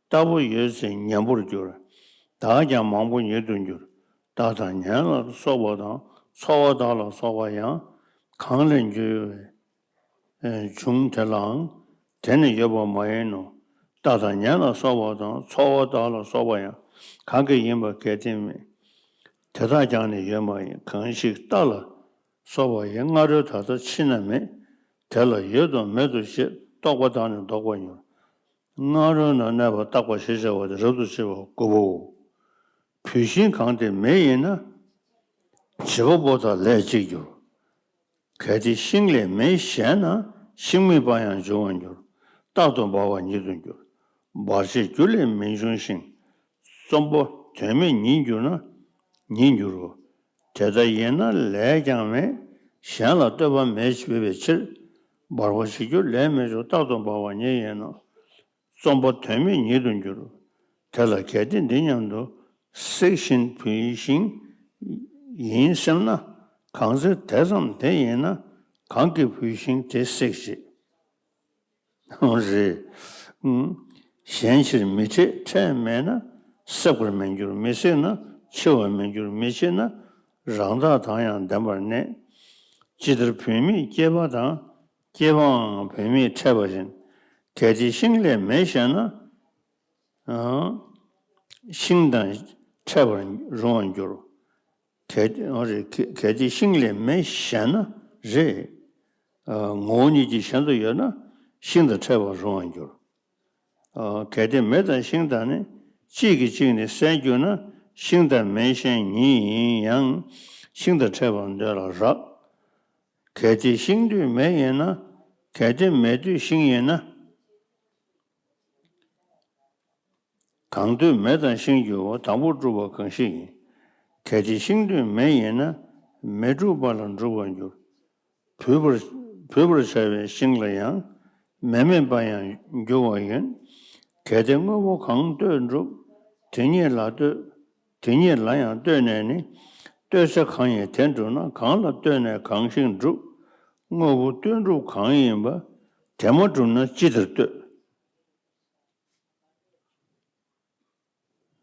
རྟ་ཕོ་ཡོད་ཚེ་ཉན་པོར་འགྱུར། བདག་ཀྱང་མང་པོ་ཉིད་དུ་འགྱུར། རྟ་དང་ཉན་ལ་སོགས་པ་དང་། ཚོར་བ་དག་ལ་སོགས་པ་ཡང་། གང་ལས་འགྱུར་བའི་འབྱུང་དེ་ལའང་། དེ་ནི་ཡོད་པ་མ་ཡིན་ནོ། རྟ་དང་ཉན་ལ་སོགས་པ་དང་། ཚོར་བ་དག་ལ་སོགས་པ་ཡང་། གང་གི་ཡིན་པ་གལ་ཏེ་མེད། དེ་དག་ཀྱང་ནི་ཡོད་མ་ཡིན། གང་ཞིག་རྟ་ལ་སོགས་པ་ཡི། སྔ་རོལ་ད་ལྟ་ཕྱི་ན་མེད། དེ་ལ་ཡོད་དང་མེད་དོ་ཞེས། རྟོག་པ་དག་ནི་ལྡོག་པར་འགྱུར། སྔ་རོལ་ན་གནས་པ་བརྟག་པ་ཞེས་བྱ་བ་དེ་རབ་ཏུ་ཕྱེ་བ་དགུ་པའོ། བུད་ཤིང་གང་དེ་མེ་ཡིན་ན། བྱེད་པ་པོ་དང་ལས་གཅིག་འགྱུར། གལ་ཏེ་ཤིང་ལས་མེ་བཞེངས་ན། ཤིང་མེད་པར་ཡང་འབྱུང་བར་འགྱུར། རྟག་ཏུ་འབར་བ་ཉིད་དུ་འགྱུར། འབར་བྱེད་རྒྱུ་ལས་མི་འབྱུང་ཞིང་། རྩོམ་པ་ དོན་མེད་ཉིད་འགྱུར་ན་ཉིད་འགྱུར་རོ། དེ་ལྟ་ཡིན་ན་ལས་ཀྱང་མེད། གཞན་ལ་ལྟོས་པ་མེད་བྱས་པའི་ཕྱིར། འབར་བ་བྱེད་འགྱུར་ལས་མེད་འགྱུར། རྟག་ཏུ་འབར་བ་ཉིད་ཡིན་ནོ། རྩོམ་པ་དོན་མེད་ཉིད་དུ་འགྱུར། དེ་ལ་གལ་ཏེ་འདི་སྙམ་དུ། བསྲེགས་ཤིང་བུད་ཤིང་ཡིན་སེམས་ན། གང་ཚེ་དེ་ཙམ་དེ་ཡིན་ན། གང་གིས་བུད་ཤིང་དེ་བསྲེགས་ཞེས། རེད། གཞན་ཕྱིར་མི་འཕྲད་འཕྲད་མེད་ན། བསྲེགས་པར་མི་འགྱུར་མི་བསྲེགས་ན། འཆི་བར་མི་འགྱུར་མི་འཆི་ན། རང་རྟགས་དང་ཡང་ལྡན་པར་གནས། ཇི་ལྟར་བུད་མེད་སྐྱེས་པ་དང་། སྐྱེས་པའང་བུད་མེད་འཕྲད་པ་བཞིན། གལ་ཏེ་ཤིང་ལས་མེ་ཤར་ན། ཨ། ཤིང་དང་འཕྲད་པར་རུང་བར་འགྱུར། གལ་ཏེ་ཨ་རེ་གལ་གལ་ཏེ་ཤིང་ལས་མེ་ཤར་ན་རེད། ཨ། ངོ་བོ་ཉིད་ཀྱིས་གཞན་དུ་ཡོད་ན་ཤིང་དང་འཕྲད་པར་རུང་བར་འགྱུར། ཨ། གལ་ཏེ་མེ་དང་ཤིང་དག་ནི་གཅིག་གིས་གཅིག་ནི་གསལ་གྱུར་ན། ཤིང་དང་མེ་གཞན་ཉིད་ཡིན་ཡང་། ཤིང་དང་འཕྲད་པར་འདོད་ལ་རག། གལ་ཏེ་ཤིང་དུས་མེ་ཡིན་ན། གལ་ཏེ་མེ་དུས་ཤིང་ཡིན་ན། གང་དུས་མེ་དང་ཤིང་འགྱུར་བ། དང་པོ་གྲུབ་པ་གང་ཞིག་ཡིན། གལ་ཏེ་ཤིང་དུས་མེ་ཡིན་ན། མེ་གྲུབ་པ་ལ་འགྲུབ་པར་འགྱུར། བུད་པར་བུད་པར་བྱ་བའི་ཤིང་ལ་ཡང་། མེ་མེད་པར་ཡང་འགྱུར་བ་ཡིན། གལ་ཏེ་དངོས་པོ་གང་ལྟོས་འགྲུབ། དེ་ཉིད་ལ་ལྟོས། དེ་ཉིད་ལ་ཡང་ལྟོས་ནས་ནི། ལྟོས་བྱ་གང་ཡིན་དེ་འགྲུབ་ན། གང་ལ་ལྟོས་ནས་གང་ཞིག་འགྲུབ། དངོས་པོ་ལྟོས་གྲུབ་གང་ཡིན་པ། དེ་མ་གྲུབ་ན་ཅི་ལྟར་ལྟོས།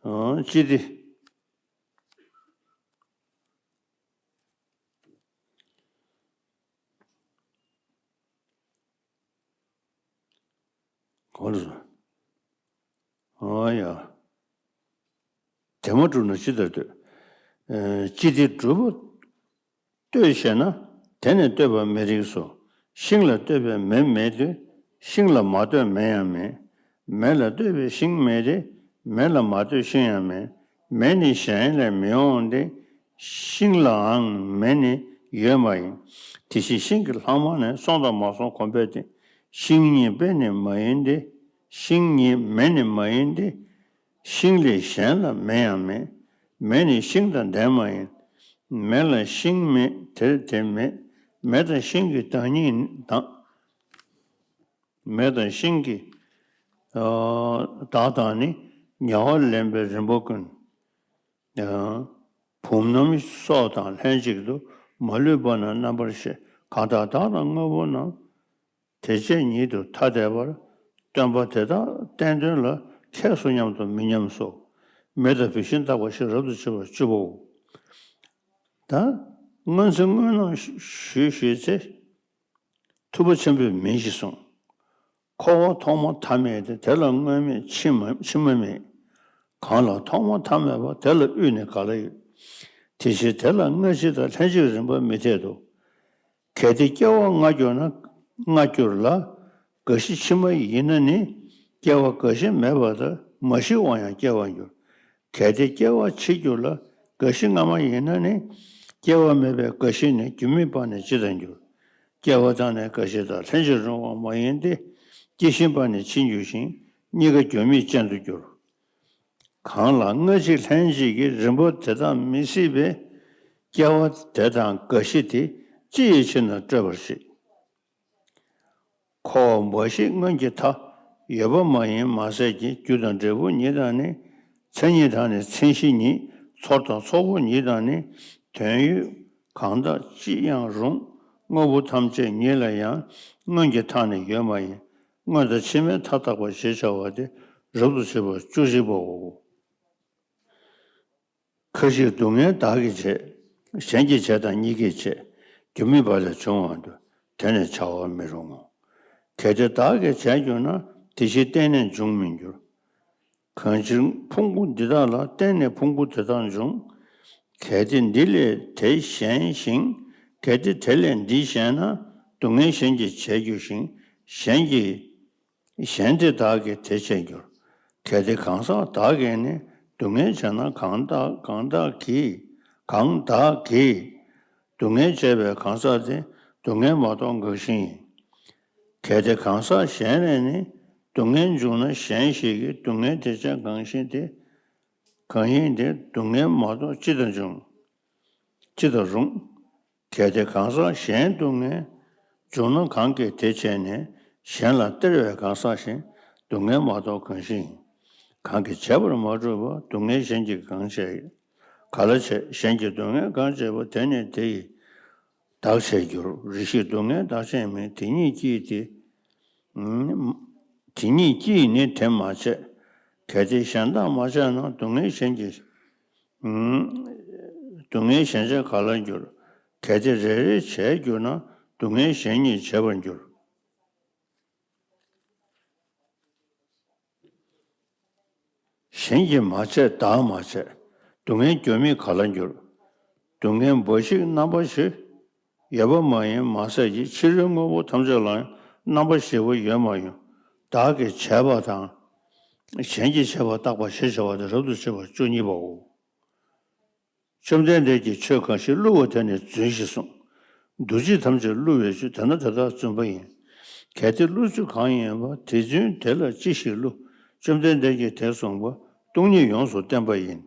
ཨང་། ཅི་སྟེ། གོ་ལ་སོང་། ཨོ་ཡ། དེ་མ་གྲུབ་ན་ཅི་ལྟར་ལྟོས། ཨེ། ཅི་སྟེ་གྲུབ་པ་ལྟོས་ཞེ་ན། དེ་ནི་ལྟོས་པ་མི་རིགས་སོ། ཤིང་ལ་ལྟོས་པའི་མེ་མེད་དུས། ཤིང་ལ་མ་ལྟོས་མེ་ཡང་མེད། མེ་ལ་ལྟོས་པའི་ཤིང་མེད་དེ། མེ་ལ་མ་ལྟོས་ཤིང་ཡང་མེད། མེ་ནི་གཞན་ལས་མི་འོང་སྟེ། ཤིང་ལའང་མེ་ནི་ཡོད་མ་ཡིན། དེ་བཞིན་ཤིང་གི་ལྷག་མ་ནི་སོང་དང་མ་སོང་གོམས་པས་ཏེ། ཤིང་ཉིད་དཔེ་ནི་མ་ཡིན་ཏེ། ཤིང་ཉིད་མེ་ནི་མ་ཡིན་ཏེ། ཤིང་ལས་གཞན་ལ་མེ་ཡང་མེད། མེ་ནི་ཤིང་དང་ལྡན་མ་ཡིན། མེ་ལ་ཤིང་མེད་དེར་དེ་མེད། མེ་དང་ཤིང་གི་བདག་ཉིད་དང་། མེ་དང་ཤིང་གི་ཨ་བདག་དང་ནི། ཉེ་བར་ལེན་པའི་རིམ་པ་ཀུན། ཨ། བུམ་སྣམ་སོགས་དང་ལྷན་ཅིག་ཏུ་མ་ལུས་པ་ན་རྣམ་པར་ཤེས། གང་དག་བདག་དང་དངོས་པོ་རྣམས། དེ་ཅན་ཉིད་དུ་ཐ་དད་པར། སྟོན་པ་དེ་དག་བསྟན་དོན་ལ། མཁས་སོ་སྙམ་དུ་མི་སྙམ་སོ། མེ་དང་བུད་ཤིང་བཏགས་པ་ཞེས་རབ་ཏུ་ཕྱེ་བ་བཅུ་པའོ། ད་སྔོན་ཚེ་སྔོན་ནམ་ཞུས་ཞུས་ཚེ། ཐུབ་པ་ཆེན་པོའི་མིང་ཞིག་གསུངས། འཁོར་བ་ཐོག་མ་མཐའ་མེད་དེ། དེ་ལ་སྔོན་མེད་ཕྱི་མ་ཕྱི་མ་མེད། གང་ལ་ཐོག་མ་མཐའ་མེད་པ། དེ་ལ་དབུས་ནི་ག་ལ་ཡོད། དེ་ཕྱིར་དེ་ལ་སྔ་ཕྱི་དང་ལྷན་ཅིག་རིམ་པ་མི་འཐད་དོ། གལ་ཏེ་སྐྱེ་བ་ལྔ་འགྱུར་ན་ལྔ་འགྱུར་ལ། རྒ་ཤི་ཕྱི་མ་ཡིན་ན་ནི། སྐྱེ་བ་རྒ་ཤི་མེད་པ་དང་མ་ཤི་བར་ཡང་སྐྱེ་བར་འགྱུར། གལ་ཏེ་སྐྱེ་བ་ཕྱིས་འགྱུར་ལ། རྒ་ཤི་སྔ་མ་ཡིན་ན་ནི། སྐྱེ་བ་མེད་པའི་རྒ་ཤི་ནི། རྒྱུ་མེད་པ་ནི་ཇི་ལྟར་འགྱུར། སྐྱེ་བ་དང་ནི་རྒ་ཤི་དག་ལྷན་ཅིག་རུང་བ་མ་ཡིན་ཏེ། སྐྱེ་བཞིན་པ་ནི་ཕྱིས་འགྱུར་ཞིང་། གཉིས་ཀ་རྒྱུ་མེད་ཅན་དུ་འགྱུར། གང་ལ་སྔ་ཕྱི་ལྷན་ཅིག་གི་རིམ་པ་དེ་དག་མི་སྲིད་པས། སྐྱེ་བ་དེ་དང་རྒ་ཤི་དེ། ཅི་ཡི་ཕྱིར་ན་སྤྲོས་པར་བྱེད། འཁོར་བ་འབའ་ཞིག་སྔོན་གྱི་མཐའ། ཡོད་པ་མ་ཡིན་མ་ཟད་ཀྱི། རྒྱུ་དང་འབྲས་བུ་ཉིད་དང་ནི། མཚན་ཉིད་དང་ནི་མཚན་གཞི་ཉིད། ཚོར་དང་ཚོགས་པ་ཉིད་དང་ནི། དོན་ཡོད་གང་དག་ཅི་ཡང་རུང་། དངོས་པོ་ཐམས་ཅད་ཉིད་ལ་ཡང་། སྔོན་གྱི་མཐའ་ནི་ཡོད་མ་ཡིན། སྔོན་དང་ཕྱི་མའི་མཐའ་དག་པ་ཞེས་བྱ་བ་སྟེ། རབ་ཏུ་བྱེད་པ་བཅུ་བཞི་པའོ། ཁ་ཅིག་སྡུག་བསྔལ་བདག་གིས་བྱས། གཞན་གྱིས་བྱས་དང་གཉིས་ཀས་བྱས། རྒྱུ་མེད་པ་ལས་བྱུང་བར་འདོད། དེ་ནི་བྱ་བར་མི་རུང་ངོ་། གལ་ཏེ་བདག་གིས་བྱས་གྱུར་ན། དེ་བཞིན་གཏན་ནས་འབྱུང་མི་འགྱུར། གང་ཕྱིར་ཕུང་པོ་འདི་དག་ལ། བརྟེན་ནས་ཕུང་པོ་དེ་དག་འབྱུང་། གལ་ཏེ་འདི་ལས་དེ་གཞན་ཞིང་། གལ་ཏེ་དེ་ལས་འདི་གཞན་ན། སྡུག་བསྔལ་གཞན་གྱིས་བྱས་གྱུར་ཞིང་། གཞན་གྱིས། གཞན་དེ་དག་གིས་དེ་བྱས་འགྱུར། གལ་ཏེ་གང་ཟག་བདག་གིས་ནི། སྡུག་བསྔལ་བྱས་ན། གང་དག་གང་དག་གིས། གང་དག་གིས། སྡུག་བསྔལ་བྱས་པའི་གང་ཟག་དེ། སྡུག་བསྔལ་མ་གཏོགས་འགགས་ཤིང་ཡིན། གལ་ཏེ་གང་ཟག་གཞན་ལས་ནི། སྡུག་བསྔལ་འབྱུང་ན། གཞན་ཞིག་གིས། སྡུག་བསྔལ་དེ་བྱས་གང་ཞིག་སྟེ། གང་ཡིན་ཏེ། སྡུག་བསྔལ་མ་གཏོགས་ཅི་དང་འབྱུང་། ཅི་དང་རུང་། གལ་ཏེ་གང་ཟག་གཞན་སྡུག་བསྔལ་འབྱུང་ན། གང་གིས་དེ་བྱས་ནས་གཞན་ལ་སྟེར་བས་གང་ཟག་གཞན། སྡུག་བསྔལ་མ་གཏོགས་གང་ཞིག་ཡིན། གང་གིས་བྱས་པར་མ་གྲུབ་པ། སྡུག་བསྔལ་གཞན་གྱིས་གང་བྱས། ག་ལ་བྱས། གཞན་གྱིས་སྡུག་བསྔལ་གང་བྱས་པ། དེ་ནི་དེ་ཡི་བདག་བྱས་འགྱུར། རེ་ཞིག་སྡུག་བསྔལ་བདག་བྱས་མིན། དེ་ཉིད་ཀྱིས་དེ། དེ་ཉིད་ཀྱིས་ནི་དེ་མ་བྱས། གལ་ཏེ་གཞན་བདག་མ་བྱས་ན། སྡུག་བསྔལ་གཞན་གྱིས། སྡུག་བསྔལ་གཞན་བྱས་ག་ལ་འགྱུར། གལ་ཏེ་རེ་རེ་བྱས་གྱུར་ན། སྡུག་བསྔལ་གཞན་ཉིད་བྱས་པར་འགྱུར། གཞན་གྱིས་མ་བྱས་བདག་མ་བྱས། སྡུག་བསྔལ་འགྱུར་མེད་ག་ལ་འགྱུར། སྡུག་བསྔལ་འབའ་ཞིག་རྣམ་པ་བཞི། ཡོད་པ་མ་ཡིན་མ་ཟད་ཀྱི། ཕྱི་རོལ་དངོས་པོ་ཐམས་ཅད་ལའང་རྣམ་པ་བཞི་པོ་ཡོད་མ་ཡིན། བདག་གིས་བྱས་པ་དང་། གཞན་གྱིས་བྱས་པ་བརྟག་པ་ཞེས་བྱ་བ་སྟེ་རབ་ཏུ་ཕྱེ་བ་བཅུ་གཉིས་པའོ། བཅོམ་ལྡན་འདས་ཀྱིས་ཆོས་གང་ཞིག་བསླུ་བ་དེ་ནི་རྫུན་ཞེས་གསུངས། འདུ་བྱེད་ཐམས་ཅད་བསླུ་བའི་ཆོས་དེ་ན་དེ་དག་རྫུན་པ་ཡིན། གལ་ཏེ་བསླུ་ཆོས་གང་ཡིན་པ། དེ་རྫུན་དེ་ལ་ཅི་ཞིག་བསླུ། བཅོམ་ལྡན་འདས་ཀྱིས་དེ་གསུངས་པ། སྟོང་ཉིད་ཡོངས་སུ་བསྟན་པ་ཡིན།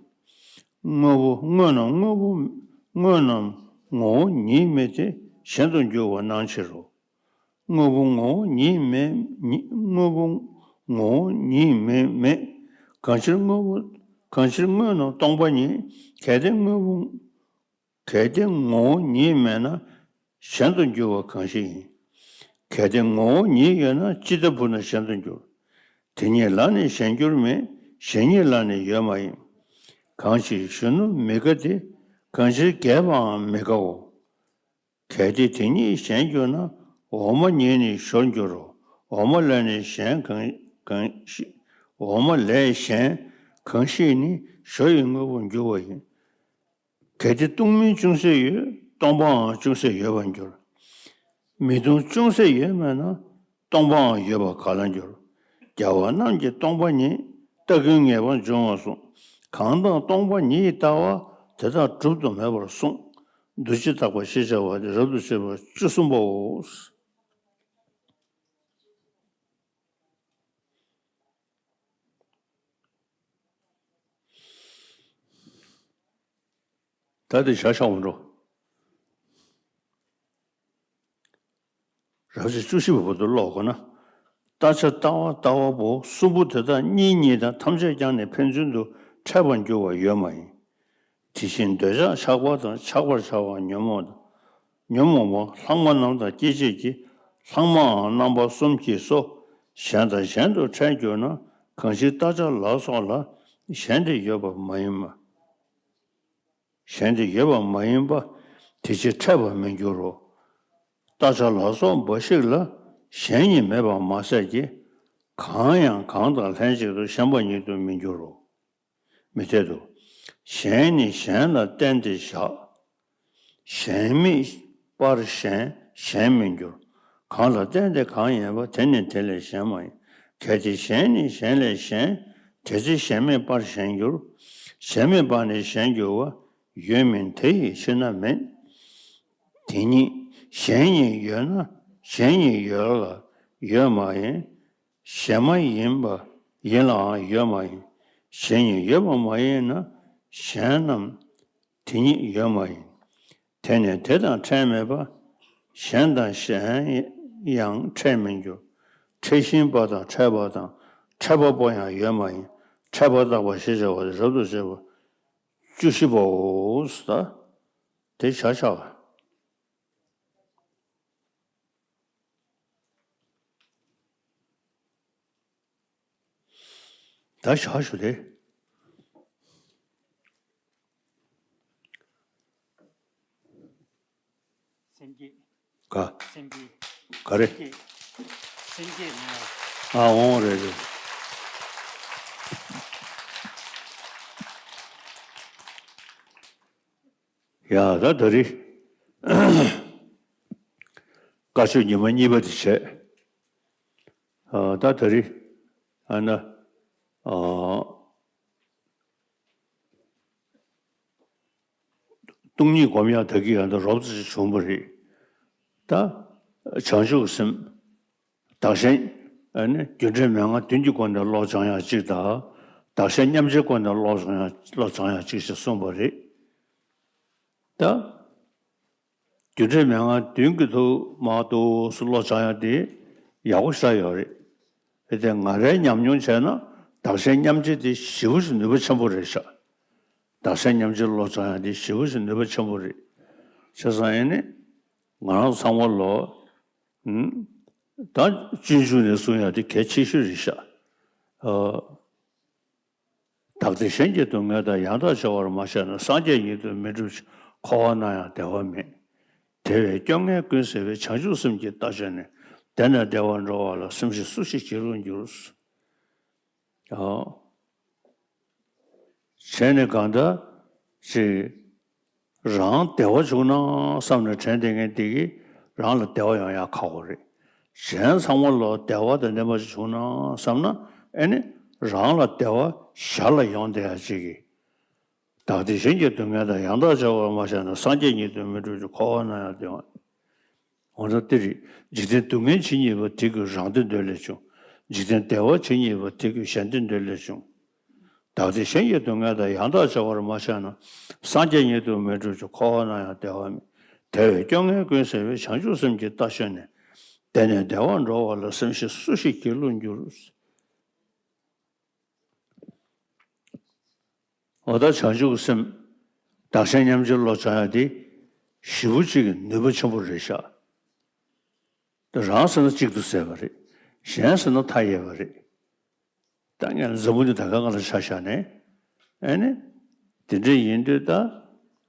དངོས་པོ་དངོས་རྣམས་དངོས་པོ་དངོས་རྣམས་ངོ་བོ་ཉིད་མེད་དེ། གཞན་དུ་འགྱུར་བར་སྣང་ཕྱིར་རོ། དངོས་པོ་ངོ་བོ་ཉིད་མེད་ཉི་དངོས་པོ་ངོ་བོ་ཉིད་མེད་མེད། གང་ཕྱིར་དངོས་པོ་གང་ཕྱིར་དངོས་རྣམས་སྟོང་པ་ཉིད། གལ་ཏེ་དངོས་པོ་གལ་ཏེ་ངོ་བོ་ཉིད་མེད་ན། གཞན་དུ་འགྱུར་བ་གང་ཞིག་ཡིན། གལ་ཏེ་ངོ་བོ་ཉིད་ཡོད་ན། ཅི་ལྟར་བུ་ན་གཞན་དུ་འགྱུར། དེ་ཉིད་ལ་ནི་གཞན་འགྱུར་མེད། གཞན་ཉིད་ལ་ནི་ཡོད་མ་ཡིན། གང་ཞིག་གཞོན་ནུ་མི་དགའ་སྟེ། གང་ཕྱིར་རྒས་པའང་མི་དགའོ། གལ་ཏེ་དེ་ཉིད་གཞན་འགྱུར་ན། འོག་མ་ཉིད་ནི་གཞོར་འགྱུར་རོ། འོག་མ་ལས་ནི་གཞན་གང་གང་ཞིག་འོག་མ་ལས་གཞན་གང་ཞིག་ནི་གཞོ་ཡི་དངོས་པོར་འགྱུར་བ་ཡིན། གལ་ཏེ་སྟོང་མིན་ཅུང་ཟད་ཡོད། སྟོང་པའང་ཅུང་ཟད་ཡོད་པར་འགྱུར། མི་སྟོང་ཅུང་ཟད་ཡོད་མེད་ན། སྟོང་པའང་ཡོད་པར་ག་ལ་འགྱུར། རྒྱལ་བ་རྣམས་ཀྱིས་སྟོང་པ་ཉིད། ལྟ་ཀུན་ངེས་པར་འབྱུང་བར་གསུངས། གང་དག་སྟོང་པ་ཉིད་ལྟ་བ། དེ་དག་གྲུབ་ཏུ་མེད་པར་གསུངས། འདུ་བྱེད་བརྟག་པ་ཞེས་བྱ་བ་སྟེ་རབ་ཏུ་ཕྱེ་བ་བཅུ་གསུམ་པའོ། ད་དེ་བྱ་བྱ་འོང་འགྲོ། རབ་བྱེད་བཅུ་བཞི་པ་བར་དུ་ཀློག་དགོས་ན། རྟག་ཆ་ལྟ་བ་ལྟ་བ་པོ་གསུམ་པོ་དེ་དག་གཉིས་གཉིས་དང་ཐམས་ཅད་ཀྱང་ནི་ཕན་ཚུན་དུ་འཕྲད་པར་འགྱུར་བ་ཡོད་མ་ཡིན། དེ་བཞིན་འདོད་ཆགས་ཆགས་པ་དང་ཆགས་པར་བྱ་བ་ཉོན་མོངས་དང་། ཉོན་མོངས་པ་ལྷག་མ་རྣམས་དང་སྐྱེ་མཆེད་ཀྱི་ལྷག་མའང་རྣམ་པ་གསུམ་གྱིས་སོ། གཞན་དང་གཞན་དུ་འཕྲད་གྱུར་ན། གང་ཞིག་རྟག་ཆ་ལ་སོགས་ལ་གཞན་དེ་ཡོད་པ་མ་ཡིན་པ། གཞན་དེ་ཡོད་པ་མ་ཡིན་པ། དེ་ཕྱིར་འཕྲད་པར་མི་འགྱུར་རོ། རྟག་ཆ་ལ་སོགས་འབའ་ཞིག་ལ་གཞན་ཉིད་མེད་པར་མ་ཟད་ཀྱི། གང་ཡང་གང་དང་ལྷན་ཅིག་ཏུ་ཞེན་པ་ཉིད་དུ་མི་འགྱུར་རོ། མི་འཐད་དོ། གཞན་ནི་གཞན་ལ་བརྟེན་ཏེ་བཞག་གཞན་མེད་པར་གཞན་གཞན་མི་འགྱུར། གང་ལ་བརྟེན་ཏེ་གང་ཡོད་པ། དེ་ནི་དེ་ལས་གཞན་མ་ཡིན། གལ་ཏེ་གཞན་ནི་གཞན་ལས་གཞན། དེ་ཚེ་གཞན་མེད་པར་གཞན་འགྱུར། གཞན་མེད་པར་ནི་གཞན་འགྱུར་བ། ཡོད་མིན་དེ་ཡི་ཕྱིར་ན་མེད། དེ་ཉིད་གཞན་ཉིད་ཡོད་ན་གཞན་ཉིད་ཡོད་ལ་ཡོད་མ་ཡིན། གཞན་མ་ཡིན་པ་ཡིན་ལའང་ཡོད་མ་ཡིན། གཞན་ཉིད་ཡོད་པ་མ་ཡིན་ན་གཞན་རྣམས་དེ་ཉིད་ཡོད་མ་ཡིན། དེ་ནི་དེ་དང་ཕྲད་མེད་པ། གཞན་དང་གཞན་ཡང་འཕྲད་མི་འགྱུར། འཕྲད་བཞིན་པ་དང་འཕྲད་པ་དང་འཕྲད་པ་པོ་ཡང་ཡོད་མ་ཡིན། འཕྲད་པ་བརྟག་པ་ཞེས་བྱ་བ་སྟེ་རབ་ཏུ་ཕྱེ་བ་བཅུ་བཞི་པའོ། ད་དེ་བྱ་བྱ་བ། ད་བཞག་ཞུ་དེ། སེམས་བསྐྱེད། ག་སེམས་བསྐྱེད། ག་རེ། སེམས་བསྐྱེད་སེམས་བསྐྱེད་ནས། ཨ་འོང་རེད་རེད། ཡ་ད་ད་རེས་བཀའ་ཆོས་ཉི་མ་གཉིས་པ་དེ་བྱས། ཨ་ད་ད་རེས་ཨ་ན་ཨ་སྟོང་ཉིད་སྒོམ་ཡག་ད་གིན་ཨ་ད་རོབ་ཙམ་ཞིག་བྱུང་བ་རེད། ད་བྱང་ཆུབ་སེམས། བདག་གཞན། ཨ་ནི་རྒྱུ་འབྲས་མན་ངག་བདུན་གྱི་སྒོ་ནས་བློ་སྦྱང་ཡག་གཅིག་དང་། བདག་གཞན་མཉམ་བརྗེའི་སྒོ་ནས་བློ་སྦྱང་ཡ་བློ་སྦྱང་ཡ་གཅིག་ཞེས་གསུངས་པ་རེད། ད། རྒྱུ་འབྲས་མན་ངག་བདུན་གྱི་ཐོག་མར་ཏོག་ཙམ་བློ་སྦྱང་ཡ་དེ་ཡག་པོ་ཞེ་དྲག་ཡོད་རེད། དེ་ང་རའི་ཉམས་མྱོང་བྱས་ན་བདག་གཞན་མཉམ་བརྗེ་དེ་ཞེ་པོ་ཞིག་ནུས་པ་ཆེན་པོ་རེད་ཤག་བདག་གཞན་མཉམ་བརྗེ་བློ་སྦྱང་ཡ་དེ་ཞེ་པོ་ཞིག་ནུས་པ་ཆེན་པོ་རེད། བྱས་ཙང་ཨེ་ནི་ང་རང་ཚང་མ་ལོ། ད་སྤྱོད་འཇུག་ནས་གསུང་ཡ་དེ་གལ་ཆེ་ཤོས་རེད་ཤག་བདག་བདེ་གཞན་གྱི་སྡུག་བསྔལ་དང་། ཡང་དག་བྱ་བར་མ་བྱས་ན། སངས་རྒྱས་ཉིད་དུ་མི་འགྲུབ་ཅིང་། འཁོར་བ་ན་ཡང་བདེ་བ་མེད། དེ་བས་སྐྱོ་ངལ་ཀུན་སེལ་བའི། བྱང་ཆུབ་སེམས་ཀྱིས་བདག་མཆོད་ནས། དེ་ནས་བདེ་བར་འགྲོ་བ་ལ། སེམས་ཤིང་སུ་ཞིག་སྐྱེ་རུང་འགྱུར། ཨོ། བྱས་ནས་གང་ལྟར་ཅིག་རང་བདེ་བ་བྱུང་ན་བསམ་ནས་དྲན་བསྡད་མཁན་དེ་གིས་རང་ལ་བདེ་བ་ཡོང་ཡ་ཁག་པོ་རེད། གཞན་ཚང་མ་ལ་བདེ་བ་དང་ལྡན་པ་ཞིག་བྱུང་ན་བསམ་ན་ཨེ་ནི་རང་ལ་བདེ་བ་གཞན་ལ་ཡོང་བསྡད་ཡ་ཅིག་གིས། བདག་བདེ་གཞན་གྱི་སྡུག་བསྔལ་དང་། ཡང་དག་བྱ་བར་མ་བྱས་ན། སངས་རྒྱས་ཉིད་དུ་མི་འགྲུབ་ཅིང་། འཁོར་བ་ན་ཡང་བདེ་བ། འོ་ན་དེ་རེད། འཇིག་རྟེན་སྡུག་བསྔལ་ཇི་སྙེད་པ། དེ་ཀུན་རང་བདེ་འདོད་ལས་བྱུང་། འཇིག་རྟེན་བདེ་བ་ཇི་སྙེད་པ། དེ་ཀུན་གཞན་བདེ་འདོད་ལས་བྱུང་། བདག་བདེ་གཞན་གྱི་སྡུག་བསྔལ་དང་། ཡང་དག་བྱ་བར་མ་བྱས་ན། སངས་རྒྱས་ཉིད་དུ་མི་འགྲུབ་ཅིང་། འཁོར་བ་ན་ཡང་བདེ་བ་མེད། དེ་བས་སྐྱོ་ངལ་ཀུན་སེལ་བའི། བྱང་ཆུབ་སེམས་ཀྱིས་བདག་མཆོད་ནས། དེ་ནས་བདེ་བར་འགྲོ་བ་ལ། སེམས་ཤིང་སུ་ཞིག་སྐྱེ་རུང་འགྱུར། འོ་ད་བྱང་ཆུབ་ཀྱི་སེམས། བདག་གཞན་མཉམ་བརྗེའི་བློ་སྦྱང་ཡ་དེ་ཞེ་པོ་ཅིག་གི་ནུས་པ་ཆེན་པོ་རེད་ཤག་དེ་རང་ཟེར་ན་གཅིག་ཏུ་ཟད་པ་རེད། གཞན་ཟེར་ན་མཐའ་ཡས་པ་རེད། ད་ངས་འཛམ་བུ་གླིང་ད་ག་སྒང་ལ་ཆ་བཞག་ནས་ཨེ་ནི། དེ་འདྲ་ཡིན་དུས་ད་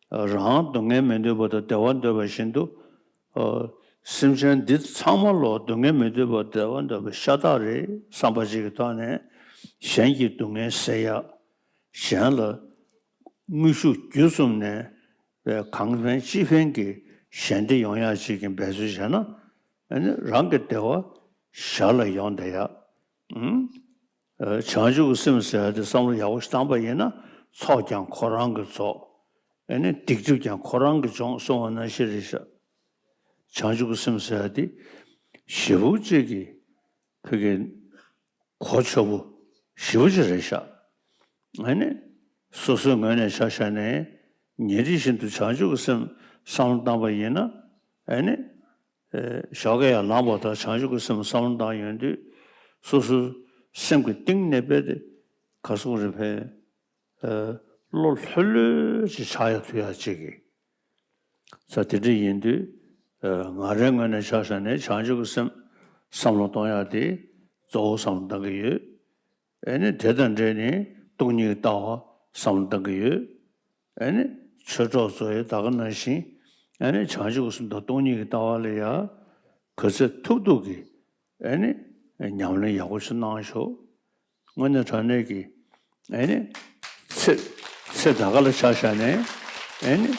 རང་སྡུག་བསྔལ་མི་འདོད་པ་དང་བདེ་བ་འདོད་པ་བཞིན་དུ། ཨ། སེམས་ཅན་འདི་ཚང་མ་ལོ་སྡུག་བསྔལ་མི་འདོད་པ་བདེ་བ་འདོད་པ་ཤ་སྟག་རེད་བསམ་པ་ཅིག་གི་ཐོག་ནས་གཞན་གྱི་སྡུག་བསྔལ་སེལ་ཡག་གཞན་ལ་དངོས་ཤུགས་བརྒྱུད་གསུམ་ནས་གང་ཕན་ཅི་ཕན་གྱི་ཞལ་འདེབས་ཡོང་ཡག་ཅིག་གི་འབད་རྩོལ་བྱས་ན་ཨ་ནི་རང་གི་བདེ་བ་གཞན་ལ་ཡོང་བསྡད་ཡག་ཨང་། བྱང་ཆུབ་ཀྱི་སེམས་ཟེར་ཡ་དེ་བསམ་བློ་ཡག་པོ་ཞིག་བཏང་པ་ཡིན་ན་ཚོགས་ཀྱང་ཁོ་རང་གིས་རྫོགས། ཨེ་ནི་སྡིག་སྒྲིབ་ཀྱང་ཁོ་རང་གིས་སྦྱོང་གསུང་བ་ནང་བཞིན་རེད་ཤག་བྱང་ཆུབ་ཀྱི་སེམས་ཟེར་ཡ་དེ་ཞེ་པོ་ཅིག་གི་ཁོ་གི་གོ་ཆོད་པོ་ཞེ་པོ་ཅིག་རེད་ཤག་ཨེ་ནི་སོ་སོའི་ངོས་ནས་ཆ་བཞག་ནས་ཉིན་རེ་བཞིན་དུ་བྱང་ཆུབ་ཀྱི་སེམས་བསམ་བློ་བཏང་པ་ཡིན་ན་ཨེ་ནི། ཞོགས་ཀས་ཡར་ལངས་པ་དང་བྱང་ཆུབ་ཀྱི་སེམས་བསམ་བློ་བཏང་ཡོང་དུས་སོ་སོའི་སེམས་ཀྱི་གཏིང་ནས་རྦད་དེ་ག་སོང་རེད་ཕན། བློ་ལྷོད་ལྷོད་ཅིག་ཆགས་ཡ་ཐུབ་ཡ་ཅིག་གི། ས་དེ་འདྲ་ཡིན་དུས་ང་རའི་ངོས་ནས་ཆ་བཞག་ནས་བྱང་ཆུབ་ཀྱི་སེམས་བསམ་བློ་གཏོང་ཡ་དེ་གཙོ་བོ་བསམ་བློ་བཏང་གི་ཡོད། ཨེ་ནི་དེ་དང་འབྲེལ་ནས་སྟོང་ཉིད་ཀྱི་ལྟ་བ་བསམ་བློ་བཏང་གི་ཡོད། ཨེ་ནི་ཆོས་གྲོགས་ཚོ་ཡི་ད་ག་ནང་བཞིན་ཨེ་ནི་བྱང་ཆུབ་ཀྱི་སེམས་དང་སྟོང་ཉིད་ཀྱི་ལྟ་བ་ལ་ཡ་ག་ཚོད་ཐུབ་ཐུབ་ཀྱིས་ཨེ་ནི་ཉམས་ལེན་ཡག་པོ་ཞིག་གནང་ཤོག་དངོས་གནས་དྲང་གནས་ཀྱི་ཨེ་ནི་ཚེ་ཚེ་ད་ག་ལ་ཆ་བཞག་ནས་ཨེ་ནི་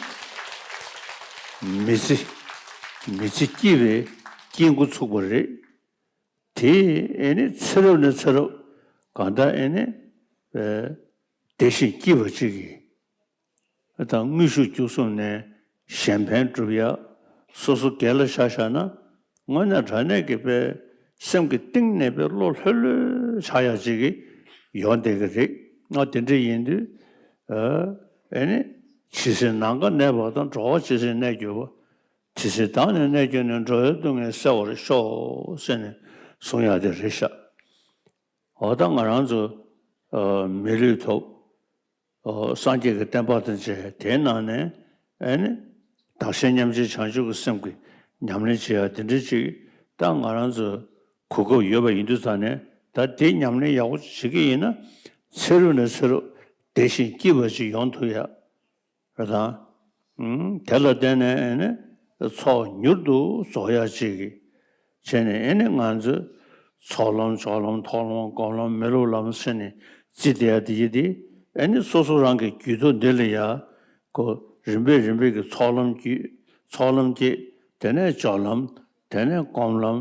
མི་ཚེ་མི་ཚེ་སྐྱིད་པའི་སྐྱིད་འགོ་ཚུགས་པ་རེད། དེ་ཨེ་ནི་ཚེ་རབས་ནས་ཚེ་རབས་གང་ལྟར་ཨེ་ནི་བདེ་ཞིང་སྐྱིད་པ་ཅིག་གི་དང་དངོས་ཤུགས་བརྒྱུད་གསུམ་ནས་གཞན་ཕན་སྒྲུབ་ཡ་སོ་སོ་སྒེར་ལ་ཆ་བཞག་ན་དངོས་གནས་དྲང་གནས་ཀྱི་པའི་སེམས་ཀྱི་གཏིང་ནས་པའི་བློ་ལྷོད་ལྷོད་ཆགས་ཡ་ཅིག་གི་ཡོང་བསྡད་ཀྱི་རེད། ང་དེ་འདྲ་ཡིན་དུས་ཨེ་ནི་ཇི་སྲིད་ནམ་མཁའ་གནས་པ་དང་། འགྲོ་བ་ཇི་སྲིད་གནས་གྱུར་པ། དེ་ཚེ་བདག་ནི་གནས་གྱུར་ནས། འགྲོ་བའི་སྡུག་བསྔལ་སེལ་བར་ཤོག་ཟེར་ནས་གསུང་ཡག་དེ་རེད་ཤག་འོ་ད་ང་རང་ཚོ་མི་ལུས་ཐོབ། སངས་རྒྱས་ཀྱི་བསྟན་པ་དང་བཅས་དེའི་ནང་ནས་ཨེ་ནི་བདག་གཞན་མཉམ་བརྗེའི་བྱང་ཆུབ་ཀྱི་སེམས་ཀྱི་ཉམས་ལེན་བྱེད་ཡག་དེ་འདྲ་ཅིག་ད་ང་རང་ཚོ་གོ་སྐབས་ཡོད་པ་ཡིན་དུས་ཙང་ནས་ད་དེ་ཉམས་ལེན་ཡག་པོ་བྱེད་ཀྱི་ཡིན་ན་ཚེ་རབས་ནས་ཚེ་རབས་བདེ་ཞིང་སྐྱིད་པ་ཅིག་ཡོང་ཐུབ་ཡག་རེད་དང་། དེ་ལ་བརྟེན་ནས་ཨེ་ནི་ཚོགས་མྱུར་དུ་རྫོགས་ཡག་ཅིག་གི་བྱས་ནས་ཨེ་ནི་ང་ཚོས་ཚོགས་ལམ་སྦྱོར་ལམ་མཐོང་ལམ་སྒོམ་ལམ་མི་སློབ་ལམ་ཟེར་ནས་རྩིས་བསྡད་ཡག་དེ་ཡི་དེ་ཨེ་ནི་སོ་སོ་རང་གི་རྒྱུད་ཐོག་འདི་ལ་ཡ་གོ་རིམ་པས་རིམ་པས་ཀྱི་ཚོགས་ལམ་རྒྱུད་ཚོགས་ལམ་སྐྱེས། དེ་ནས་སྦྱོར་ལམ། དེ་ནས་སྒོམ་ལམ།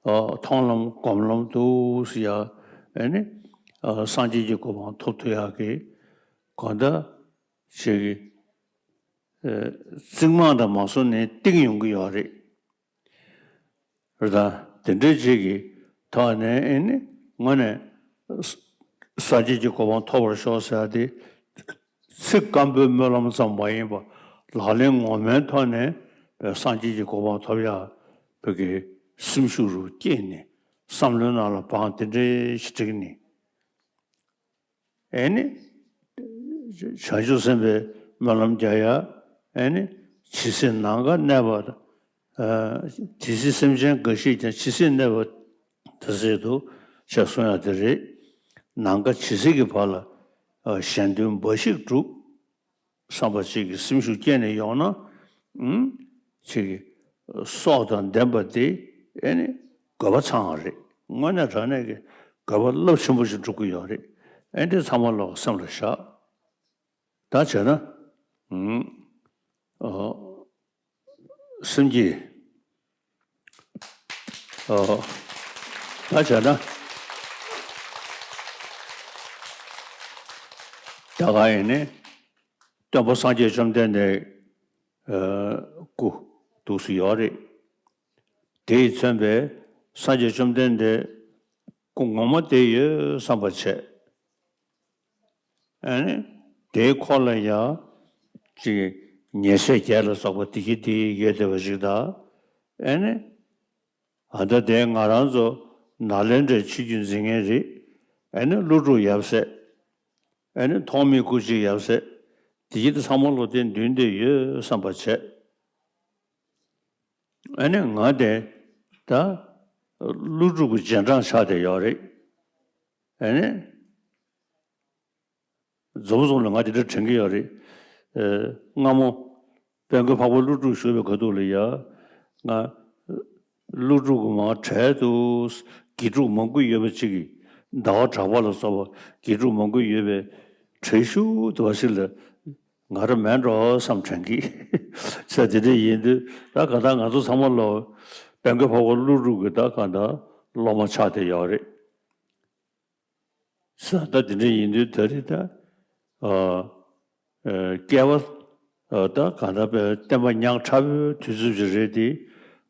མཐོང་ལམ་སྒོམ་ལམ་དུ་ཡ་ཨེ་ནི་སངས་རྒྱས་ཀྱི་གོ་འཕང་ཐོབ་ཐུབ་ཡག་གི་གང་ལྟར་ཅིག་གི་རྩིག་རྨང་དང་མ་སོང་ནས་བཏིང་ཡོང་གི་ཡོད་རེད། རེད་ད། དེ་འདྲའི་ཅིག་གི་ཐོག་ནས་ཨེ་ནི་དངོས་གནས་ སངས་རྒྱས་ཀྱི་གོ་འཕང་ཐོབ་པར་ཤོག་ཟེར་ཡ་དེ་ཚིག་སྐམ་པོའི་སྨོན་ལམ་ཙམ་མ་ཡིན་པར་ལག་ལེན་ངོ་མའི་ཐོག་ནས་སངས་རྒྱས་ཀྱི་གོ་འཕང་ཐོབ་ཡ་བོད་ཀྱི་སེམས་ཤུགས་རུ་སྐྱེས་ནས་བསམ་བློའི་ནང་ལ་བང་དེ་འདྲའི་ཞིག་བསྒྲིགས་ནས། ཨེ་ནི། བྱང་ཆུབ་སེམས་དཔའི་སྨོན་ལམ་རྒྱག་ཡ། ཨེ་ནི། ཇི་སྲིད་ནམ་མཁའ་གནས་པ། ཨ། དེ་སྲིད་སེམས་ཅན་འགའ་ཞིག་ཀྱང་ཇི་སྲིད་གནས་པ་དེ་སྲིད་དུ་ཞེས་གསུང་ཡ་དེ་རེད། ནམ་མཁའ་ཇི་སྲིད་ཀྱི་བར་ལ། ཨ། གཞན་དོན་འབའ་ཞིག་སྒྲུབ། བསམ་པ་ཅིག་གི་སེམས་ཤུགས་སྐྱེས་ནས་ཡོང་ན། ཨུམ། ཅིག་གི་སྲོག་དང་ལྡན་པ་དེ་ཨེ་ནི་དགོས་པ་ཚང་བ་རེད། དངོས་གནས་དྲང་གནས་ཀྱི་དགོས་པ་རླབས་ཆེན་པོ་ཞིག་འགྲུབ་ཀྱི་ཡོད་རེད། ཨེ་འདི་ཚང་མ་ལོག་སེམས་ལ་བཞག་ད་བྱས་ན། ཨུམ། ཨོ། སེམས་ཀྱི། ཨོ། ད་བྱས་ན། ད་ག་ཡིན་ནི། སྟོན་པ་སངས་རྒྱས་བཅོམ་ལྡན་འདས། ཨ། སྐུ་འདུག་སེ་ཡོད་རེད། དེས་མཚོན་པའི་སངས་རྒྱས་བཅོམ་ལྡན་འདས་སྐུ་ངོ་མ་དེ་ཡོད་བསམ་པ་བྱས། ཨ་ནི། དེའི་འཁོར་ལ་ཡང་ཅིག་ཉེ་སྲས་བརྒྱད་ལ་སོགས་པ་དེ་གི་དེ་ཡོད་བསྡད་པ་ཞིག་དང་། ཨ་ནི། ཨ། ད་དེ་ང་རང་ཚོ་ནཱ་ལེནྡྲའི་ཆོས་བརྒྱུད་འཛིན་མཁན་རེད། ཨ་ནི་ཀླུ་སྒྲུབ་ཡབ་སྲས། ཨ་ནི་ཐོགས་མེད་སྐུ་མཆེད་ཡབ་སྲས། དེ་གི་དེ་ཚང་མ་ལོག་དེ་མདུན་དེ་ཡོད་བསམ་པ་བྱས། ཨ་ནི་ང་དེ་ད་ཀླུ་སྒྲུབ་ཀྱི་རྗེས་འབྲང་ཆགས་བསྡད་ཡོད་རེད། ཨ་ནི། འཛོམས་འཛོམས་ལ་ང་དེ་འདྲ་དྲན་གྱི་ཡོད་རེད། ཨ། སྔ་མོ་དཔལ་མགོན་འཕགས་པ་ཀླུ་སྒྲུབ་བཞུགས་པའི་སྐབས་དུས་ལ་ཡ། ང་ཀླུ་སྒྲུབ་ཀྱི་མར་གྲལ་དུ་དགེ་ཕྲུག་མང་པོ་ཡོད་པ་ཅིག་གིས་ཟླ་བ་གྲགས་པ་ལ་སོགས་པ་དགེ་ཕྲུག་མང་པོ་ཡོད་པའི་གྲལ་ཤུག་ཏུ་བ་ཞིག་ལ་ང་རང་མེད་འགྲོ་བསམ་དྲན་གྱི། ས་དེ་འདྲ་ཡིན་དུས་ད་ག་ད་ང་ཚོ་ཚང་མ་ལོ་དཔལ་མགོན་འཕགས་པ་ཀླུ་སྒྲུབ་ཀྱི་ད་ག་ད་སློབ་མ་ཆགས་བསྡད་ཡོད་རེད། ས་ད་དེ་འདྲ་ཡིན་དུས་ད་རེས་ད། ཨ། ཨ། སྐལ་བ། ཨ། ད་གང་ལྟར་པའི་བསྟན་པ་ཉག་ཕྲ་བོའི་དུས་ཚོད་ཅིག་རེད་དེ།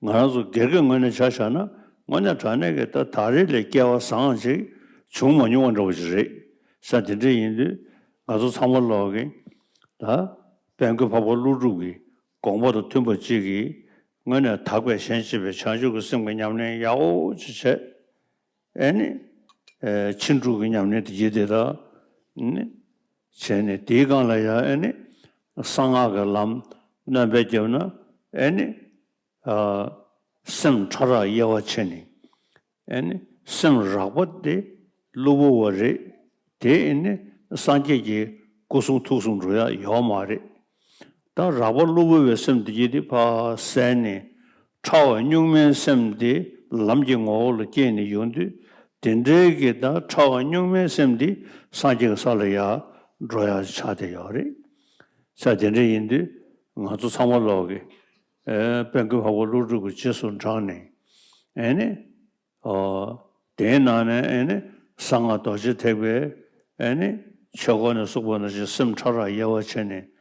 ང་རང་ཚོ་སྒེར་གྱི་ངོས་ནས་ཆ་བཞག་ན་དངོས་གནས་དྲང་གནས་ཀྱི་ད་ད་རེས་ལས་སྐལ་བ་བཟང་ཅིག་བྱུང་མ་མྱོང་བ་འདྲ་བོ་ཅིག་རེད། ས་དེ་འདྲ་ཡིན་དུས་ང་ཚོ་ཚང་མ་ལོག་གི་ད་དཔལ་མགོན་འཕགས་པ་ཀླུ་སྒྲུབ་ཀྱི་དགོངས་པ་དང་མཐུན་པ་ཅིག་གིས་དངོས་གནས་དག་པས་གཞན་གཅེས་པའི་བྱང་ཆུབ་ཀྱི་སེམས་ཀྱི་ཉམས་ལེན་ཡག་པོ་ཅིག་བྱས། ཨེ་ནི། ཨེ། ཕྱིན་དྲུག་གི་ཉམས་ལེན་དེ་བརྒྱུད་དེ་དག་ནི། བྱས་ནས་དེའི་སྒང་ལ་ཡང་ཨེ་ནི། གསང་སྔགས་ཀྱི་ལམ་སྣོན་པ་བརྒྱབ་ན་ཨེ་ནི། ཨ། སེམས་ཕྲ་རགས་དབྱེ་བ་ཕྱེ་ནས། ཨེ་ནི། སེམས་རགས་པ་དེ་གློ་བུར་བ་རེད། དེ་ཨེ་ནི། སངས་རྒྱས་ཀྱི་སྐུ་གསུང་ཐུགས་གསུང་འགྲོ་ཡ་ཡོད་མ་རེད། ད་རགས་པ་གློ་བུར་བའི་སེམས་དེ་གྱིས་དེ་ཕར་བསལ་ནས། ཕྲ་བ་གཉུག་མའི་སེམས་དེ་ལམ་གྱི་ངོ་བོ་ལ་སྐྱེས་ནས་ཡོང་དུས། དེ་འདྲའི་གི་ད་ཕྲ་བ་གཉུག་མའི་སེམས་དེ་སངས་རྒྱས་ཀྱི་ས་ལ་ཡར་འགྲོ་ཡ་ཆགས་བསྡད་ཡོད་རེད། ས་དེ་འདྲ་ཡིན་དུས་ང་ཚོ་ཚང་མ་ལོག་གི། ཨེ། དཔལ་མགོན་འཕགས་པ་ཀླུ་སྒྲུབ་ཀྱི་རྗེས་སུ་འབྲངས་ནས། ཨེ་ནི། ཨོ། དེའི་ནང་ནས་ཨེ་ནི་གསང་སྔགས་རྡོ་རྗེ་ཐེག་པའི་ཨེ་ནི་ཆོས་སྐོར་ནས་གསུངས་པ་ནང་བཞིན་སེམས་ཕྲ་རགས་དབྱེ་བ་ཕྱེ་ནས།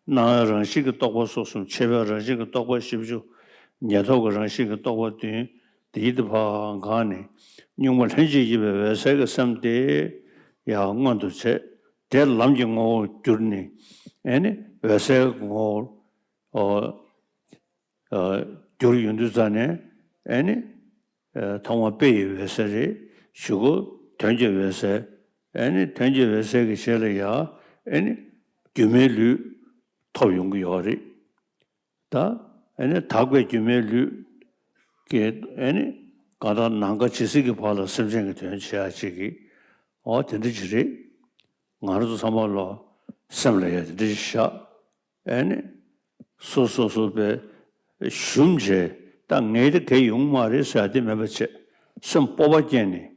སྣང་བའི་རང་བཞིན་གྱི་རྟོག་པ་སོ་གསུམ། ཆད་པའི་རང་བཞིན་གྱི་རྟོག་པ་བཞི་བཅུ། ཉན་ཐོས་ཀྱི་རང་བཞིན་གྱི་རྟོག་པ་བདུན། དེའི་དེ་ཕར་འགགས་ནས་གཉུག་མ་ལྷན་ཅིག་སྐྱེས་པའི་འོད་གསལ་གྱི་སེམས་དེ་ཡང་མངོན་དུ་བྱས། དེ་ལམ་གྱི་ངོ་བོར་གྱུར་ནས་ཨེ་ནི་འོད་གསལ་གྱི་ངོ་བོར། ཨོ། ཨ། གྱུར་ཡོང་དུས་ཙ་ནས་ཨེ་ནི། ཨ། ཐོག་མ་དཔེ་ཡི་འོད་གསལ་རེད། གཞུག་གུ་དོན་གྱི་འོད་གསལ། ཨེ་ནི་དོན་གྱི་འོད་གསལ་གྱི་རྗེས་ལ་ཡང་ཨེ་ནི་སྒྱུ་མའི་ལུས་ཐོབ་ཡོང་གི་ཡོད་རེད། ད་ཨེ་ནི་དག་པའི་སྒྱུ་མའི་ལུས་ཀྱི་ཨེ་ནི་གང་ལྟར་ནམ་མཁའ་ཇི་སྲིད་ཀྱི་བར་ལ་སེམས་ཅན་གྱི་དོན་བྱེད་ཡ་ཅིག་གི། འོ་དེ་འདྲ་ཅིག་རེད། ང་རང་ཚོ་ཚང་མ་ལོ་སེམས་ལ་ཡ་དེ་འདྲ་ཅིག་བཞག་ཨེ་ནི། སོ་སོ་སོ་པའི་ཞུམ་བྱས་ད་ངས་དེ་གས་ཡོང་མ་རེད་ཟེར་ཡ་དེ་མེད་པ་བྱས། སེམས་སྤོབས་པ་སྐྱེས་ནས།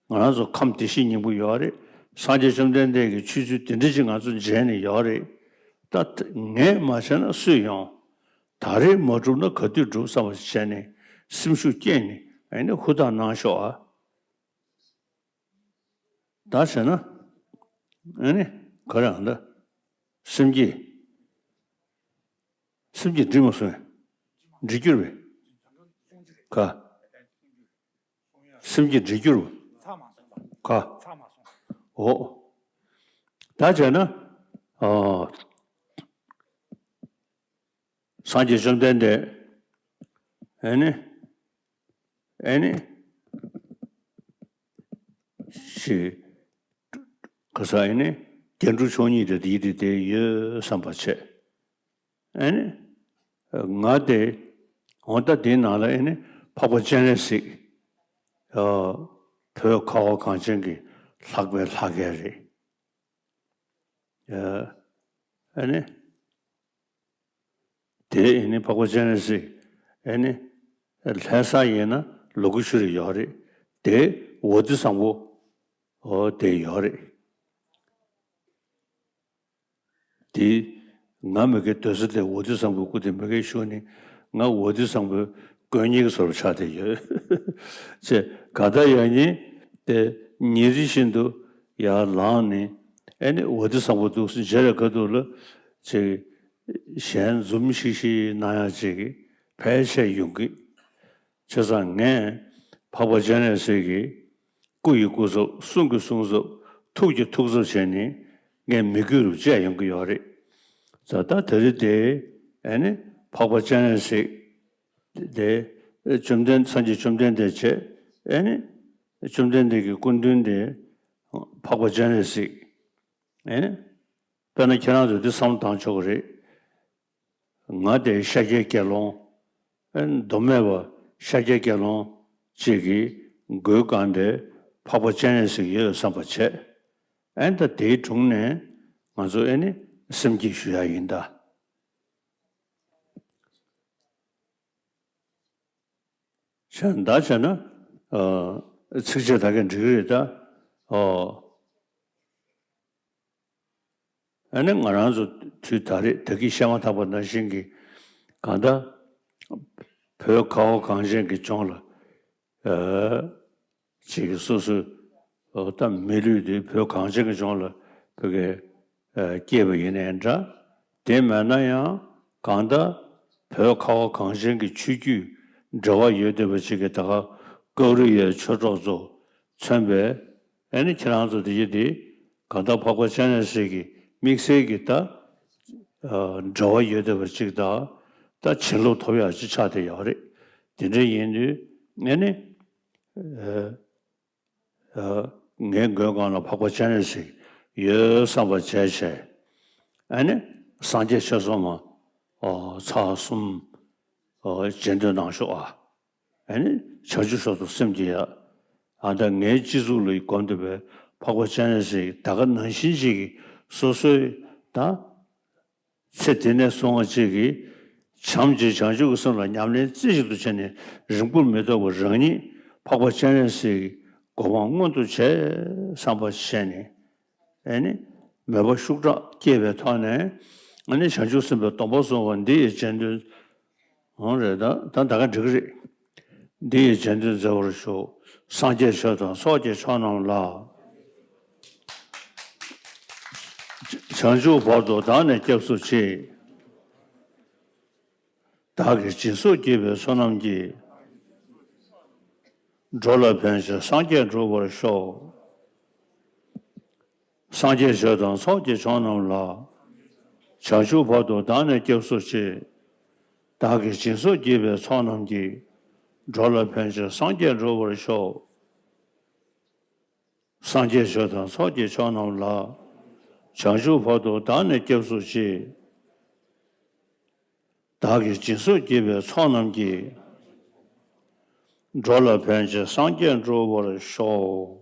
ང་རང་ཚོ་ཁམས་བདེ་གཤིས་སྙིང་པོ་ཡོད་རེད། སངས་རྒྱས་བཅོམ་ལྡན་འདས་ཀྱི་ཆོས་ཚུལ་དེ་འདྲ་ཅིག་ང་ཚོ་མཇལ་ནས་ཡོད་རེད། ད་ངས་མ་བྱས་ན་སུས་ཡོང་། ད་རེས་མ་གྲུབ་ན་ག་དུས་གྲུབ་བསམ་པ་ཞིག་བྱས་ནས་སེམས་ཤུགས་སྐྱེས་ནས་ཨེ་ནི་ཧུར་ཐག་གནང་ཤོག་ཨ། ད་བྱས་ན། ཨ་ནི། ག་རེ་ཨང་ད། སེམས་ཀྱི། སེམས་ཀྱི་འདྲི་མ་སོང་། འདྲི་གྱུར་བས། ག་སེམས་ཀྱི་འདྲི་གྱུར་བ། ག་འོ། ད་བྱས་ན། ཨ། སངས་རྒྱས་བཅོམ་ལྡན་འདས། ཨེ་ནི། ཨེ་ནི། ཞེས། ག་ས་ཨེ་ནི། རྒྱན་དྲུག་མཆོག་གཉིས་དེ་དེའི་དེ་དེ་ཡོད་བསམ་པ་བྱས། ཨེ་ནི། ང་དེ། འོ་ད་དེའི་ནང་ལ་ཨེ་ནི། འཕགས་པ་སྤྱན་རས་གཟིགས། ཨ། བོད་ཁ་བ་གངས་ཅན་གྱི་ལྷག་པའི་ལྷ་སྐལ་རེད། ཨ། ཨེ་ནི། དེ་ཨེ་ནི་འཕགས་པ་སྤྱན་རས་གཟིགས། ཨེ་ནི། ལྷ་ས་ཡིན་ན་ལུ་གུ་ཆུ་རེ་ཡོད་རེད། དེ་འོ་དེ་བཟང་པོ། འོ་དེ་ཡོད་རེད། དེ། ང་མི་དགེ་སྡོད་ས་དེ་འོ་དེ་བཟང་པོའི་སྐུ་དེ་མི་དགེ་ཞུ་ནི། ང་འོ་དེ་བཟང་པོའི་དཀོན་གཉེར་བཟོ་འདྲ་ཆགས་བསྡད་ཡོད། ཅེས་ག་ད་ཡང་ཉིན་དེ་ཉིན་རེ་བཞིན་དུ་ཡར་ལངས་ནས། ཨེ་ནི་འོ་དེ་བཟང་པོ་འདུག་སེ་མཇལ་རེ་ག་འདུག་ལ། ཅིག་གཞན་འཛུམ་ཤིག་ཤིག་གནང་ཡག་ཅིག་གི་ཕལ་ཆེར་ཡོང་གི། བྱས་ཙང་ངས་འཕགས་པ་སྤྱན་རས་གཟིགས་ཀྱི་སྐུ་ཡི་སྐུ་ཚབ། གསུང་གི་གསུང་ཚབ། ཐུགས་ཀྱི་ཐུགས་ཚབ་བྱས་ནས་ངས་མི་རྒྱུད་རུ་བཅད་ཡོང་གི་ཡོད་རེད། ད་ལྟ་དེ་རིང་དེ། ཨེ་ནི་འཕགས་པ་སྤྱན་རས་གཟིགས་དེ། བཅོམ་ལྡན། སངས་རྒྱས་བཅོམ་ལྡན་འདས་བྱས། ཨེ་ནི་བཅོམ་ལྡན་འདས་ཀྱི་སྐུ་མདུན་དེ་འཕགས་པ་སྤྱན་རས་གཟིགས། ཨེ་ནི། དཔེར་ན་ཁྱེད་རང་ཚོས་འདི་བསམ་བློ་བཏང་ཆོག་གི་རེད། ང་དེ་ཤཱཀྱའི་དགེ་སློང་། ཨེ། མདོ་སྨད་པ་ཤཱཀྱའི་དགེ་སློང་ཅིག་གི་མགོའི་སྒང་དེ་འཕགས་པ་སྤྱན་རས་གཟིགས་ཡོད་བསམ་པ་བྱས། ཨེ། ད་དེའི་དྲུང་ནས་ང་ཚོ་ཨེ་ནི་སེམས་བསྐྱེད་ཞུ་ཡག་ཡིན་ད། བྱས་ད་བྱས་ན། ཨ། ཚིགས་བཅད་ད་གས་འགྲིག་གི་རེད་ད། ཨོ། ཨ་ནི་ང་རང་ཚོ་དུས་ད་རེས་ད་གིན་བཤད་མ་ཐག་པ་ནང་བཞིན་གྱི་གང་ལྟར་བོད་ཁ་བ་གངས་ཅན་གྱི་ལྗོངས་ལ། ཨ། ཅིག་སོ་སོའི། ཨོ། ད་མི་ལུས་དེ་བོད་གངས་ཅན་གྱི་ལྗོངས་ལ་བོད་ཀྱི། ཨ། སྐྱེས་པ་ཡིན་ནའི་འདྲ། དེ་མེད་ན་ཡང་གང་ལྟར་བོད་ཁ་བ་གངས་ཅན་གྱི་ཆོས་བརྒྱུད་འབྲེལ་བ་ཡོད་བསྡད་པ་ཅིག་གི་ད་ག་ཀའུ་རི་ཡའི་ཆོས་གྲོགས་ཚོ་མཚོན་པའི། ཨ་ནི་ཁྱེད་རང་ཚོ་དེ་ཡི་དེ་གང་ལྟར་འཕགས་པ་སྤྱན་རས་གཟིགས་ཀྱི་དམིགས་བསལ་གྱི་ད། ཨ། འབྲེལ་བ་ཡོད་བསྡད་པ་ཅིག་དང་། ད་བྱིན་རླབས་ཐོབ་ཡག་ཅིག་ཆགས་བསྡད་ཡོད་རེད། དེ་འདྲ་ཡིན་དུས་ཨ་ནི། ཨ། ཨ། ངའི་མགོའི་སྒང་ལ་འཕགས་པ་སྤྱན་རས་གཟིགས་ཡོད་བསམ་པ་བྱས་བྱས། ཨ་ནི་སངས་རྒྱས་ཆོས་ཚོགས་མ། ཨོ། ཚར་གསུམ། ཨོ། རྗེས་ཟློས་གནང་ཤོག་ཨ། ཨ་ནི་བྱང་ཆུབ་མཆོག་ཏུ་སེམས་བསྐྱེད་ཡ། ཨ། ད་ངའི་སྤྱི་གཙུག་ལ་བསྒོམ་བསྡད་པའི་འཕགས་པ་སྤྱན་རས་གཟིགས་ད་ག་ནང་བཞིན་ཅིག་གིས་སོ་སོའི་ད། ཚེ་འདི་ནས་བཟུང་བ་ཅིག་གིས་བྱམས་ཀྱི་བྱང་ཆུབ་ཀྱི་སེམས་ལ་ཉམས་ལེན་རྩེ་གཅིག་ཏུ་བྱས་ནས་རིང་པོར་མི་ཐོགས་པར་རང་ཉིད་འཕགས་པ་སྤྱན་རས་གཟིགས་ཀྱི་གོ་འཕང་མངོན་དུ་བྱས་བསམ་པ་བྱས་ནས། ཨ་ནི་མོས་པ་ཤུགས་དྲག་སྐྱེས་པའི་ཐོག་ནས། ཨ་ནི་བྱང་ཆུབ་སེམས་དཔའི་སྡོམ་པ་བཟུང་བ་འདི་ཡི་རྗེས་ཟློས། འོང་རེད་ད། ད་ད་ག་འགྲིག་གི་རེད། འདི་ཡི་རྗེས་ཟློས་མཛད་པར་ཞུ། སངས་རྒྱས་ཆོས་དང་ཚོགས་ཀྱི་མཆོག་རྣམས་ལ། བྱང་ཆུབ་བར་དུ་བདག་ནི་སྐྱབས་སུ་མཆི། བདག་གིས་སྦྱིན་སོགས་བགྱིས་པའི་ཚོགས་རྣམས་ཀྱིས། འགྲོ་ལ་ཕན་ཕྱིར་སངས་རྒྱས་འགྲུབ་པར་ཤོག། སངས་རྒྱས་ཆོས་དང་ཚོགས་ཀྱི་མཆོག་རྣམས་ལ། བྱང་ཆུབ་བར་དུ་བདག་ནི་སྐྱབས་སུ་མཆི། བདག་གིས་སྦྱིན་སོགས་བགྱིས་པའི་ཚོགས་རྣམས་ཀྱིས། འགྲོ་ལ་ཕན་ཕྱིར་སངས་རྒྱས་འགྲུབ་པར་ཤོག། སངས་རྒྱས་ཆོས་དང་ཚོགས་ཀྱི་མཆོག་རྣམས་ལ། བྱང་ཆུབ་བར་དུ་བདག་ནི་སྐྱབས་སུ་མཆི། བདག་གིས་སྦྱིན་སོགས་བགྱིས་པའི་ཚོགས་རྣམས་ཀྱིས། འགྲོ་ལ་ཕན་ཕྱིར་སངས་རྒྱས་འགྲུབ་པར་ཤོག།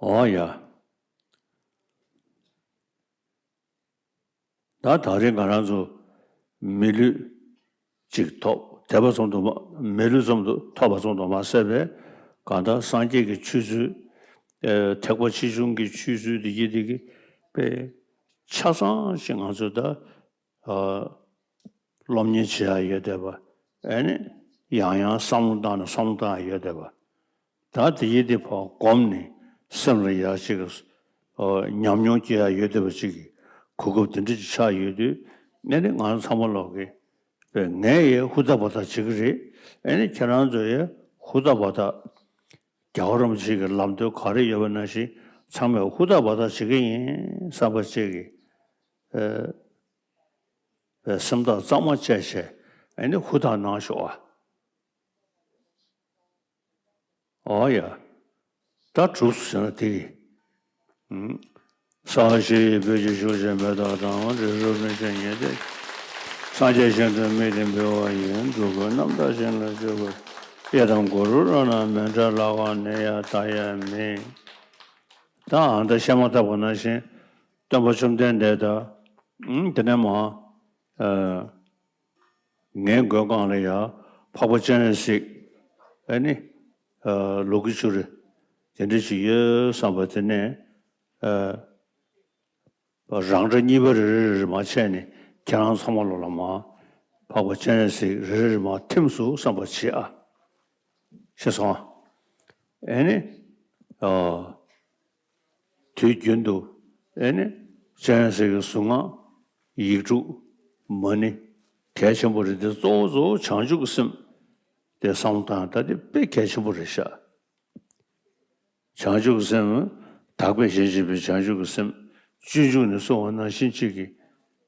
འོ་ཡ། ད་ད་རེས་ང་རང་ཚོ་མི་ལུས་ཅིག་ཐོབ། དད་པ་ཙམ་དུ་མ། མི་ལུས་ཙམ་དུ་ཐོབ་པ་ཙམ་དུ་མ་ཟད་པའི། གང་ལྟར་སངས་རྒྱས་ཀྱི་ཆོས་ཚུལ། ཨེ། ཐེག་པ་ཆེ་ཆུང་གི་ཆོས་ཚུལ་འདི་གི་འདི་གི་དཔེ་ཆ་ཚང་ཞིག་ང་ཚོས་ད། ཨ། སློབ་གཉེར་བྱེད་ཡག་ཡོད་བསྡད་པ། ཨེ་ནི་ཡང་ཡང་བསམ་བློ་བཏང་ནས་བསམ་བློ་བཏང་ཡག་ཡོད་བསྡད་པ། ད་དེ་ཡི་དེ་ཕར་བསྒོམས་ནས་སེམས་ལ་ཡག་ཅིག་གི། ཨོ། ཉམས་མྱོང་སྐྱེ་ཡག་ཡོད་བསྡད་པ་ཅིག་གི་གོ་སྐབས་དེ་འདྲ་ཅིག་ཆགས་ཡོད་དུས། ཨེ་ནི་ང་རང་ཚང་མ་ལོག་གི། པས་ངས་ཡང་ཧུར་ཐག་འབད་ཐག་བྱེད་ཀྱི་རེད། ཨེ་ནི་ཁྱེད་རང་ཚོ་ཡང་ ཧུར་ཐག་བ་ཐག་རྒྱལ་བ་རིན་པོ་ཆེ་གི་ལམ་སྟོན་ག་རེ་ཡོད་པ་ནང་བཞིན་ཚང་མས་ཧུར་ཐག་བ་ཐག་བྱེད་ཀྱི་ཡིན་བསམ་པ་བཅས་ཀྱི་ཨ་སེམས་ཐག་གཙང་མ་བཅད་བྱས་ཨ་ནི་ཧུར་ཐག་གནང་ཤོག་ཨ། ཨོ་ཡ། ད་གྲུབ་སོང་ཟེར་ན་དེ་གི། ཨུམ། སྭཱ་ཧཱ་ཞེས་བོད་ཀྱི་ཤུགས་ཀྱིས་མེ་ཏོག་དང་རི་རབ་རིན་ཆེན་ཉི་ཟླ། སངས་རྒྱས་ཞིང་དུ་དམིགས་ཏེ་འབུལ་བ་ཡིན། འགྲོ་ཀུན་རྣམ་དག་ཞིང་ལ་སྤྱོད་པར། གཡས་དང་གུ་རུ་བླ་ན་མེད་འདྲ། ལྷ་ཁང་ནི་ཡང་མཐའ་ཡས་མིན། ད་ཨ་ད་བཤད་མ་ཐག་པ་ནང་བཞིན་སྟོན་པ་བཅོམ་ལྡན་འདས་དང་། ཨུམ། དེ་ནས་མ། ཨ། ངའི་མགོན་ཁང་ལ་ཡང་འཕགས་པ་སྤྱན་རས་གཟིགས་ཨ་ནི་ཨ་ལོ་ཀེ་བཅུ་རེ་དེ་འདྲ་ཞིག་ཡོད་བསམ་པ་དེ་ནས་ཨ་རང་འདྲ་གཉིས་པ་རེ་རེ་རེ་མ་བྱས་ནས་ཁྱེད་རང་ཚང་མ་ལོ་ལ་མ་འཕགས་པ་སྤྱན་རས་གཟིགས་རེ་རེ་རེ་མ་ཐིམ་སུ་བསམ་པ་བྱེད་ཨ། ཤེས་སོང་ཨ། ཨ་ནི་ཨ། དུས་རྒྱུན་དུ་ཨེ་ནི་སྤྱན་རས་གཟིགས་ཀྱི་གཟུངས་སྔགས་ཡིག་དྲུག་མ་ཎི་གལ་ཆེན་པོ་རེད་དེ། གཙོ་བོ་གཙོ་བོ་བྱང་ཆུབ་ཀྱི་སེམས་དེ་བསམ་བློ་བཏང་ཡག་ད་དེ་དཔེ་གལ་ཆེན་པོ་རེད་ཤག་བྱང་ཆུབ་ཀྱི་སེམས་དག་པས་གཞན་གཅེས་པའི་བྱང་ཆུབ་ཀྱི་སེམས། སྤྱོད་འཇུག་ནས་གསུངས་པ་ནང་བཞིན་གཅིག་གིས་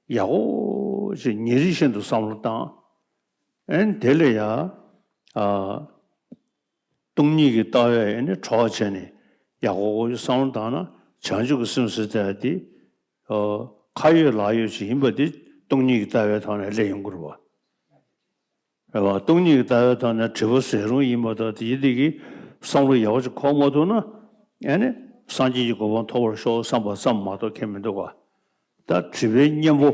ཡག་པོ་ཅིག་ཉིན་རེ་བཞིན་དུ་བསམ་བློ་བཏང་། ཨེ་ནི་དེ་ལས་ཡ་ཨ། སྟོང་ཉིད་ཀྱི་ལྟ་བས་ཨེ་ནི་གྲོགས་བྱས་ནས་ཡག་པོ་བསམ་བློ་བཏང་ན་བྱང་ཆུབ་ཀྱི་སེམས་ཟེར་དེ་ཁ་ཡོད་ལག་ཡོད་ཅིག་ཡིན་པ་དེ་སྟོང་ཉིད་ཀྱི་ལྟ་བའི་ཐོག་ནས་སླེབས་ཡོང་གི་རེད་པ། རེད་པ། སྟོང་ཉིད་ཀྱི་ལྟ་བའི་ཐོག་ནས་དྲི་བ་ཟད་རུང་ཡིན་པ་དང་དེ་ཡི་དེ་གི་བསམ་བློ་ཡག་པོ་ཅིག་འཁོར་མ་ཐུབ་ན་ཨེ་ནི་སངས་རྒྱས་ཀྱི་གོ་འཕང་ཐོབ་པར་ཤོག་བསམ་པ་ཙམ་མ་གཏོགས་ཁྱད་མི་འདུག་ག་ད་དྲི་བའི་གཉེན་པོ་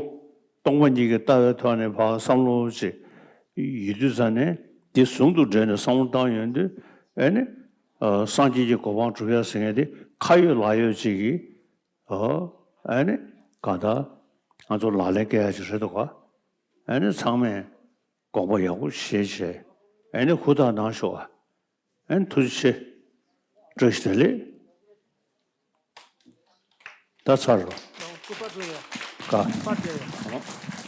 སྟོང་པ་ཉིད་ཀྱི་ལྟ་བའི་ཐོག་ནས་ཕར་བསམ་བློ་ཅིག་ཡོད་དུས་ཙང་ནས་དེ་ཟུང་དུ་འབྲེལ་ནས་བསམ་བློ་བཏང་ཡོང་དུས་ཨེ་ནི་ཨ་སངས་རྒྱས་ཀྱི་གོ་འཕང་སྒྲུབ་ཡ་ཟེར་མཁན་དེ་ཁ་ཡོད་ལག་ཡོད་ཅིག་གིས་ཨ་ཨེ་ནི་གང་ལྟར་ང་ཚོ་ལག་ལེན་བཀལ་ཡ་ཅིག་རེད་འདུག་ག་ཨེ་ནི་ཚང་མས་དགོངས་པ་ཡག་པོ་བཞེས་བྱས་ཨེ་ནི་ཧུར་ཐག་གནང་ཤོག་ཨ། ཨན་ཐུགས་རྗེ་ཆེ། བཀྲ་ཤིས་བདེ་ལེགས། ད་ཚར་རོ། ཀ།